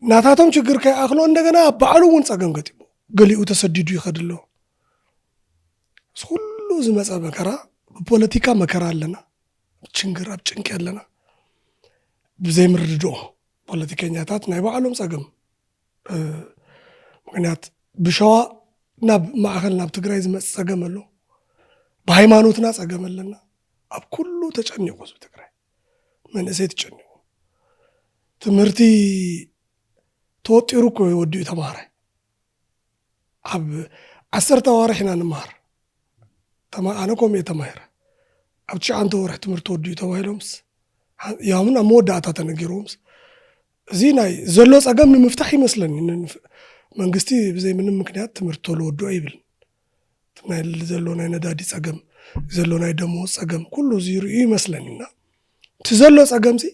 ናታቶም ችግር ከይኣኽሎ እንደገና ኣብ ባዕሉ እውን ፀገም ገጢሞ፣ ገሊኡ ተሰዲዱ ይኸድ ኣሎ። እዚ ኩሉ ዝመፀ መከራ፣ ብፖለቲካ መከራ ኣለና፣ ችግር ኣብ ጭንቂ ኣለና፣ ብዘይምርድኦ ፖለቲከኛታት ናይ ባዕሎም ፀገም። ምክንያት ብሸዋ ናብ ማእኸል ናብ ትግራይ ዝመፅ ፀገም ኣሎ፣ ብሃይማኖትና ፀገም ኣለና። ኣብ ኩሉ ተጨኒቁ ህዝቢ ትግራይ፣ መንእሰይ ተጨኒቁ። ትምህርቲ ተወጢሩ እኮ ወዲኡ ተማሃራይ። ኣብ ዓሰርተ ኣዋርሕ ኢና ንመሃር። ኣነ ከምኡ እየ ተማሂረ። ኣብ ትሽዓንተ ወርሒ ትምህርቲ ወዲኡ ተባሂሎምስ ያምን ኣብ መወዳእታ ተነጊርዎምስ፣ እዚ ናይ ዘሎ ፀገም ንምፍታሕ ይመስለኒ። መንግስቲ ብዘይ ምንም ምክንያት ትምህርቲ ቶሎ ወዱ ኣይብልን። ናይ ዘሎ ናይ ነዳዲ ፀገም፣ ዘሎ ናይ ደሞዝ ፀገም ኩሉ እዚ ይርእዩ ይመስለኒ። እና እቲ ዘሎ ፀገም ሲ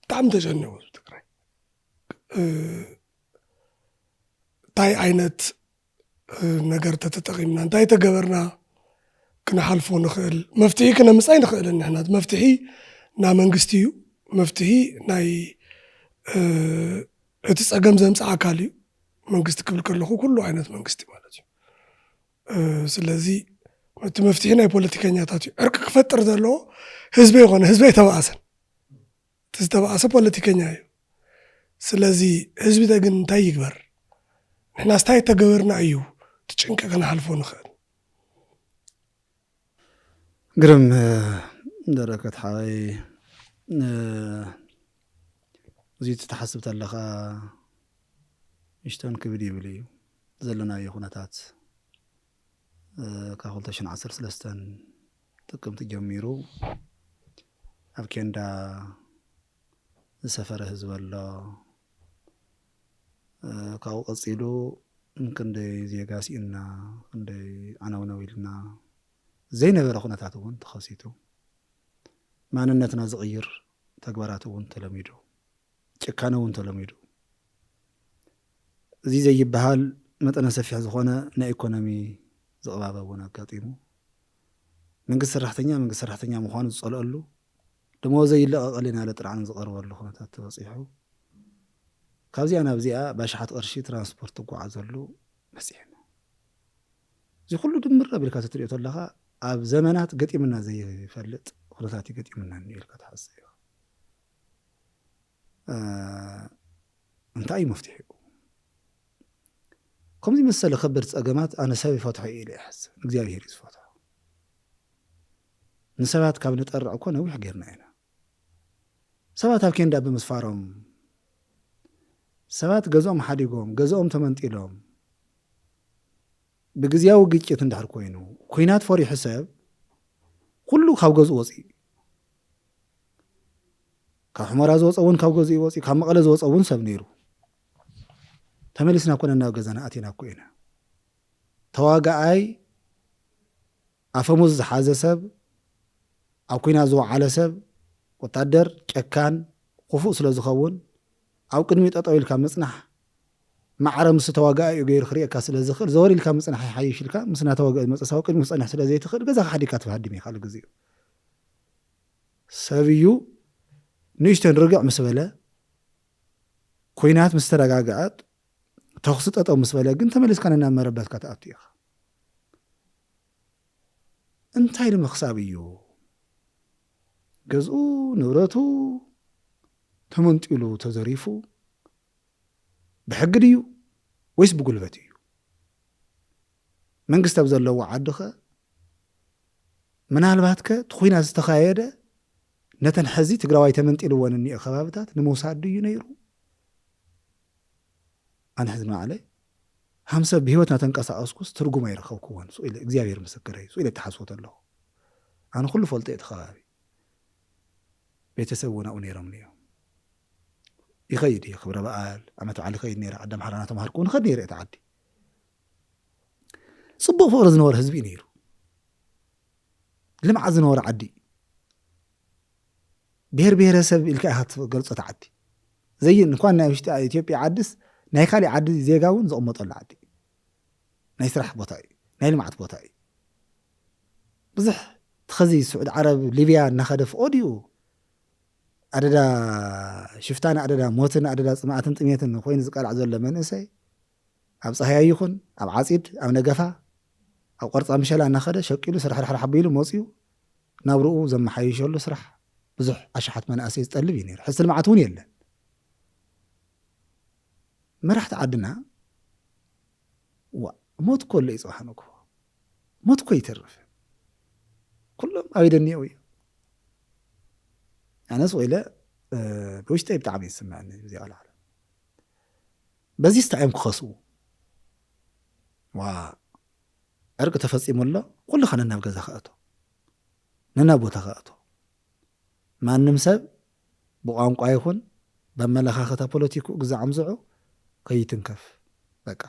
ብጣዕሚ ተጨኒቑ ህዝቢ ትግራይ። እንታይ ዓይነት ነገር ተተጠቒምና፣ እንታይ ተገበርና ክንሓልፎ ንኽእል? መፍትሒ ክነምፅእ ኣይንኽእልን ንሕና። መፍትሒ ናይ መንግስቲ እዩ። መፍትሒ ናይ እቲ ፀገም ዘምፅእ ኣካል እዩ። መንግስቲ ክብል ከለኹ ኩሉ ዓይነት መንግስቲ ማለት እዩ። ስለዚ እቲ መፍትሒ ናይ ፖለቲከኛታት እዩ። ዕርቂ ክፈጥር ዘለዎ ህዝቢ ይኮነ፣ ህዝቢ ኣይተባእሰን። እቲ ዝተባእሰ ፖለቲከኛ እዩ። ስለዚ ህዝቢ ግን እንታይ ይግበር? ንሕናስ እንታይ ተገበርና እዩ እቲ ጭንቂ ክንሓልፎ ንኽእል? ግርም ደረከት ሓወይ፣ እዚ ትሓስብ ተለኻ ንእሽተን ክብድ ይብል እዩ። ዘለናዮ ኩነታት ካብ ክልተ ሽሕን ዓሰርተ ሰለስተን ጥቅምቲ ጀሚሩ ኣብ ኬንዳ ዝሰፈረ ህዝቢ ኣሎ። ካብኡ ቀፂሉ ክንደይ ዜጋ ስኢንና፣ ክንደይ ዓነውነው ኢልና፣ ዘይነበረ ኩነታት እውን ተኸሲቱ፣ ማንነትና ዝቕይር ተግባራት እውን ተለሚዱ፣ ጭካነ እውን ተለሚዱ፣ እዚ ዘይበሃል መጠነ ሰፊሕ ዝኾነ ናይ ኢኮኖሚ ዝቕባበ እውን ኣጋጢሙ፣ መንግስቲ ሰራሕተኛ መንግስቲ ሰራሕተኛ ምዃኑ ዝፀልአሉ፣ ደሞዘይ ይለቐቐለይ እናበለ ጥርዓን ዝቐርበሉ ኩነታት ተበፂሑ፣ ካብዚኣ ናብዚኣ ብኣሽሓት ቅርሺ ትራንስፖርት ትጓዓዘሉ በፂሕና። እዚ ኩሉ ድምር ኣቢልካ ተትሪኦ ተለኻ ኣብ ዘመናት ገጢምና ዘይፈልጥ ኩነታት እዩ ገጢምና እኒኦ ኢልካ ትሓስብ ኢኻ። እንታይ እዩ መፍትሒኡ? ከምዚ መሰለ ከበድ ጸገማት ኣነ ሰብ ይፈትሖ ኢለ ይሓስብ፣ እግዚኣብሔር እዩ ዝፈትሖ። ንሰባት ካብ ንጠርዕ እኮ ነዊሕ ጌርና ኢና። ሰባት ኣብ ኬንዳ ብምስፋሮም፣ ሰባት ገዝኦም ሓዲጎም፣ ገዝኦም ተመንጢሎም፣ ብግዝያዊ ግጭት እንድሕር ኮይኑ፣ ኩናት ፈሪሑ ሰብ ኩሉ ካብ ገዝኡ ወፂኡ፣ ካብ ሕመራ ዝወፀ እውን ካብ ገዝኡ ወፂኡ፣ ካብ መቐለ ዝወፀ እውን ሰብ ነይሩ። ተመሊስና እኮ ነናብ ገዛና ኣቲና እኮ ኢና። ተዋጋኣይ ኣፈሙዝ ዝሓዘ ሰብ፣ ኣብ ኩናት ዝወዓለ ሰብ፣ ወታደር ጨካን ክፉእ ስለ ዝኸውን፣ ኣብ ቅድሚ ጠጠው ኢልካ ምጽናሕ ማዕረ ምስ ተዋጋኣዩ ገይሩ ክርእየካ ስለ ዝኽእል፣ ዘወር ኢልካ ምጽናሕ ይሓይሽ ኢልካ፣ ምስ ናተዋጋኡ ዝመጸ ሰብ ኣብ ቅድሚ ክጸንሕ ስለ ዘይትኽእል፣ ገዛኻ ሓዲግካ ትሃድም ኢኻ። ግዜኡ ሰብ እዩ። ንእሽተን ርግዕ ምስ በለ፣ ኩናት ምስ ተረጋግዐ፣ ተኹሲ ጠጠው ምስ በለ ግን ተመሊስካ ነናብ መረበትካ ትኣቱ ኢኻ። እንታይ ንምኽሳብ እዩ? ገዝኡ፣ ንብረቱ ተመንጢሉ፣ ተዘሪፉ፣ ብሕጊ ድዩ ወይስ ብጉልበት እዩ? መንግስቲ ኣብ ዘለዎ ዓዲ ኸ ምናልባት ከ እቲ ኹናት ዝተኻየደ ነተን ሕዚ ትግራዋይ ተመንጢልወን እኒኦ ከባብታት ንምውሳድ ድዩ ነይሩ? ኣነ ሕዚ ንባዕለይ ሃምሰብ ብህይወት ናተንቀሳቐስኩስ ትርጉም ኣይረኸብኩዎን። ሱቕ ኢለ፣ እግዚኣብሔር ምስክረይ፣ ሱቕ ኢለ እተሓስቦ ተለኹ። ኣነ ኩሉ ፈልጦ እየ እቲ ከባቢ። ቤተሰብ እውን ኣብኡ ነይሮም እዮም። ይኸይድ እየ፣ ክብረ በዓል፣ ዓመት በዓል ይኸይድ ነይረ። ዓዲ ኣምሓራ እናተምሃርኩ እውን እኸድ ነይረ እቲ ዓዲ። ጽቡቕ ፍቕሪ ዝነበሮ ህዝቢ እዩ ነይሩ። ልምዓት ዝነበሮ ዓዲ እዩ። ብሔር ብሔረሰብ ኢልካ ኢኻ ትገልጾ እቲ ዓዲ። ዘይ እንኳን ናይ ውሽጢ ኢትዮጵያ ዓድስ፣ ናይ ካሊእ ዓዲ ዜጋ እውን ዝቕመጠሉ ዓዲ እዩ። ናይ ስራሕ ቦታ እዩ። ናይ ልምዓት ቦታ እዩ። ብዙሕ ተኸዚ ስዑድ ዓረብ፣ ሊብያ እናኸደ ፍቖድኡ ኣደዳ ሽፍታን ኣደዳ ሞትን ኣደዳ ጽምኣትን ጥሜትን ኮይኑ ዝቃላዕ ዘሎ መንእሰይ፣ ኣብ ጻህያይ ይኹን ኣብ ዓጺድ፣ ኣብ ነገፋ፣ ኣብ ቆርጻ ምሸላ እናኸደ ሸቂሉ ስራሕራሕራሕ ኣቢሉ መጺኡ ናብርኡ ዘመሓይሸሉ ስራሕ ብዙሕ ኣሽሓት መናእሰይ ዝጠልብ እዩ ነይሩ። ሕዚ ልምዓት እውን የለን። መራሕቲ ዓድና ዋ፣ ሞት እኮ ኣሎ እዩ ጽባሕ ንግሆ። ሞት እኮ ይተርፍ። ኩሎም ኣበይ ደኒየው እዩ። ኣነስ ወይለ፣ እ፣ ብውሽጠይ ብጣዕሚ ይስምዐኒ ብዚኣ ላዕለ። በዚስ እንታይ እዮም ክኸስቡ? ዋ፣ ዕርቂ ተፈጺሙ ኣሎ፣ ኩሉ ኸነ ናብ ገዛ ክኣቶ፣ ነናብ ቦታ ክኣቶ። ማንም ሰብ ብቋንቋ ይኹን ብኣመለኻኽታ ፖለቲክኡ ግዛዕ ኣምዝዑ ከይትንከፍ። በቃ፣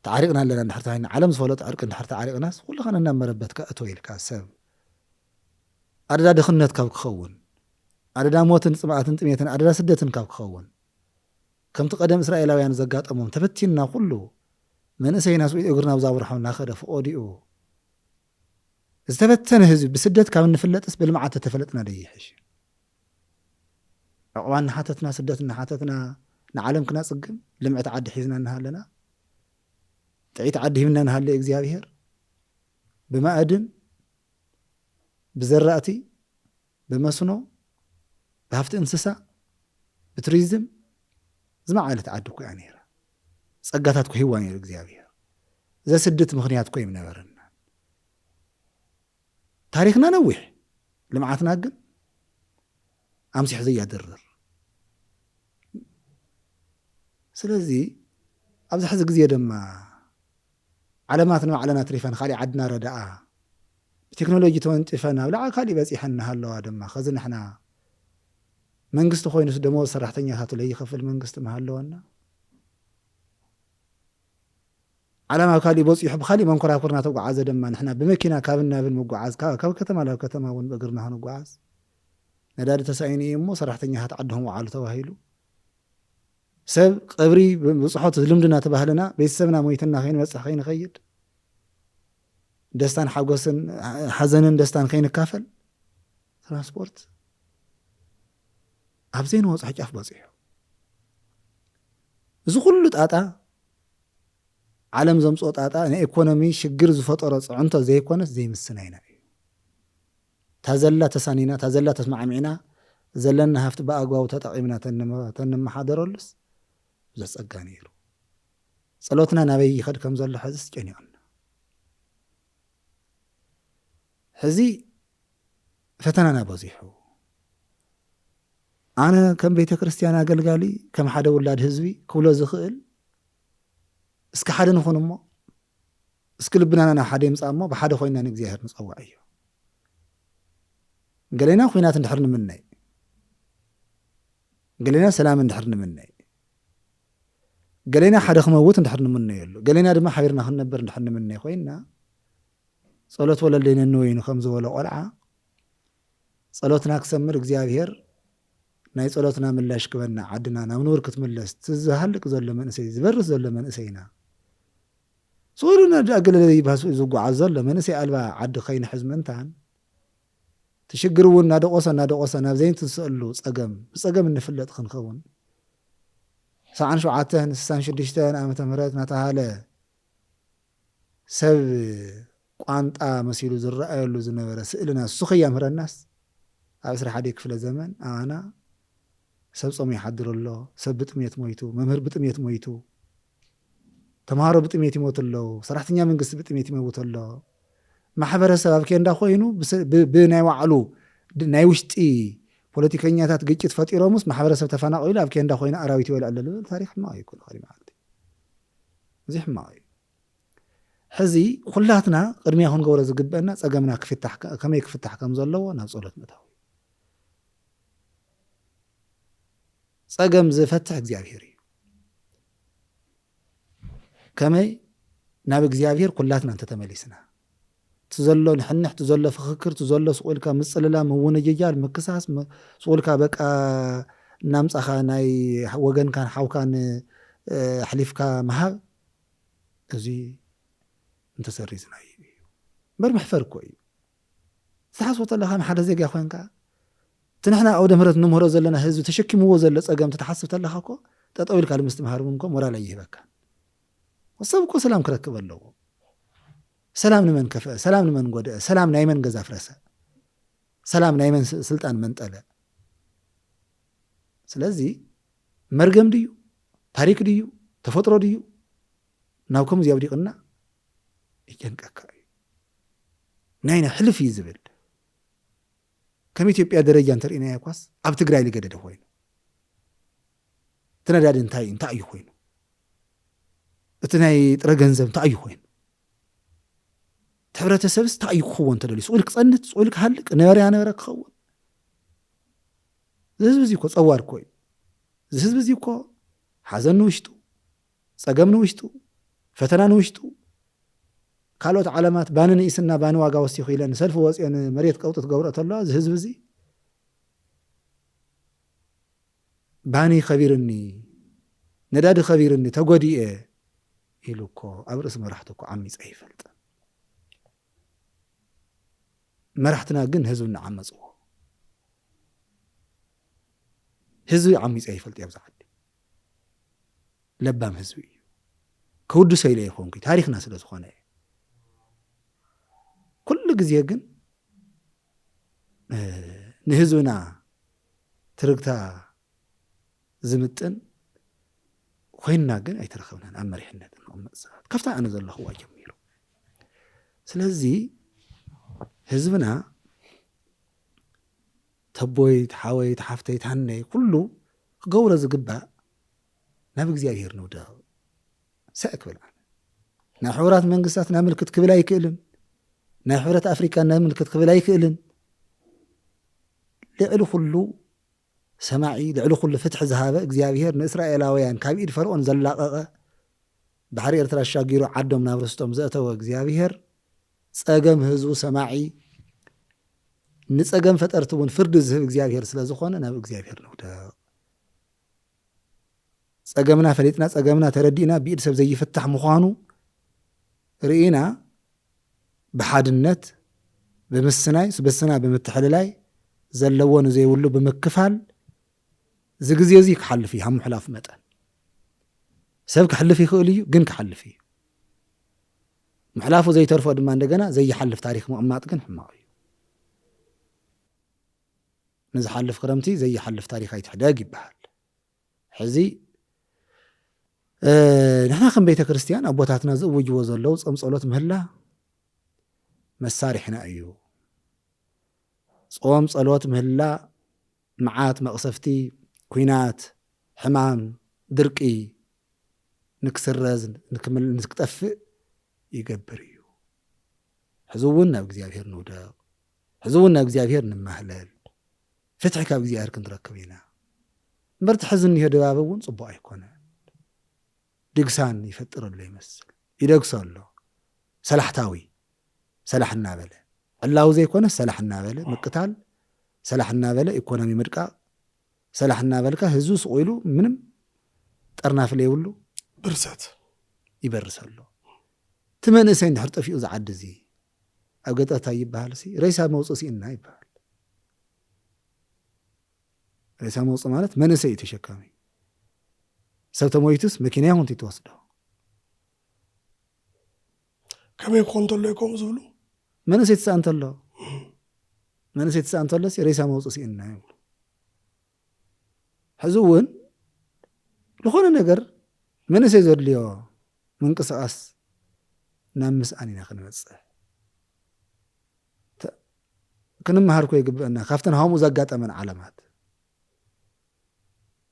ተዓሪቕና ኣለና እንድሕር ተባሂልና፣ ዓለም ዝፈለጦ ዕርቂ እንድሕር ተዓሪቕናስ፣ ኩሉ ኸነ ናብ መረበት ክኣቶ ኢልካ ሰብ ኣደዳ ድኽነት ካብ ክኸውን፣ ኣደዳ ሞትን ጽምኣትን ጥሜትን፣ ኣደዳ ስደትን ካብ ክኸውን፣ ከምቲ ቀደም እስራኤላውያን ዘጋጠሞም ተፈቲንና ኩሉ መንእሰይና ስኢሉ እግርና ብዛ ብርሖም እናኸደ ፍቖዲኡ ዝተበተነ ህዝቢ ብስደት ካብ እንፍለጥስ ብልምዓት ተተፈለጥና ዶ ይሕሽ? ዕቑባ እናሓተትና፣ ስደት እናሓተትና ንዓለም ክናጽግም ልምዕቲ ዓዲ ሒዝና እናሃለና፣ ጥዒት ዓዲ ሂብና እናሃለ እግዚኣብሔር ብማእድን፣ ብዘራእቲ፣ ብመስኖ፣ ብሃፍቲ እንስሳ፣ ብቱሪዝም ዝማዕበለት ዓዲ እኮ እያ ነይራ። ጸጋታት እኮ ሂብዋ ነይሩ እግዚኣብሔር። ዘስድት ምኽንያት እኮ ኣይምነበረና። ታሪኽና ነዊሕ፣ ልምዓትና ግን ኣምሲሕ ዘያድርር። ስለዚ ኣብዚ ሕዚ ግዜ ድማ ዓለማት ንባዕለን ኣትሪፈን፣ ካሊእ ዓድና ረዳኣ፣ ብቴክኖሎጂ ተወንጭፈን ኣብ ላዕሊ ካሊእ በጺሐን እናሃለዋ ድማ፣ ከዚ ንሕና መንግስቲ ኮይኑስ ደሞዝ ሰራሕተኛታቱ ለይኸፍል መንግስቲ ምሃለወና፣ ዓለም ኣብ ካሊእ በጺሑ ብካሊእ መንኮራኩር እናተጓዓዘ ድማ፣ ንሕና ብመኪና ካብን ናብን ምጉዓዝ፣ ካብ፣ ካብ ከተማ ናብ ከተማ እውን ብእግርና ክንጓዓዝ፣ ነዳዲ ተሳኢኑ እዩ እሞ ሰራሕተኛታት ዓድኹም ውዓሉ ተባሂሉ፣ ሰብ ቀብሪ ብጽሖት ልምድና ተባህለና፣ ቤተሰብና ሞይትና ከይንበጽሕ ከይንኸይድ፣ ደስታን ሓጎስን፣ ሓዘንን ደስታን ከይንካፈል፣ ትራንስፖርት ኣብ ዘይንበጽሖ ጫፍ በጺሑ። እዚ ኩሉ ጣጣ፣ ዓለም ዘምጽኦ ጣጣ፣ ናይ ኢኮኖሚ ሽግር ዝፈጠሮ ጽዕንቶ ዘይኮነስ ዘይምስናይና እዩ። እታ ዘላ ተሳኒና፣ እታ ዘላ ተስማዕሚዕና፣ ዘለና ሃፍቲ ብኣግባቡ ተጠቒምና ተንመ-፣ ተንመሓደረሉስ ብዙሕ ጸጋ ነይሩ። ጸሎትና ናበይ ይኸድ ከም ዘሎ ሕዚስ ጨኒቑና። ሕዚ ፈተናና በዚሑ። ኣነ ከም ቤተ ክርስቲያን ኣገልጋሊ፣ ከም ሓደ ውላድ ህዝቢ ክብሎ ዝኽእል፣ እስኪ ሓደ ንኹን እሞ፣ እስኪ ልብናና ናብ ሓደ ይምጻእ እሞ፣ ብሓደ ኮይንና ንእግዚኣብሔር ንጸውዕ እዩ። ገሌና ኲናት እንድሕር ንምነይ፣ ገሌና ሰላም እንድሕር ንምነይ፣ ገሌና ሓደ ክመውት እንድሕር ንምነየሉ፣ ገሌና ድማ ሓቢርና ክንነብር እንድሕር ንምነይ ኮይንና፣ ጸሎት ወለደይ ነንወይኑ ከም ዝበሎ ቆልዓ፣ ጸሎትና ክሰምር እግዚኣብሔር ናይ ጸሎትና ምላሽ ክበና፣ ዓድና ናብ ንቡር ክትምለስ፣ እቲ ዝሃልቅ ዘሎ መንእሰይ፣ ዝበርስ ዘሎ መንእሰይና፣ ስቕ ኢሉ ናብ ዳእገለለ ይባስ ዝጓዓዝ ዘሎ መንእሰይ ኣልባ ዓዲ ከይንሕዝ ምእንታን፣ እቲ ሽግር እውን እናደቆሰ እናደቆሰ ናብ ዘይንትንስአሉ ጸገም፣ ብጸገም እንፍለጥ ክንኸውን፣ ሰብዓን ሸውዓተን ስሳን ሽዱሽተን ዓመተ ምህረት እናተባሃለ ሰብ ቋንጣ መሲሉ ዝረኣየሉ ዝነበረ ስእልና እሱ ከያምህረናስ፣ ኣብ ዕስራ ሓደ ክፍለ ዘመን ኣባና ሰብ ጾሙ ይሓድር ኣሎ፣ ሰብ ብጥሜት ሞይቱ፣ መምህር ብጥሜት ሞይቱ፣ ተምሃሮ ብጥሜት ይሞቱ ኣለዉ፣ ሰራሕተኛ መንግስቲ ብጥሜት ይመውት ኣሎ። ማሕበረሰብ ኣብ ኬንዳ ኮይኑ ብስ-፣ ብ-፣ ብናይ ባዕሉ ድ-፣ ናይ ውሽጢ ፖለቲከኛታት ግጭት ፈጢሮምስ ማሕበረሰብ ተፈናቒሉ ኣብ ኬንዳ ኮይኑ ኣራዊት ይበልዕ ኣሎ ዝብል ታሪኽ ሕማቕ እዩ ኩሉ ኸዲ መዓልቲ። እዚ ሕማቕ እዩ። ሕዚ ኩላትና ቅድሚያ ክንገብሮ ዝግበአና ጸገምና ክፍታሕ ከ-፣ ከመይ ክፍታሕ ከም ዘለዎ ናብ ጸሎት ምእታው እዩ። ጸገም ዝፈትሕ እግዚኣብሔር እዩ። ከመይ? ናብ እግዚኣብሔር ኩላትና እንተተመሊስና፣ እቲ ዘሎ ንሕንሕ፣ እቲ ዘሎ ፍኽክር፣ እቲ ዘሎ ስቕ ኢልካ ምጽልላም፣ ምውንጅጃል፣ ምክሳስ፣ ም-፣ ስቕ ኢልካ በቃ እናምጻኻ ናይ ወገንካን ሓውካን፣ እ፣ ኣሕሊፍካ ምሃብ፣ እዚ እንተሰሪዝናዮ እዩ። እምበር መሕፈር እኮ እዩ። ትሓስቦ ተለኻ፣ ሓደ ዜጋ ኮይንካ፣ እቲ ንሕና ኣውደ ምህረት ንምህሮ ዘለና ህዝቢ ተሸኪምዎ ዘሎ ጸገም ትሓስብ ተለኻ እኮ፣ ጠጠው ኢልካ ንምስትምሃር እውን እኮ ሞራል ኣይህበካን። ሰብ እኮ ሰላም ክረክብ ኣለዎ። ሰላም ንመን ከፍአ? ሰላም ንመን ጎድአ? ሰላም ናይ መን ገዛ ፍረሰ? ሰላም ናይ መን ስ-፣ ስልጣን መንጠለ? ስለዚ መርገም ድዩ? ታሪክ ድዩ? ተፈጥሮ ድዩ? ናብ ከምዚ ኣውዲቕና ይጨንቀካ እዩ። ናይና ሕልፍ እዩ ዝብል። ከም ኢትዮጵያ ደረጃ እንተርኢናዮ እኳስ ኣብ ትግራይ ዝገደደ ኮይኑ። እቲ ነዳዲ እንታይ፣ እንታይ እዩ ኮይኑ? እቲ ናይ ጥረ ገንዘብ እንታይ እዩ ኮይኑ? እቲ ሕብረተሰብስ እንታይ እዩ ክኸውን ተደልዩ? ስቕ ኢሉ ክጸንት፣ ስቕ ኢሉ ክሃልቅ፣ ነበረ ያነበረ ክኸውን? እዚ ህዝቢ እዚ እኮ ጸዋር እኮ እዩ። እዚ ህዝቢ እዚ እኮ ሓዘን ንውሽጡ፣ ጸገም ንውሽጡ፣ ፈተና ንውሽጡ፣ ካልኦት ዓለማት ባኒ ንኢስና ባኒ ዋጋ ወሲኹ ኢለን ሰልፊ ወፂኦን መሬት ቀውጢ ትገብሮ ተለዋ፣ እዚ ህዝቢ እዚ ባኒ ከቢርኒ፣ ነዳዲ ከቢርኒ፣ ተጎዲኤ ኢሉ እኮ ኣብ ርእሲ መራሕቲ እኮ ዓሚፀ ይፈልጥ። መራሕትና ግን ህዝቢ እናዓመፅዎ። ህዝቢ ዓሚፀ ይፈልጥ ኣብዚ ዓዲ። ለባም ህዝቢ እዩ። ከውድሶ ኢለ ይኾንኩ፣ ታሪኽና ስለ ዝኾነ እዩ። ኩሉ ግዜ ግን፣ እ፣ ንህዝብና ትርግታ ዝምጥን ኮይንና ግን ኣይተረኸብናን። ኣብ መሪሕነት እንቕመጥ ሰባት፣ ካብታ ኣነ ዘለኹዋ ጀሚሩ። ስለዚ ህዝብና ተቦይ፣ ተሓወይ፣ ተሓፍተይ፣ ተሃነይ፣ ኩሉ ክገብሮ ዝግባእ ናብ እግዚኣብሔር ንውደቕ። ሰእ ክብል ኣነ። ናብ ሕቡራት መንግስታት ናብ ምልክት ክብል ኣይክእልን። ናብ ሕብረት ኣፍሪካ ናብ ምልክት ክብል ኣይክእልን። ልዕሊ ኩሉ ሰማዒ፣ ልዕሊ ኩሉ ፍትሒ ዝሃበ እግዚኣብሔር፣ ንእስራኤላውያን ካብ ኢድ ፈርዖን ዘላቐቐ፣ ባሕሪ ኤርትራ ኣሻጊሩ ዓዶም ናብ ርስቶም ዘእተወ እግዚኣብሔር፣ ጸገም ህዝቡ ሰማዒ፣ ንጸገም ፈጠርቲ እውን ፍርዲ ዝህብ እግዚኣብሔር ስለ ዝኾነ ናብ እግዚኣብሔር ንውደቕ። ጸገምና ፈሊጥና፣ ጸገምና ተረዲእና፣ ብኢድ ሰብ ዘይፍታሕ ምዃኑ ርኢና፣ ብሓድነት፣ ብምስናይ፣ ስብስና ብምትሕልላይ፣ ዘለዎ ንዘይብሉ ብምክፋል፣ እዚ ግዜ እዚ ክሓልፍ እዩ፣ ካብ ምሕላፉ መጠን። ሰብ ክሕልፍ ይኽእል እዩ፣ ግን ክሓልፍ እዩ። ምሕላፉ ዘይተርፎ ድማ እንደገና ዘይሓልፍ ታሪኽ ምቕማጥ ግን ሕማቕ እዩ። ንዝሓልፍ ክረምቲ ዘይሓልፍ ታሪኽ ኣይትሕደግ ይበሃል። ሕዚ ንሕና ከም ቤተ ክርስቲያን ኣቦታትና ዝእውጅዎ ዘለዉ ጾም ጸሎት ምህላ መሳርሕና እዩ። ጾም ጸሎት ምህላ መዓት መቕሰፍቲ፣ ኲናት፣ ሕማም፣ ድርቂ ንክስረዝ ንክምል- ንክጠፍእ ይገብር እዩ። ሕዚ እውን ናብ እግዚኣብሔር ንውደቕ፣ ሕዚ እውን ናብ እግዚኣብሔር ንማህለል፣ ፍትሒ ካብ እግዚኣብሔር ክንረክብ ኢና። እምበር እቲ ሕዚ እኒሆ ድባብ እውን ጽቡቕ ኣይኮነን። ድግሳን ይፈጥር ኣሎ ይመስል፣ ይደግሶ ኣሎ። ሰላሕታዊ ሰላሕ እናበለ፣ ዕላዊ ዘይኮነ ሰላሕ እናበለ ምቅታል፣ ሰላሕ እናበለ ኢኮኖሚ ምድቃቕ፣ ሰላሕ እናበልካ ህዝቢ ስቑ ኢሉ ምንም ጠርናፊ ለይብሉ ብርሰት ይበርስ ኣሎ። እቲ መንእሰይ እንድሕር ጠፊኡ ዝዓዲ እዚ ኣብ ገጠር እንታይ ይበሃል? ሲ ሬሳ መውፅእ ሲእና ይበሃል። ሬሳ መውፅእ ማለት መንእሰይ እዩ ተሸካሚ። ሰብ ተሞይቱስ መኪና ይኹን ትወስዶ። ከመይ ክኾን እንተሎ እዩ ከምኡ ዝብሉ? መንእሰይ ትስኣ እንተሎ፣ መንእሰይ ትስኣ እንተሎ ሲ ሬሳ መውፅእ ሲእና ይብሉ። ሕዚ እውን ዝኾነ ነገር መንእሰይ ዘድልዮ ምንቅስቃስ ናብ ምስኣን ኢና ክንበፅሕ። ተ- ክንመሃር ኮ ይግብአና ካብተን ሃምኡ ዘጋጠመን ዓለማት።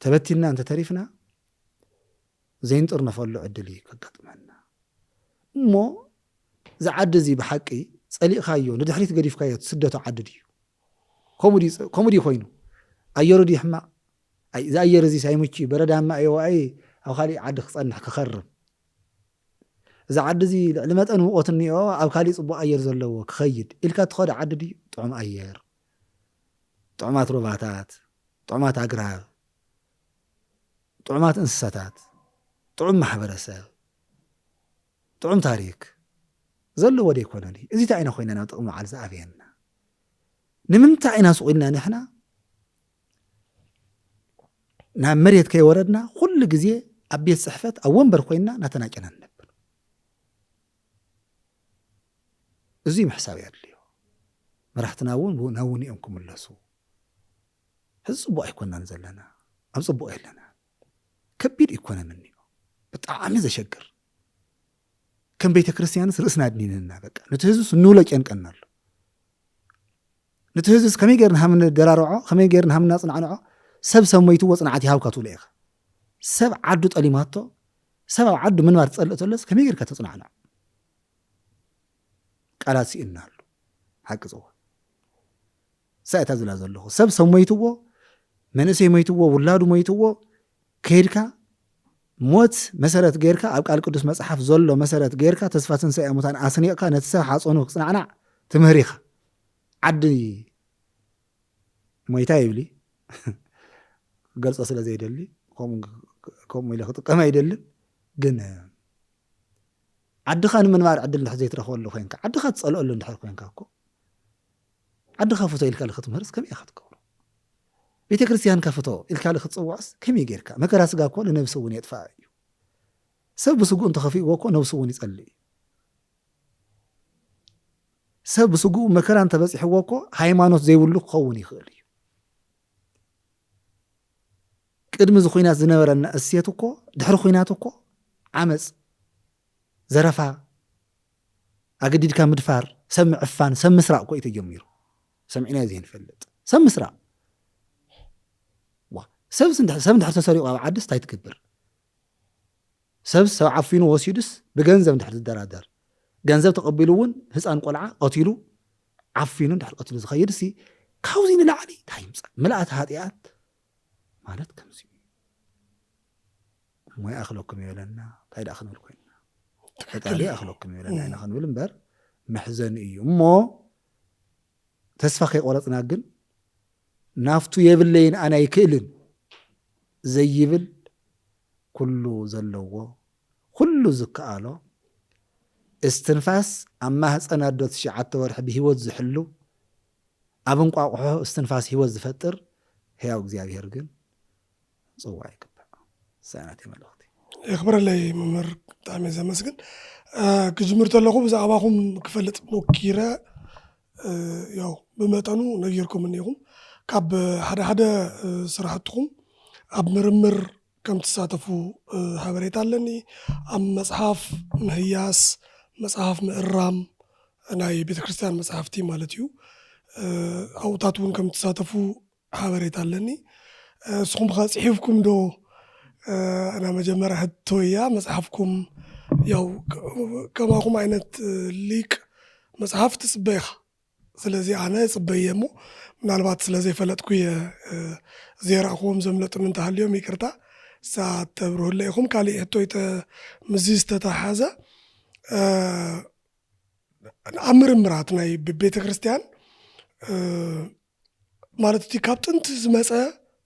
ተበቲንና እንተተሪፍና ዘይንጥርነፈሉ ዕድል እዩ ከጋጥመና። እሞ እዚ ዓዲ እዚ ብሓቂ ጸሊእካዮ ንድሕሪት ገዲፍካዮ ትስደቶ ዓዲ ድዩ? ከምኡ ድዩ ጸ- ከምኡ ድዩ ኮይኑ? ኣየሩ ድዩ ሕማቕ? ኣይ፣ እዚ ኣየር እዚ ሳይምቹ እዩ፣ በረዳማ እዩ፣ ዋኣይ ኣብ ካሊእ ዓዲ ክጸንሕ ክኸርም። እዚ ዓዲ እዚ ልዕሊ መጠን ሙቐት እኒኦ፣ ኣብ ካሊእ ጽቡቕ ኣየር ዘለዎ ክኸይድ ኢልካ ትኸዶ ዓዲ ድዩ? ጥዑም ኣየር፣ ጥዑማት ሩባታት፣ ጥዑማት ኣግራብ፣ ጥዑማት እንስሳታት፣ ጥዑም ማሕበረሰብ፣ ጥዑም ታሪክ ዘለዎ ደይኮነን እዩ። እዚ እንታይ ኢና ኮይና ናብ ጥቕሚ በዓል ዝኣበየና? ንምንታይ ኢና ስቑ ኢልና ንሕና ናብ መሬት ከይወረድና ኩሉ ግዜ ኣብ ቤት ጽሕፈት ኣብ ወንበር ኮይና እናተናጨና ንነብር? እዚ ምሕሳብ የድልዮ። መራሕትና እውን ናብ እውን እዮም ክምለሱ። ሕዚ ጽቡቕ ኣይኮናን ዘለና፣ ኣብ ጽቡቕ የለና። ከቢድ ኢኮኖሚ እኒኦ፣ ብጣዕሚ ዘሸግር። ከም ቤተ ክርስቲያንስ ርእስና ኣድኒንና፣ በቃ ነቲ ህዝብስ እንብሎ ጨንቀና ኣሎ። ነቲ ህዝብስ ከመይ ጌርና ሃም ንደራርዖ፣ ከመይ ጌርና ሃም እናጽናዕንዖ? ሰብ ሰብ ሞይትዎ ጽንዓት ይሃብካ ትብሎ ኢኻ። ሰብ ዓዱ ጠሊማቶ፣ ሰብ ኣብ ዓዱ ምንባር ትጸልእ ተሎስ ከመይ ጌርካ ተጽናዕንዖ? ቃላት ስኢንናሉ። ሓቂ ጽዋ ሳይታ ዝላ ዘለኹ ሰብ ሰብ ሞይትዎ፣ መንእሰይ ሞይትዎ፣ ውላዱ ሞይትዎ፣ ከይድካ ሞት መሰረት ጌርካ ኣብ ቃል ቅዱስ መጽሓፍ ዘሎ መሰረት ጌርካ ተስፋ ትንሳኤ ሙታን ኣስኒቕካ ነቲ ሰብ ሓጾኑ ክጽናዕናዕ ትምህር ኢኻ። ዓዲ ሞይታ ይብሊ ክገልጾ ስለ ዘይደሊ ከምኡ ኢለ ክጥቀም ኣይደልን። ግን ዓድኻ ንምንባር ዕድል እንድሕር ዘይትረኽበሉ ኮይንካ፣ ዓድኻ ትጸልአሉ እንድሕር ኮይንካ እኮ ዓድኻ ፍቶ ኢልካ ልክትምህርስ ከመይ ኢኻ ትገብሮ? ቤተ ክርስቲያንካ ፍቶ ኢልካ ልክትጽውዖስ ከመይ ጌርካ? መከራ ስጋ እኮ ንነብሲ እውን የጥፋእ እዩ። ሰብ ብስጉኡ እንተኸፊእዎ እኮ ነብሱ እውን ይጸልእ እዩ። ሰብ ብስጉኡ መከራ እንተበጺሕዎ እኮ ሃይማኖት ዘይብሉ ክኸውን ይኽእል እዩ። ቅድሚ እዚ ኩናት ዝነበረና እሴት እኮ ድሕሪ ኩናት እኮ ዓመፅ፣ ዘረፋ፣ ኣገዲድካ ምድፋር፣ ሰብ ምዕፋን፣ ሰብ ምስራቕ እኮ እዩ ተጀሚሩ። ሰሚዕናዮ ዘይንፈልጥ ሰብ ምስራቕ። ዋ፣ ሰብስ እንድሕር- ሰብ እንድሕር ተሰሪቑ ኣብ ዓድስ እንታይ ትገብር? ሰብ ሰብ ዓፊኑ ወሲዱስ ብገንዘብ እንድሕር ዝደራደር፣ ገንዘብ ተቐቢሉ እውን ህፃን ቆልዓ ቀቲሉ ዓፊኑ እንድሕር ቀቲሉ ዝኸይድ ሲ ካብዚ ንላዕሊ እንታይ ይምፃእ? ምልኣት ሃጢኣት ማለት ከምዚ እዩ። እሞ ይኣኽለኩም ይበለና። እንታይ ደኣ ክንብል ኮይንና? ፈጣሪ ይኣኽለኩም ይበለና ኢና ክንብል እምበር መሕዘኒ እዩ። እሞ ተስፋ ከይቆረፅና ግን ናፍቱ የብለይን ኣነ ኣይክእልን ዘይብል ኩሉ ዘለዎ ኩሉ ዝከኣሎ እስትንፋስ ኣብ ማህፀን ኣዶ ትሽዓተ ወርሒ ብህይወት ዝሕሉ ኣብ እንቋቑሖ እስትንፋስ ህይወት ዝፈጥር ህያው እግዚኣብሔር ግን ጽዋ ይግባእ። ሳይናት መልእኽቲ የኽብረለይ መምህር፣ ብጣዕሚ እየ ዘመስግን። ክጅምር ተለኹ ብዛዕባኹም ክፈልጥ ሞኪረ። ያው ብመጠኑ ነጊርኩም እኒኹም ካብ ሓደ ሓደ ስራሕትኹም ኣብ ምርምር ከም ትሳተፉ ሓበሬታ ኣለኒ። ኣብ መፅሓፍ ምህያስ፣ መፅሓፍ ምእራም፣ ናይ ቤተክርስትያን መፅሓፍቲ ማለት እዩ፣ ኣብኡታት እውን ከም ትሳተፉ ሓበሬታ ኣለኒ። ንስኹም ከ ፅሒፍኩም ዶ? እና መጀመርያ ሕቶ እያ። መፅሓፍኩም ያው ከማኹም ዓይነት ሊቅ መፅሓፍ ትፅበ ኢኻ። ስለዚ ኣነ እፅበየ እሞ፣ ምናልባት ስለ ዘይፈለጥኩ እየ፣ እ፣ ዘይረእኽዎም ዘምለጡኒ እንተሃልዮም ይቅርታ። እሳ ተብርሁለ ኢኹም። ካሊእ ሕቶይ ተ-፣ ምስዚ ዝተተሓሓዘ፣ እ፣ ኣብ ምርምራት ናይ ብ-፣ ቤተ ክርስቲያን፣ እ፣ ማለት እቲ ካብ ጥንቲ ዝመፀ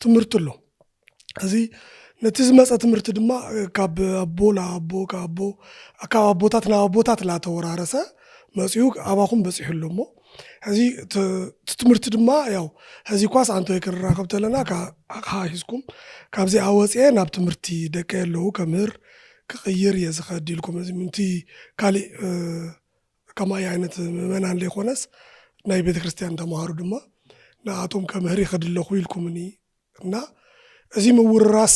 ትምህርቲ ኣሎ። እዚ ነቲ ዝመፀ ትምህርቲ ድማ ካብ ኣቦ ናብ ኣቦ፣ ካብ ኣቦ፣ ካብ ኣቦታት ናብ ኣቦታት እናተወራረሰ መፂኡ ኣባኹም በፂሑ ኣሎ እሞ፣ ሕዚ እቲ፣ እቲ ትምህርቲ ድማ ያው፣ ሕዚ ኳስ ኣንቶይ ክንራኸብ ተለና፣ ካ-፣ ካሓ ሒዝኩም ካብዚኣ ወፅኤ ናብ ትምህርቲ ደቀ ኣለዉ ከምህር ክቕይር እየ ዝኸድ ኢልኩም፣ እዚ ምንቲ ካሊእ፣ እ፣ ከማይ ዓይነት ምእመናን ዘይኮነስ፣ ናይ ቤተ ክርስቲያን ተምሃሮ ድማ ንኣቶም ከምህር ይኸድ ኣለኹ ኢልኩምኒ። እና እዚ ምውርራስ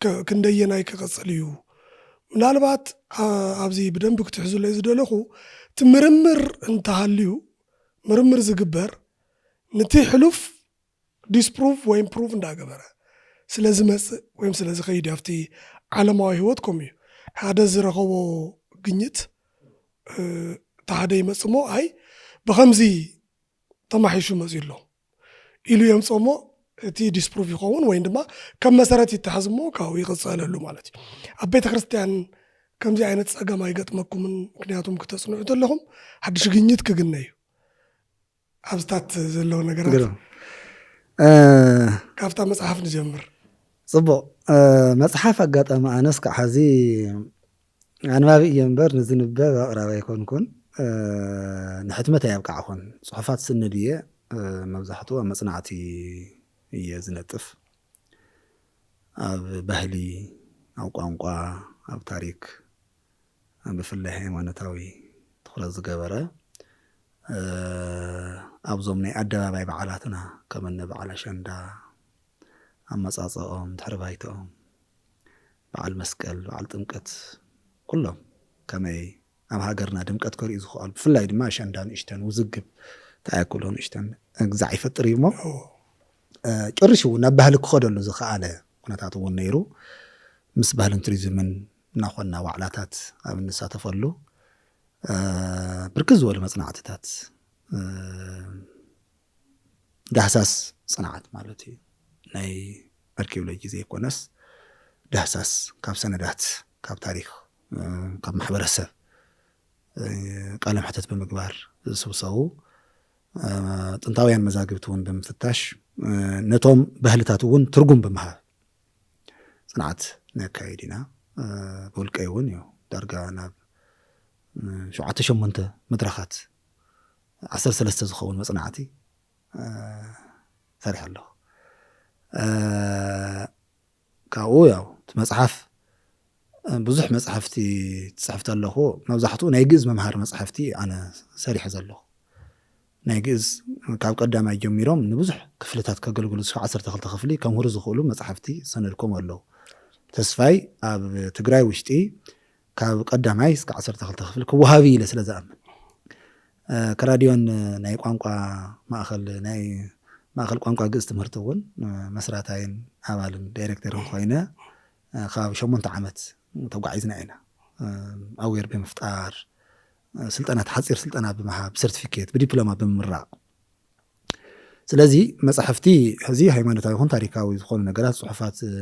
ክ-፣ ክንደየናይ ክቕጽል እዩ? ምናልባት፣ ኣ-፣ ኣብዚ ብደንቢ ክትሕዙለይ ዝደለኹ፣ እቲ ምርምር እንተሃልዩ፣ ምርምር ዝግበር፣ ነቲ ሕሉፍ ዲስፕሩቭ ወይም ፕሩቭ እንዳገበረ ስለ ዝመጽእ ወይም ስለ ዝኸይድ እዩ። ኣብቲ ዓለማዊ ህይወት ከምኡ እዩ። ሓደ ዝረኸቦ ግኝት፣ እ፣ እቲ ሓደ ይመጽእ እሞ፣ ኣይ፣ ብኸምዚ ተማሒሹ መጺኡ ኣሎ ኢሉ የምጽኦ እሞ፣ እቲ ዲስፕሩቭ ይኸውን ወይም ድማ ከም መሰረት ይተሓዝ እሞ፣ ካብኡ ይቕጸለሉ ማለት እዩ። ኣብ ቤተ ክርስቲያን ከምዚ ዓይነት ጸገም ኣይገጥመኩምን፣ ምክንያቱም ክተጽንዑ ተለኹም ሓድሽ ግኝት ክግነ እዩ። ኣብዝታት ዘለዉ ነገራት ግርም። እ፣ ካብታ መጽሓፍ ንጀምር። ጽቡቕ። እ፣ መጽሓፍ ኣጋጣሚ ኣነስ ከዓ ሕዚ ኣንባቢ እየ እምበር ንዝንበብ ኣቕራቢ ኣይኮንኩን። እ፣ ንሕትመት ኣይኣብቃዕኹን። ጽሑፋት ስንድ እየ። እ፣ መብዛሕትኡ ኣብ መጽናዕቲ እየ ዝነጥፍ። ኣብ ባህሊ፣ ኣብ ቋንቋ፣ ኣብ ታሪክ፣ ብፍላይ ሃይማኖታዊ ትኹረት ዝገበረ፣ እ፣ ኣብዞም ናይ ኣደባባይ በዓላትና ከም እኒ በዓል ኣሸንዳ፣ ኣመጻጽኦም፣ ድሕሪ ባይትኦም፣ በዓል መስቀል፣ በዓል ጥምቀት፣ ኩሎም ከመይ ኣብ ሃገርና ድምቀት ከርእዩ ዝኽኣሉ፣ ብፍላይ ድማ ኣሸንዳ ንእሽተን ውዝግብ ተኣየክሎ ንእሽተን ግዛዕ ይፈጥር እዩ እሞ፣ እዎ። እ፣ ጨሪሹ እውን ናብ ባህሊ ክኸደሉ ዝኸኣለ ኩነታት እውን ነይሩ። ምስ ባህልን ቱሪዝምን እናኾንና ዋዕላታት ኣብ እንሳተፈሉ፣ እ፣ ብርክት ዝበሉ መጽናዕትታት፣ እ፣ ዳህሳስ ጽንዓት ማለት እዩ። ናይ ኣርኪኦሎጂ ዘይኮነስ ዳህሳስ ካብ ሰነዳት፣ ካብ ታሪኽ፣ እ፣ ካብ ማሕበረሰብ፣ እ፣ ቃለ መሕተት ብምግባር ዝስብሰቡ፣ እ፣ ጥንታውያን መዛግብቲ እውን ብምፍታሽ፣ እ፣ ነቶም ባህልታት እውን ትርጉም ብምሃብ ጽንዓት ነካይድ ኢና። እ፣ ብውልቀይ እውን እዩ ዳርጋ ናብ፣ እ፣ ሸውዓተ ሸሞንተ መድረኻት ዓሰርተ ሰለስተ ዝኸውን መጽናዕቲ፣ እ፣ ሰሪሐ ኣለኹ። እ፣ ካብኡ ያው እቲ መጽሓፍ፣ እ፣ ብዙሕ መጽሓፍቲ ትጽሕፍ ተለኹ፣ መብዛሕትኡ ናይ ግእዝ መምሃሪ መጽሓፍቲ ኣነ ሰሪሐ ዘለኹ። ናይ ግእዝ ካብ ቀዳማይ ጀሚሮም ንብዙሕ ክፍልታት ከገልግሉ ዝኽእሉ ዓሰርተ ክልተ ክፍሊ ከምህሩ ዝኽእሉ መጽሓፍቲ ሰነድኩም ኣለዉ። ተስፋይ ኣብ ትግራይ ውሽጢ ካብ ቀዳማይ እስከ ዓሰርተ ክልተ ክፍሊ ክወሃብ እዩ ኢለ ስለ ዝኣምን፣ እ፣ ከራድዮን ናይ ቋንቋ ማእኸል፣ ናይ ማእኸል ቋንቋ ግእዝ ትምህርቲ እውን፣ እ፣ መስራታይን ኣባልን ዳይሬክተርን ኮይነ፣ እ፣ ከባቢ ሸሞንተ ዓመት ተጓዒዝና ኢና። እ፣ ኣዌር ብምፍጣር፣ እ፣ ስልጠናት፣ ሓፂር ስልጠና ብምሃብ፣ ብሰርቲፊኬት፣ ብዲፕሎማ ብምምራቕ። ስለዚ መጻሕፍቲ፣ ሕዚ ሃይማኖታዊ ይኹን ታሪካዊ ዝኾኑ ነገራት፣ ጽሑፋት፣ እ፣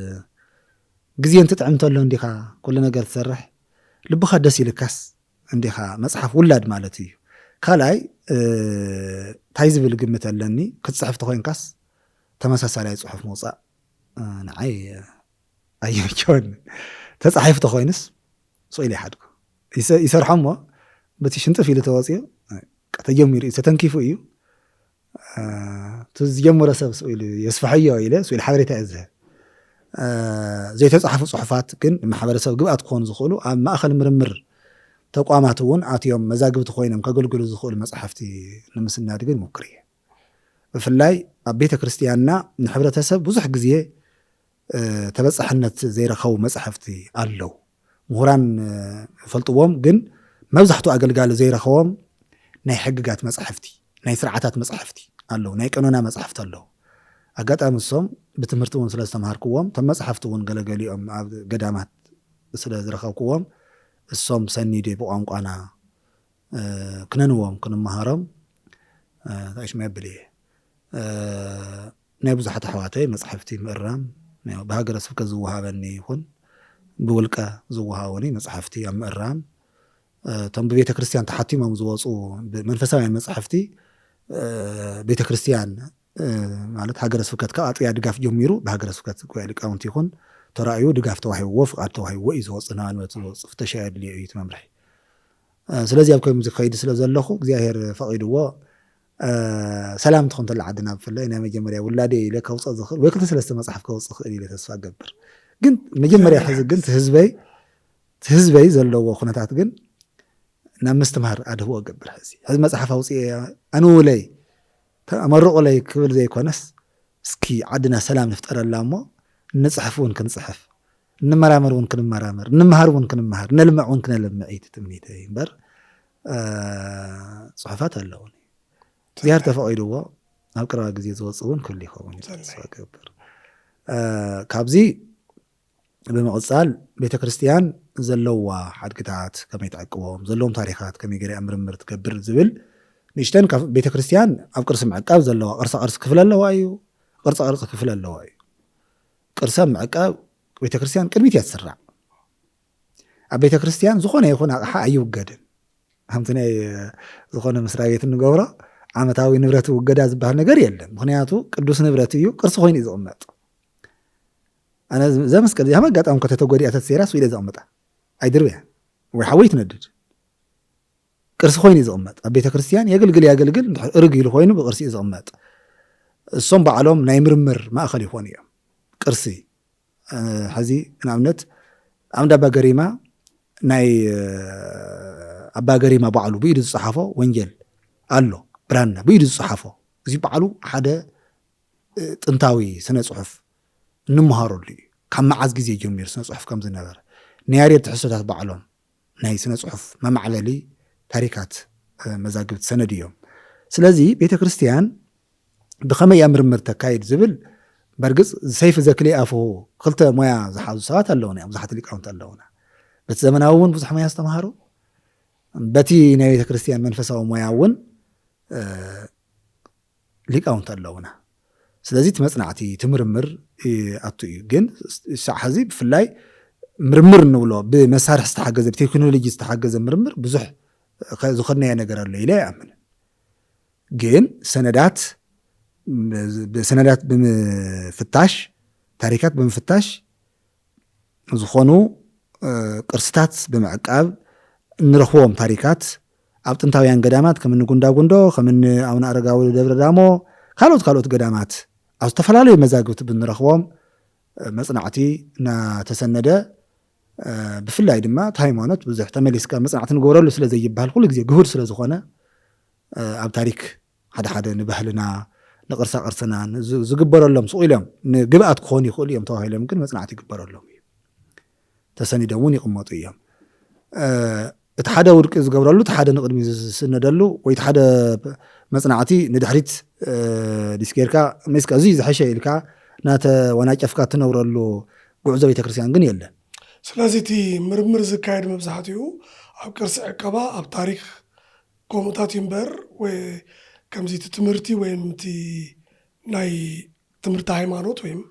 ግዜ እንትጥዕም እንተሎ እንዲኻ ኩሉ ነገር ትሰርሕ፣ ልብኻ ደስ ኢልካስ እንዲኻ መጽሓፍ ውላድ ማለት እዩ። ካልኣይ፣ እ፣ እንታይ ዝብል ግምት ኣለኒ፣ ክትጽሕፍ ተኾይንካስ ተመሳሳላይ ጽሑፍ ምውጻእ፣ እ፣ ንዓይ፣ እ፣ ኣይመቸወኒ። ተጻሒፉ ተኾይኑስ ስቕ ኢለ ይሓድጎ። ይሰ-፣ ይሰርሖ እሞ በቲ ሽንጥፍ ኢሉ ተወጺኡ፣ እ፣ ተጀሚሩ እዩ፣ ተተንኪፉ እዩ። እ፣ እቲ ዝጀመሮ ሰብ ስቕ ኢሉ የስፍሐዮ ኢለ ስቕ ኢሉ ሓበሬታ እየ ዝህብ። እ፣ ዘይተጻሕፉ ጽሑፋት ግን ንማሕበረሰብ ግብኣት ክኾኑ ዝኽእሉ ኣብ ማእኸል ምርምር ተቋማት እውን ኣትዮም መዛግብቲ ኮይኖም ከገልግሉ ዝኽእሉ መጻሕፍቲ ንምስናድ ግን ይሙክር እየ። ብፍላይ ኣብ ቤተ ክርስቲያንና ንሕብረተሰብ ብዙሕ ግዜ ተበፃሕነት ዘይረኸቡ መፅሓፍቲ ኣለዉ። ምሁራን ይፈልጥዎም፣ ግን መብዛሕትኡ ኣገልጋሊ ዘይረኸቦም ናይ ሕግጋት መፅሓፍቲ፣ ናይ ስርዓታት መፅሓፍቲ ኣለዉ፣ ናይ ቀኖና መፅሓፍቲ ኣለዉ። ኣጋጣሚ እሶም ብትምህርቲ እውን ስለ ዝተምሃርክዎም፣ እቶም መፅሓፍቲ እውን ገለገሊኦም ኣብ ገዳማት ስለ ዝረኸብክዎም፣ እሶም ሰኒደ ብቋንቋና ክነንዎም ክንመሃሮም ታሽማ የብል እየ። ናይ ብዙሓት ኣሕዋተይ መፅሓፍቲ ምእራም፣ ብሃገረ ስብከት ዝወሃበኒ ይኹን ብውልቀ ዝወሃቡኒ መፅሓፍቲ ኣብ ምእራም፣ እቶም ብቤተ ክርስቲያን ተሓቲሞም ዝወፁ መንፈሳውያን መፅሓፍቲ፣ ቤተ ክርስቲያን ማለት ሃገረ ስብከት ካብ ኣጥቢያ ድጋፍ ጀሚሩ ብሃገረ ስብከት ጉባኤ ሊቃውንቲ ይኹን ተራእዩ ድጋፍ ተዋሂብዎ፣ ፍቓድ ተዋሂብዎ እዩ ዝወፅእ። ንኣብነት ዝወፅእ ፍተሻ የድልዮ እዩ እቲ መምርሒ። ስለዚ ኣብ ከምዚ ክኸይድ ስለ ዘለኹ እግዚኣብሔር ፈቒድዎ ሰላም ትኾን ተላ ዓድና፣ ብፍላይ ናይ መጀመርያ ውላደይ ኢለ ከውፅእ ዝኽእል ወይ ክልተ ሰለስተ መፅሓፍ ከውፅእ ክእል ኢለ ተስፋ ገብር። ግን መጀመርያ ሕዚ ግን ህዝበይ ህዝበይ ዘለዎ ኩነታት ግን ናብ ምስትምሃር ኣድህቦ ገብር። ሕዚ ሕዚ መፅሓፍ ኣውፅኤ ኣንውለይ ተመርቑለይ ክብል ዘይኮነስ፣ እስኪ ዓድና ሰላም ንፍጠረላ እሞ ንፅሕፍ እውን ክንፅሕፍ፣ እንመራመር እውን ክንመራመር፣ እንመሃር እውን ክንመሃር፣ ነልምዕ እውን ክነልምዕ እዩ ትምኒተይ እምበር። ፅሑፋት ኣለውኒ እግዚኣብሔር ተፈቒድዎ ኣብ ቀረባ ግዜ ዝወፅእ እውን ክህሉ ይኸውን ተስፋ ገብር። ካብዚ ብምቕፃል ቤተ ክርስቲያን ዘለዋ ሓድግታት ከመይ ትዕቅቦም፣ ዘለዎም ታሪኻት ከመይ ገይራ ምርምር ትገብር ዝብል ንእሽተን፣ ካብ ቤተ ክርስቲያን ኣብ ቅርሲ ምዕቃብ ዘለዋ ቅርሳ ቅርሲ ክፍል ኣለዋ እዩ፣ ቅርፃ ቅርፂ ክፍል ኣለዋ እዩ። ቅርሲ ኣብ ምዕቃብ ቤተ ክርስቲያን ቅድሚት እያ ትስራዕ። ኣብ ቤተ ክርስቲያን ዝኾነ ይኹን ኣቕሓ ኣይውገድን። ከምቲ ናይ ዝኾነ መስሪያ ቤት እንገብሮ ዓመታዊ ንብረት ውገዳ ዝበሃል ነገር የለን። ምኽንያቱ ቅዱስ ንብረት እዩ፣ ቅርሲ ኮይኑ እዩ ዝቕመጥ። ኣነ ዘመስቀል እዚኣ ኣጋጣሚ ከተተጎዲኣ ተተሰይራ ስኢለ ዘቕምጣ ኣይድርብያ ወይ ሓወይ ትነድድ ቅርሲ ኮይኑ እዩ ዝቕመጥ። ኣብ ቤተ ክርስቲያን የግልግል ያገልግል እርግ ኢሉ ኮይኑ ብቅርሲ እዩ ዝቕመጥ። እሶም ባዕሎም ናይ ምርምር ማእኸል ይኾኑ እዮም። ቅርሲ ሕዚ ንኣብነት ዓምድ ኣባ ገሪማ ናይ ኣባ ገሪማ ባዕሉ ብኢዱ ዝፀሓፎ ወንጌል ኣሎ፣ ብራና ብኢዱ ዝፀሓፎ። እዚ ባዕሉ ሓደ ጥንታዊ ስነ ፅሑፍ እንመሃረሉ እዩ። ካብ መዓዝ ግዜ ጀሚሩ ስነ ፅሑፍ ከም ዝነበረ ናይ ያሬድ ትሕዝቶታት ባዕሎም ናይ ስነ ፅሑፍ መማዕለሊ ታሪካት መዛግብቲ ሰነድ እዮም። ስለዚ ቤተ ክርስቲያን ብኸመይ እያ ምርምር ተካይድ ዝብል በርግፅ ሰይፊ ዘክልኤ ኣፉ ክልተ ሞያ ዝሓዙ ሰባት ኣለውና እዮም፣ ብዙሓት ሊቃውንቲ ኣለውና። በቲ ዘመናዊ እውን ብዙሕ ሞያ ዝተምሃሩ፣ በቲ ናይ ቤተ ክርስቲያን መንፈሳዊ ሞያ እውን ሊቃውንቲ ኣለውና። ስለዚ እቲ መፅናዕቲ እቲ ምርምር ኣቱ እዩ። ግን ሳዕ ሕዚ ብፍላይ ምርምር እንብሎ ብመሳርሒ ዝተሓገዘ ብቴክኖሎጂ ዝተሓገዘ ምርምር ብዙሕ ዝኸድናዮ ነገር ኣሎ ኢለ ኣይኣምንን። ግን ሰነዳት ብሰነዳት ብምፍታሽ ታሪካት ብምፍታሽ ዝኾኑ ቅርስታት ብምዕቃብ እንረኽቦም ታሪካት ኣብ ጥንታውያን ገዳማት ከምኒ ጉንዳጉንዶ ከምኒ ኣቡነ ኣረጋዊ ደብረ ዳሞ ካልኦት ካልኦት ገዳማት ኣብ ዝተፈላለዩ መዛግብቲ ብንረኽቦም መፅናዕቲ እናተሰነደ ብፍላይ ድማ እቲ ሃይማኖት ብዙሕ ተመሊስካ መፅናዕቲ ንገብረሉ ስለ ዘይበሃል ኩሉ ግዜ ግሁድ ስለ ዝኾነ ኣብ ታሪክ ሓደ ሓደ ንባህልና ንቅርሳ ቅርስና ዝግበረሎም ስቕ ኢሎም ንግብኣት ክኾኑ ይኽእሉ እዮም ተባሂሎም ግን መፅናዕቲ ይግበረሎም እዩ። ተሰኒዶም እውን ይቕመጡ እዮም። እቲ ሓደ ውድቂ ዝገብረሉ እቲ ሓደ ንቕድሚ ዝስነደሉ ወይ እቲ ሓደ መፅናዕቲ ንድሕሪት ዲስኬርካ ሚስካ እዚ ዝሐሸ ኢልካ ናተወናጨፍካ ትነብረሉ ጉዕዞ ቤተክርስትያን ግን የለን። ስለዚ እቲ ምርምር ዝካየድ መብዛሕትኡ ኣብ ቅርሲ ዕቀባ ኣብ ታሪክ ከምኡታት እዩ እምበር ወይ ከምዚ እቲ ትምህርቲ ወይም እቲ ናይ ትምህርቲ ሃይማኖት ወይም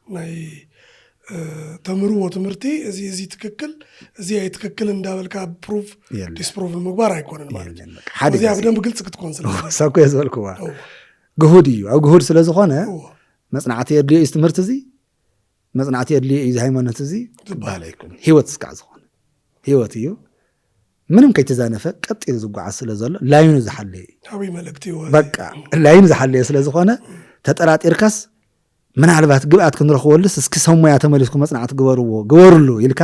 ናይ ተምህርዎ ትምህርቲ እዚ እዚ ትክክል እዚ ኣይትክክል እንዳበልካ ፕሩቭ ዲስፕሩቭ ምግባር ኣይኮነን ማለት እዩ። እዚኣ ብደንብ ግልፂ ክትኮን ስለ ሳኮ ዝበልክዋ ግሁድ እዩ። ኣብ ግሁድ ስለ ዝኾነ መፅናዕቲ የድልዮ እዩ ትምህርቲ እዚ መፅናዕቲ የድልዮ እዩ እዚ ሃይማኖት እዚ ክበሃል ኣይኮነ። ህይወት እስካዕ ዝኾነ ህይወት እዩ። ምንም ከይተዛነፈ ቀጥ ኢሉ ዝጓዓዝ ስለ ዘሎ ላይኑ ዝሓለየ እዩ። ዓብይ መልእክቲ እዩ። በቃ ላይኑ ዝሓለየ ስለ ዝኾነ ተጠራጢርካስ ምናልባት ግብኣት ክንረኽበሉስ እስኪ ሰብ ሞያ ተመሊስኩም መፅናዕቲ ግበርዎ ግበርሉ ኢልካ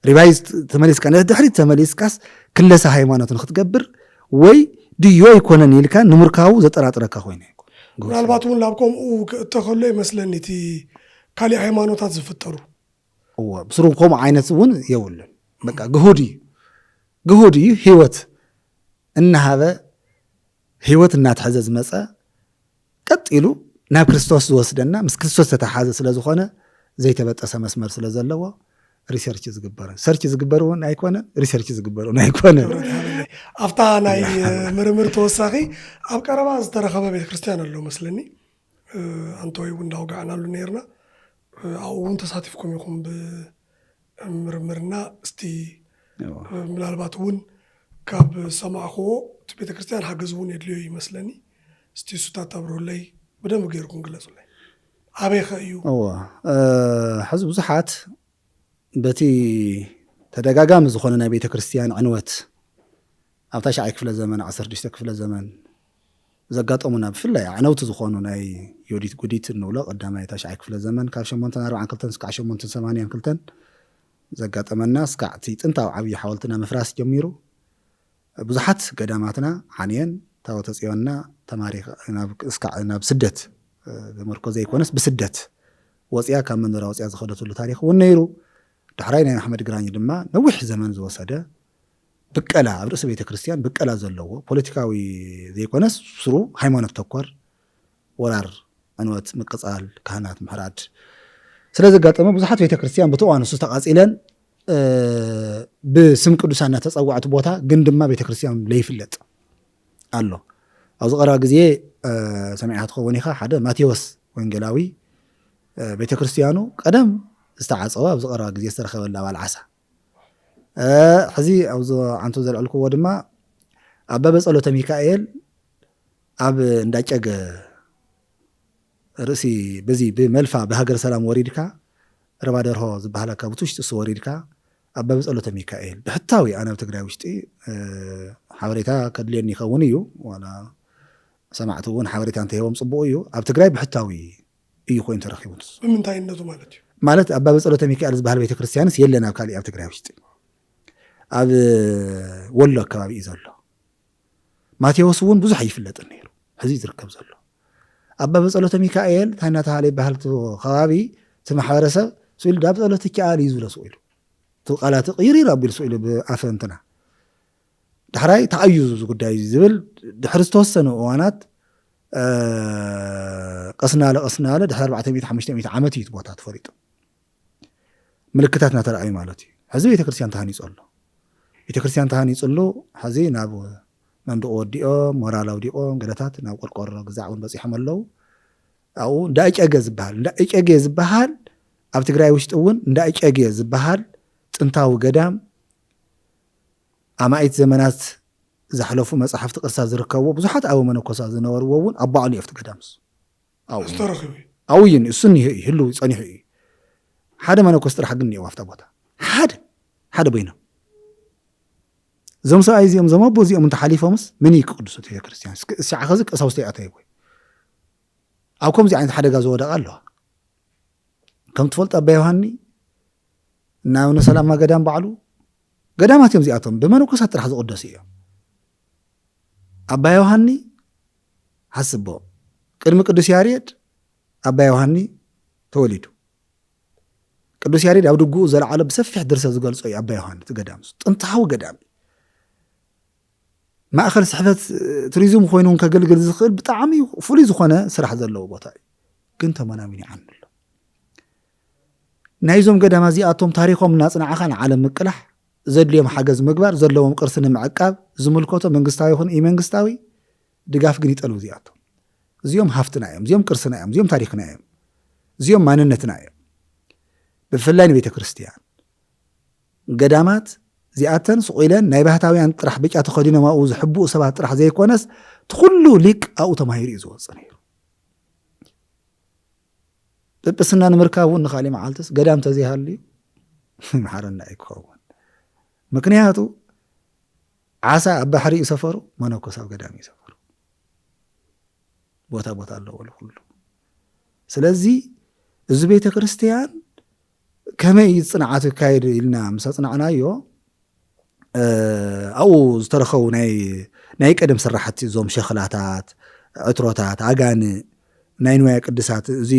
ሪቫይዝ ተመሊስካ ነቲ ድሕሪት ተመሊስካስ ክለሳ ሃይማኖት ንክትገብር ወይ ድዮ ኣይኮነን ኢልካ ንምርካቡ ዘጠራጥረካ ኮይኑ ኣይኮን። ምናልባት እውን ናብ ከምኡ ክእተ ከሎ ይመስለኒ እቲ ካሊእ ሃይማኖታት ዝፍጠሩ? እዎ፣ ብስሩ ከምኡ ዓይነት እውን የብሉን። በቃ ግሁድ እዩ፣ ግሁድ እዩ። ህይወት እናሃበ፣ ህይወት እናትሐዘ ዝመፀ፣ ቀጥ ኢሉ ናብ ክርስቶስ ዝወስደና፣ ምስ ክርስቶስ ዝተተሓዘ ስለ ዝኾነ፣ ዘይተበጠሰ መስመር ስለ ዘለዎ፣ ሪሰርች ዝግበር፣ ሰርች ዝግበር እውን ኣይኮነን፣ ሪሰርች ዝግበር እውን ኣይኮነን። ክብረት ይሃበለይ። ኣብታ ናይ ምርምር ተወሳኺ፣ ኣብ ቀረባ ዝተረኸበ ቤተክርስትያን ኣሎ መስለኒ፣ ኣንቶይ እውን እንዳውጋዕናሉ ነርና። ኣብኡ እውን ተሳቲፍኩም ኢኹም ብምርምርና። እስቲ ምናልባት እውን ካብ ዝሰማዕክዎ፣ እቲ ቤተክርስትያን ሓገዝ እውን የድልዮ ይመስለኒ። እስቲ እሱታት ኣብርሁለይ፣ ብደንብ ገይርኩም ግለጹለይ። ኣበይኸ እዩ? እዎ፣ እ፣ ሕዚ ብዙሓት በቲ ተደጋጋሚ ዝኾነ ናይ ቤተ ክርስቲያን ዕንወት፣ ኣብ ታሽዓይ ክፍለ ዘመን፣ ዓሰርተ ሽዱሽተ ክፍለ ዘመን ዘጋጠሙና፣ ብፍላይ ኣዕነውቲ ዝኾኑ ናይ ዮዲት ጉዲት እንብሎ፣ ቀዳማይ ታሽዓይ ክፍለ ዘመን፣ ካብ ሸሞንተ ኣርባዓን ክልተን እስካዕ ሸሞንተ ሰማንያን ክልተን ዘጋጠመና፣ እስካዕ እቲ ጥንታዊ ዓብዪ ሓወልትና ምፍራስ ጀሚሩ፣ ብዙሓት ገዳማትና ሓንየን፣ ታቦተ ጽዮንና ተማሪኻ ናብ፣ እስካዕ ናብ ስደት፣ እ፣ ብመርኮ ዘይኮነስ ብስደት ወጽያ፣ ካብ መንበራ ወጽያ ዝኸደትሉ ታሪኽ እውን ነይሩ። ዳሕራይ ናይ ኣሕመድ ግራኝ ድማ ነዊሕ ዘመን ዝወሰደ ብቀላ፣ ኣብ ርእሲ ቤተ ክርስቲያን ብቀላ ዘለዎ፣ ፖለቲካዊ ዘይኮነስ ስሩ ሃይማኖት ተኮር ወራር፣ ዕንወት፣ ምቅጻል፣ ካህናት ምሕራድ ስለ ዘጋጠመ፣ ብዙሓት ቤተ ክርስቲያን በቲ እዋን ንሱ ተቓጺለን፣ እ፣ ብስም ቅዱሳን እናተጸውዐት ቦታ ግን ድማ ቤተ ክርስቲያን ለይፍለጥ ኣሎ። ኣብዚ ቀረባ ግዜ፣ እ፣ ሰሚዕካ ትኸውን ኢኻ፣ ሓደ ማቴዎስ ወንጌላዊ፣ እ፣ ቤተ ክርስቲያኑ ቀደም ዝተዓጸወ፣ ኣብዚ ቀረባ ግዜ ዝተረኸበላ ኣባል ዓሳ። እ፣ ሕዚ ኣብዚ ዓንቶ ዘልዕልክዎ ድማ ኣብ በበ ጸሎተ ሚካኤል ኣብ እንዳጨገ ርእሲ፣ በዚ ብመልፋ ብሃገር ሰላም ወሪድካ፣ ረባ ደርሆ ዝበሃላ ካብ ውሽጢ እሱ ወሪድካ፣ ኣብ በበ ጸሎተ ሚካኤል ብሕታዊ፣ ኣነ ኣብ ትግራይ ውሽጢ፣ እ፣ ሓበሬታ ከድልየኒ ይኸውን እዩ፣ ዋላ ሰማዕቲ እውን ሓበሬታ እንተሂቦም ጽቡቕ እዩ። ኣብ ትግራይ ብሕታዊ እዩ ኮይኑ ተረኺቡ ንሱ። ብምንታይነቱ ማለት እዩ? ማለት ኣብ በበ ጸሎተ ሚካኤል ዝበሃል ቤተ ክርስቲያንስ የለን ኣብ ካሊእ፣ ኣብ ትግራይ ውሽጢ። ኣብ ወሎ ኣከባቢ እዩ ዘሎ። ማቴዎስ እውን ብዙሕ ኣይፍለጥን ነይሩ። ሕዚ እዩ ዝርከብ ዘሎ። ኣብ በበ ጸሎተ ሚካኤል እንታይ እናተባሃለ ይበሃል እቲ ከባቢ፣ እቲ ማሕበረሰብ ስኢሉ፣ "ዳብ ጸሎት ይከኣል እዩ" ዝብሎ ስኢሉ። እቲ ቃላት ቅይር ኣቢሉ ስኢሉ ብኣፈ እንትና። ዳሕራይ ተኣዩ እዚ ጉዳይ እዚ ዝብል፣ ድሕሪ ዝተወሰኑ እዋናት፣ እ፣ ቀስ እናለ፣ ቀስ እናለ ድሕሪ ኣርባዕተ ሚእቲ፣ ሓሙሽተ ሚእቲ ዓመት እዩ እቲ ቦታ ተፈሊጡ። ምልክታት እናተረኣዩ ማለት እዩ። ሕዚ ቤተክርስትያን ተሃኒጹ ኣሎ። ቤተክርስትያን ተሃኒጹ ኣሎ። ሕዚ ናብ መንድቑ ወዲኦም፣ ሞራል ኣውዲቖም፣ ገለታት ናብ ቆርቆሮ ግዛዕ እውን በጺሖም ኣለዉ። ኣብኡ እንዳ እጨገ ዝበሃል፣ እንዳ እጨገ ዝበሃል፣ ኣብ ትግራይ ውሽጢ እውን እንዳ እጨገ ዝበሃል ጥንታዊ ገዳም፣ ኣማኢት ዘመናት ዘሕለፉ መጻሕፍቲ ቅርሳ ዝርከብዎ፣ ብዙሓት ኣበ መነኮሳት ዝነበርዎ እውን ኣብ ባዕሉ እዩ፣ ኣብቲ ገዳምስ። ኣብኡ እዩ። ዝተረኽቡ እዩ። ኣብኡ እዩ፣ እሱ እኒሀ እዩ፣ ህልው ጸኒሑ እዩ። ሓደ መነኮስ ጥራሕ ግን እኒአው ኣብታ ቦታ። ሓደ፣ ሓደ በይኖም። እዞም ሰብኣይ እዚኦም፣ እዞም ኣቦ እዚኦም እንተሓሊፎምስ፣ መን እዩ ቅዱስ ቤተክርስትያን? እስኪ፣ እስኪ ዓኸዚ ቀሳውስቲ ይኣተይዎ። ኣብ ከምዚ ዓይነት ሓደጋ ዝወደቐ ኣለዋ። ከም ትፈልጡ ኣባ ዮሃኒ፣ እና ኣቡነ ሰላማ ገዳም ባዕሉ፣ ገዳማት እዮም እዚኣቶም፣ ብመነኮሳት ጥራሕ ዝቕደሱ እዮም። ኣባ ዮሃኒ ሓስቦ፣ ቅድሚ ቅዱስ ያሬድ ኣባ ዮሃኒ ተወሊዱ። ቅዱስ ያሬድ ኣብ ድጉኡ ዘለዓለ ብሰፊሕ ድርሰት ዝገልጾ እዩ ኣባ ዮሃኒ፣ እቲ ገዳም እሱ ጥንታዊ ገዳም እዩ። ማእከል ስሕበት፣ እ፣ ቱሪዝም ኮይኑ እውን ከገልግል ዝኽእል ብጣዕሚ ፍሉይ ዝኾነ ስራሕ ዘለዎ ቦታ እዩ። ግን ተመናሚኑ ይዓኑ ኣሎ። ናይዞም ገዳማ እዚኣቶም ታሪኾም እናጽናዕኻ ንዓለም ምቅላሕ፣ ዘድልዮም ሓገዝ ምግባር፣ ዘለዎም ቅርሲ ንምዕቃብ ዝምልከቶ መንግስታዊ ይኹን ኢመንግስታዊ ድጋፍ ግን ይጠልቡ እዚኣቶም። እዚኦም ሃፍትና እዮም፣ እዚኦም ቅርስና እዮም፣ እዚኦም ታሪኽና እዮም፣ እዚኦም ማንነትና እዮም። ብፍላይ ንቤተ ክርስቲያን፣ ገዳማት እዚኣተን ስቕ ኢለን ናይ ባህታውያን ጥራሕ ብጫ ተኸዲኖም ኣብኡ ዝሕብኡ ሰባት ጥራሕ ዘይኮነስ፣ እቲ ኩሉ ሊቅ ኣብኡ ተማሂሩ እዩ ዝወጽእ ነይሩ። ጵጵስና ንምርካብ እውን ንኻሊእ መዓልትስ ገዳም ተዘይሃልዩ ምሓረና ኣይክኸውን። ምክንያቱ ዓሳ ኣብ ባሕሪ እዩ ሰፈሩ፣ መነኮስ ኣብ ገዳም እዩ ሰፈሩ። ቦታ ቦታ ኣለዎ ኩሉ። ስለዚ እዚ ቤተ ክርስቲያን ከመይ እዩ ጽንዓት ክካየድ ኢልና ምስ ኣጽናዕናዮ፣ እ፣ ኣብኡ ዝተረኸቡ ናይ፣ ናይ ቀደም ስራሕቲ፣ እዞም ሸኽላታት፣ ዕትሮታት፣ ኣጋንእ፣ ናይ ንዋየ ቅድሳት እዚ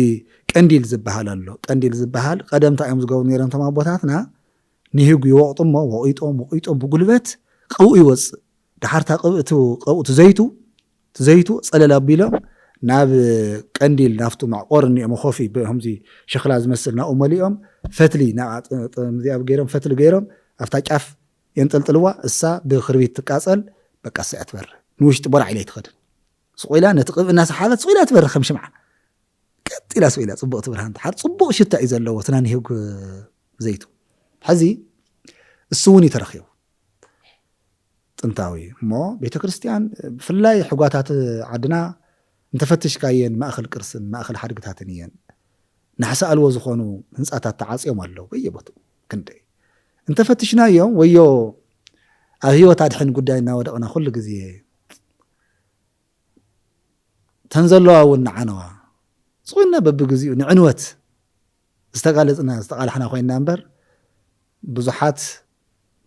ቀንዲል ዝበሃል ኣሎ። ቀንዲል ዝበሃል ቀደምታ እዮም ዝገብሩ ነይሮም እቶም ኣቦታትና። ንህጉ ይወቕጡ እሞ ወቒጦም ወቒጦም ብጉልበት ቀብኡ ይወፅእ። ድሓርታ ቀብኡ እቲ ዘይቱ እቲ ዘይቱ ፀለል ኣቢሎም ናብ ቀንዲል ናብቱ መዕቆር እኒኦ መኾፊ ብከምዚ ሸኽላ ዝመስል ናብኡ መሊኦም ፈትሊ ናብኣ ጥ- ጥ- እዚኣ ገይሮም ፈትሊ ገይሮም ኣብታ ጫፍ የንጠልጥልዋ። እሳ ብክርቢት ትቃፀል። በቃ እሳ እያ ትበርህ። ንውሽጢ ቦራዕ ኢላ ኣይትኸድን። ስቑ ኢላ ነቲ ቅብእ እናሰሓበት ስቑ ኢላ ትበርህ ከም ሽምዓ። ቀጥ ኢላ ስቑ ኢላ ጽቡቕ ትብርሃን ትሓር ጽቡቕ ሽታ እዩ ዘለዎ እቲ ናይ ንህግ ዘይቱ። ሕዚ እሱ እውን እዩ ተረኺቡ። ጥንታዊ እሞ ቤተ ክርስቲያን ብፍላይ ሕጓታት ዓድና እንተፈትሽካየን ማእኸል ቅርስን ማእኸል ሓድግታትን እየን። ናሕሲ ኣልቦ ዝኾኑ ህንጻታት ተዓጽዮም ኣለዉ በየቦትኡ። ክንደይ እንተፈትሽናዮም ወዮ ኣብ ህይወት ኣድሕን ጉዳይ እናወደቕና ኩሉ ግዜ ተን ዘለዋ እውን ንዓነዋ ስቑና በብግዚኡ ንዕንወት ዝተቃለጽና ዝተቃላሕና ኮይና እምበር ብዙሓት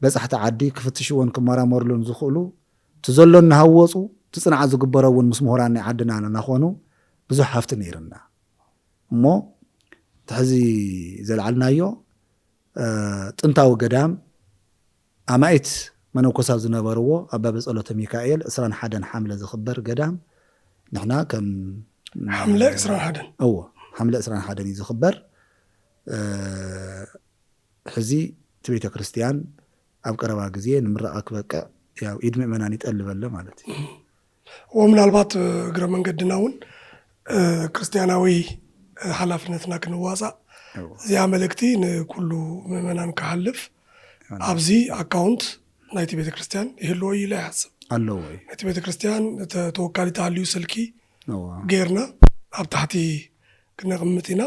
በጻሕቲ ዓዲ ክፍትሽዎን ክመራመርሉን ዝኽእሉ እቲ ዘሎ እናሃወፁ እቲ ፅንዓት ዝግበሮ እውን ምስ ምሁራን ናይ ዓድና እናኾኑ ብዙሕ ሃፍቲ ነይርና እሞ እቲ ሕዚ ዘልዓልናዮ ጥንታዊ ገዳም ኣማኢት መነኮሳት ዝነበርዎ ኣብ ባበ ጸሎተ ሚካኤል ዕስራን ሓደን ሓምለ ዝኽበር ገዳም ንሕና ከም ሓምለ ዕስራን ሓደን እዎ ሓምለ ዕስራን ሓደን እዩ ዝኽበር። ሕዚ እቲ ቤተ ክርስቲያን ኣብ ቀረባ ግዜ ንምረቓ ክበቅዕ ያው ኢድ ምእመናን ይጠልበለ ማለት እዩ። ወምናልባት እግረ መንገድና እውን ክርስቲያናዊ ሓላፍነትና ክንዋፃእ እዚኣ መልእክቲ ንኩሉ ምእመናን ክሓልፍ ኣብዚ ኣካውንት ናይቲ ቤተክርስትያን ይህልዎ እዩ ኢለ ይሓስብ። ኣለዎ እዩ። ናይቲ ቤተክርስትያን ተወካሊ ተሃልዩ ስልኪ ጌርና ኣብ ታሕቲ ክነቕምጥ ኢና።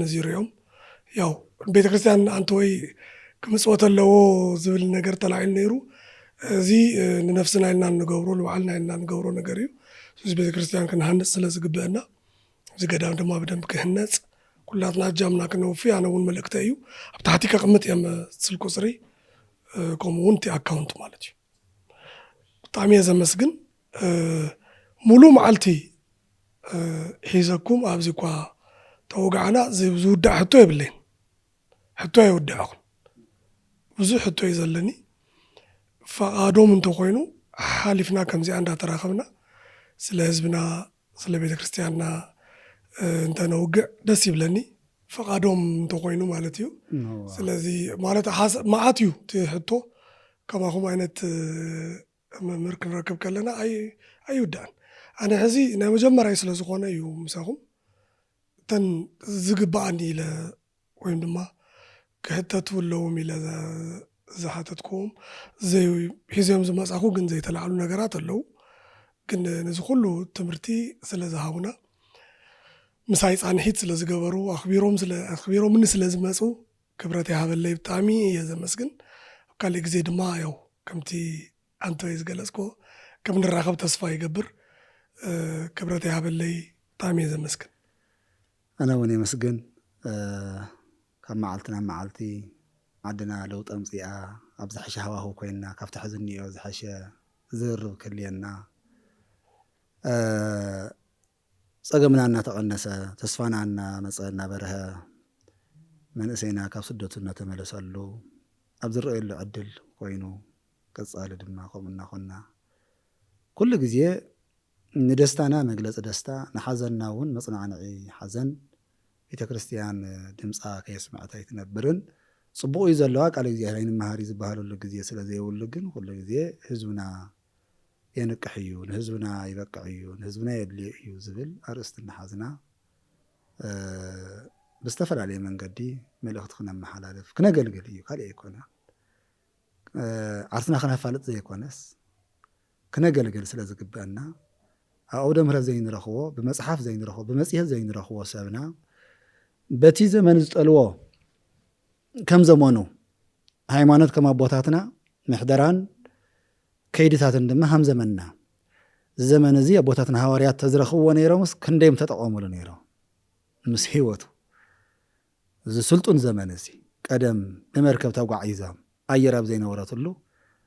ነዚ ሪኦም ያው ቤተክርስትያን ኣንተ ወይ ክምፅወት ኣለዎ ዝብል ነገር ተላዒሉ ነይሩ። እዚ ንነፍስና ኢልና እንገብሮ ንባዕልና ኢልና እንገብሮ ነገር እዩ። እዚ ቤተክርስትያን ክንሃንፅ ስለ ዝግበአና እዚ ገዳም ድማ ብደንብ ክህነፅ ኩላትና እጃምና ክነውፊ ኣነ እውን መልእክተ እዩ። ኣብ ታሕቲ ከቕምጥ እየ ስልክ ቁፅሪ ከምኡ እውን እቲ ኣካውንት ማለት እዩ። ብጣዕሚ እየ ዘመስግን። ሙሉ መዓልቲ ሒዘኩም ኣብዚ እኳ ተወጋዕና ዝውዳእ ሕቶ የብለይን። ሕቶ የውድዕኹን ብዙሕ ሕቶ እዩ ዘለኒ። ፈቓዶም እንተኮይኑ ሓሊፍና ከምዚኣ እንዳተራኸብና ስለ ህዝብና ስለ ቤተክርስትያንና እንተነውግዕ ደስ ይብለኒ። ፈቓዶም እንተኮይኑ ማለት እዩ። ስለዚ ማለት መዓት እዩ እቲ ሕቶ። ከማኹም ዓይነት መምህር ክንረክብ ከለና ኣይውዳእን። ኣነ ሕዚ ናይ መጀመርያ ስለ ዝኾነ እዩ ምሳኹም እተን ዝግባኣኒ ኢለ ወይም ድማ ክሕተቱ ኣለዎም ኢለ ዝሓተትክዎም ሒዘዮም ዝመፃኹ ግን ዘይተላዕሉ ነገራት ኣለዉ። ግን ነዚ ኩሉ ትምህርቲ ስለ ዝሃቡና ምሳይ ፃንሒት ስለ ዝገበሩ ኣኽቢሮምኒ ስለ ዝመፁ ክብረት ይሃበለይ። ብጣዕሚ እየ ዘመስግን። ኣብ ካሊእ ግዜ ድማ ያው ከምቲ ኣንተ ዝገለፅኮ ከም ንራኸብ ተስፋ ይገብር። ክብረት ይሃበለይ። ብጣዕሚ እየ ዘመስግን። ኣነ እውን የመስግን። ካብ መዓልቲ ናብ መዓልቲ ዓድና ለውጢ ኣምፂኣ ኣብ ዝሐሸ ሃዋህው ኮይና ካብቲ ሕዚ እኒኦ ዝሐሸ ዝርርብ ክህልየና ፀገምና እናተቐነሰ ተስፋና እናመፀ እናበርሀ መንእሰይና ካብ ስደቱ እናተመለሰሉ ኣብ ዝረኣየሉ ዕድል ኮይኑ ቀፃሊ ድማ ከምኡ እናኾንና ኩሉ ግዜ ንደስታና መግለፂ ደስታ ንሓዘንና እውን መፅናዕንዒ ሓዘን ቤተክርስትያን ድምፃ ከየስመዐት ኣይትነብርን። ፅቡቕ እዩ ዘለዋ ቃል እግዚኣብሔር ኣይንመሃር እዩ ዝበሃለሉ ግዜ ስለ ዘይብሉ ግን ኩሉ ግዜ ህዝብና የንቅሕ እዩ፣ ንህዝብና ይበቅዕ እዩ፣ ንህዝብና የድልዮ እዩ ዝብል ኣርእስቲ እናሓዝና ብዝተፈላለየ መንገዲ መልእኽቲ ክነመሓላልፍ ክነገልግል እዩ፣ ካልእ ኣይኮነን። ዓርስና ክነፋልጥ ዘይኮነስ ክነገልግል ስለ ዝግበአና ኣብ ኣውደ ምህረት ዘይንረኽቦ ብመፅሓፍ ዘይንረኽቦ ብመፅሄት ዘይንረኽቦ ሰብና በቲ ዘመን ዝጠልዎ ከም ዘመኑ ሃይማኖት ከም ኣቦታትና ምሕደራን ከይድታትን ድማ ሃም ዘመንና እዚ ዘመን እዚ ኣቦታትና ሃዋርያት ተዝረኽብዎ ነይሮምስ ክንደይ ምተጠቐሙሉ ነይሮም። ምስ ህይወቱ እዚ ስልጡን ዘመን እዚ ቀደም ብመርከብ ተጓዒዞም ኣየር ኣብ ዘይነበረትሉ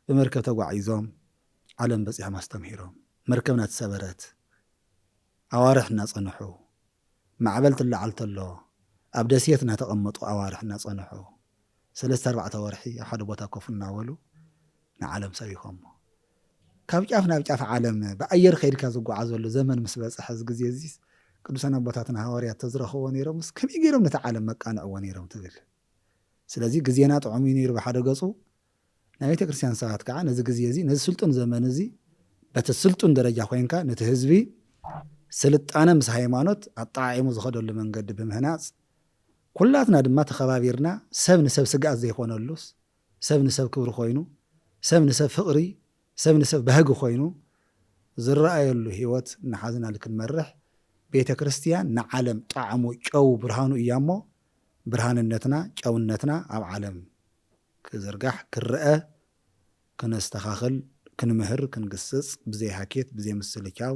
ብመርከብ ተጓዒዞም ዓለም በፂሖም ኣስተምሂሮም። መርከብና ተሰበረት ኣዋርሕ እናፀንሑ ማዕበል ትለዓል ተሎ ኣብ ደሴት እናተቐመጡ ኣዋርሕ እናጸንሑ ሰለስተ ኣርባዕተ ወርሒ ኣብ ሓደ ቦታ ኮፍ እናበሉ ንዓለም ሰቢኾሞ። ካብ ጫፍ ናብ ጫፍ ዓለም ብኣየር ከይድካ ዝጓዓዘሉ ዘመን ምስ በጽሐ እዚ ግዜ እዚ ቅዱሳን ኣቦታትና ሃዋርያት ተዝረኽብዎ ነይሮምስ ከመይ ገይሮም ነቲ ዓለም መቃንዕዎ ነይሮም ትብል። ስለዚ ግዜና ጥዑም እዩ ነይሩ ብሓደ ገጹ፣ ናይ ቤተ ክርስቲያን ሰባት ከዓ ነዚ ግዜ እዚ ነዚ ስልጡን ዘመን እዚ በቲ ስልጡን ደረጃ ኮይንካ ነቲ ህዝቢ ስልጣነ ምስ ሃይማኖት ኣጠዓዒሙ ዝኸደሉ መንገዲ ብምህናጽ ኩላትና ድማ ተኸባቢርና ሰብ ንሰብ ስግኣት ዘይኮነሉስ ሰብ ንሰብ ክብሪ ኮይኑ ሰብ ንሰብ ፍቕሪ ሰብ ንሰብ ባህጊ ኮይኑ ዝረኣየሉ ህይወት እናሓዝናሉ ክንመርሕ ቤተ ክርስቲያን ንዓለም ጣዕሙ ጨው ብርሃኑ እያ እሞ ብርሃንነትና ጨውነትና ኣብ ዓለም ክዝርጋሕ ክረአ ክነስተኻኽል ክንምህር ክንግስጽ ብዘይ ሃኬት ብዘይ ምስልቻው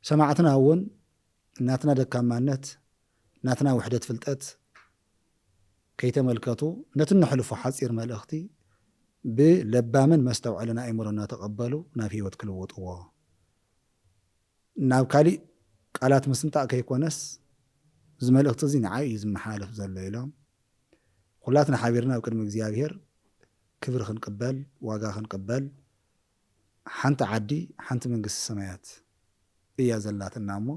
ሰማዕትና እውን ናትና ደካማነት ናትና ውሕደት ፍልጠት ከይተመልከቱ ነቲ እነሕልፎ ሓፂር መልእኽቲ ብለባምን መስተውዐልን ኣእምሮ እናተቐበሉ ናብ ህይወት ክልውጥዎ ናብ ካሊእ ቃላት ምስምጣእ ከይኮነስ እዚ መልእኽቲ እዚ ንዓይ እዩ ዝመሓላለፍ ዘሎ ኢሎም ኩላትና ሓቢርና ኣብ ቅድሚ እግዚኣብሔር ክብሪ ክንቅበል ዋጋ ክንቅበል ሓንቲ ዓዲ ሓንቲ መንግስቲ ሰማያት እያ ዘላትና እሞ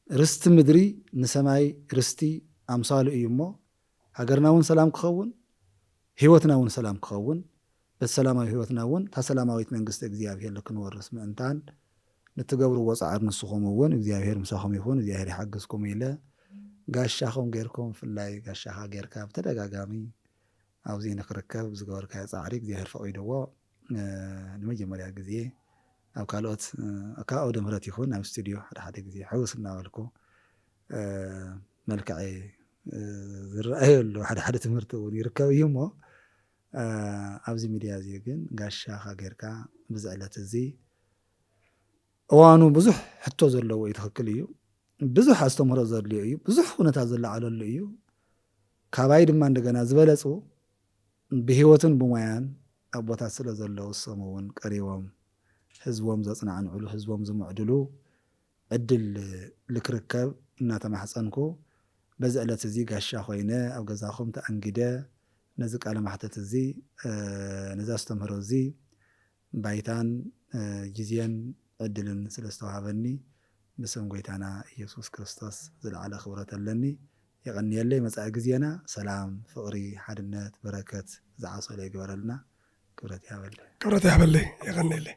ርስቲ ምድሪ ንሰማይ ርስቲ ኣምሳሉ እዩ እሞ ሃገርና እውን ሰላም ክኸውን ህይወትና እውን ሰላም ክኸውን በቲ ሰላማዊ ህይወትና እውን እታ ሰላማዊት መንግስቲ እግዚኣብሔር ክንወርስ ምእንታን ንትገብርዎ ፃዕሪ ንስኹም እውን እግዚኣብሔር ምሳኹም ይኹን እግዚኣብሔር ይሓግዝኩም ኢለ ጋሻኹም ጌርኩም ብፍላይ ጋሻኻ ጌርካ ብተደጋጋሚ ኣብዚ ንክርከብ ዝገበርካዮ ፃዕሪ እግዚኣብሔር ፈቒድዎ ንመጀመርያ ግዜ ኣብ ካልኦት ካብ ኣውደ ምህረት ይኹን ኣብ ስቱድዮ ሓደ ሓደ ግዜ ሕውስ እናበልኩ መልክዐይ ዝረኣየሉ ሓደ ሓደ ትምህርቲ እውን ይርከብ እዩ እሞ ኣብዚ ሚድያ እዚ ግን ጋሻኻ ጌርካ ብዚ ዕለት እዚ እዋኑ ብዙሕ ሕቶ ዘለዎ እዩ ትኽክል እዩ ብዙሕ ኣስተምህሮ ዘድልዮ እዩ ብዙሕ ኩነታት ዝለዓለሉ እዩ ካባይ ድማ እንደገና ዝበለፁ ብህይወትን ብሞያን ኣቦታት ስለ ዘለዉ እሶም እውን ቀሪቦም ህዝቦም ዘፅናዕንዕሉ ህዝቦም ዝምዕድሉ ዕድል ልክርከብ እናተማሕፀንኩ በዚ ዕለት እዚ ጋሻ ኮይነ ኣብ ገዛኹም ተኣንጊደ ነዚ ቃለ ማሕተት እዚ ነዚ ኣስተምህሮ እዚ ባይታን ግዜን ዕድልን ስለ ዝተዋሃበኒ ብስም ጎይታና ኢየሱስ ክርስቶስ ዝለዓለ ክብረት ኣለኒ። የቐንየለይ። መጻኢ ግዜና ሰላም፣ ፍቕሪ፣ ሓድነት፣ በረከት ዝዓሰሎ ይግበረልና። ክብረት ይሃበለይ። ክብረት ይሃበለይ። የቐንየለይ።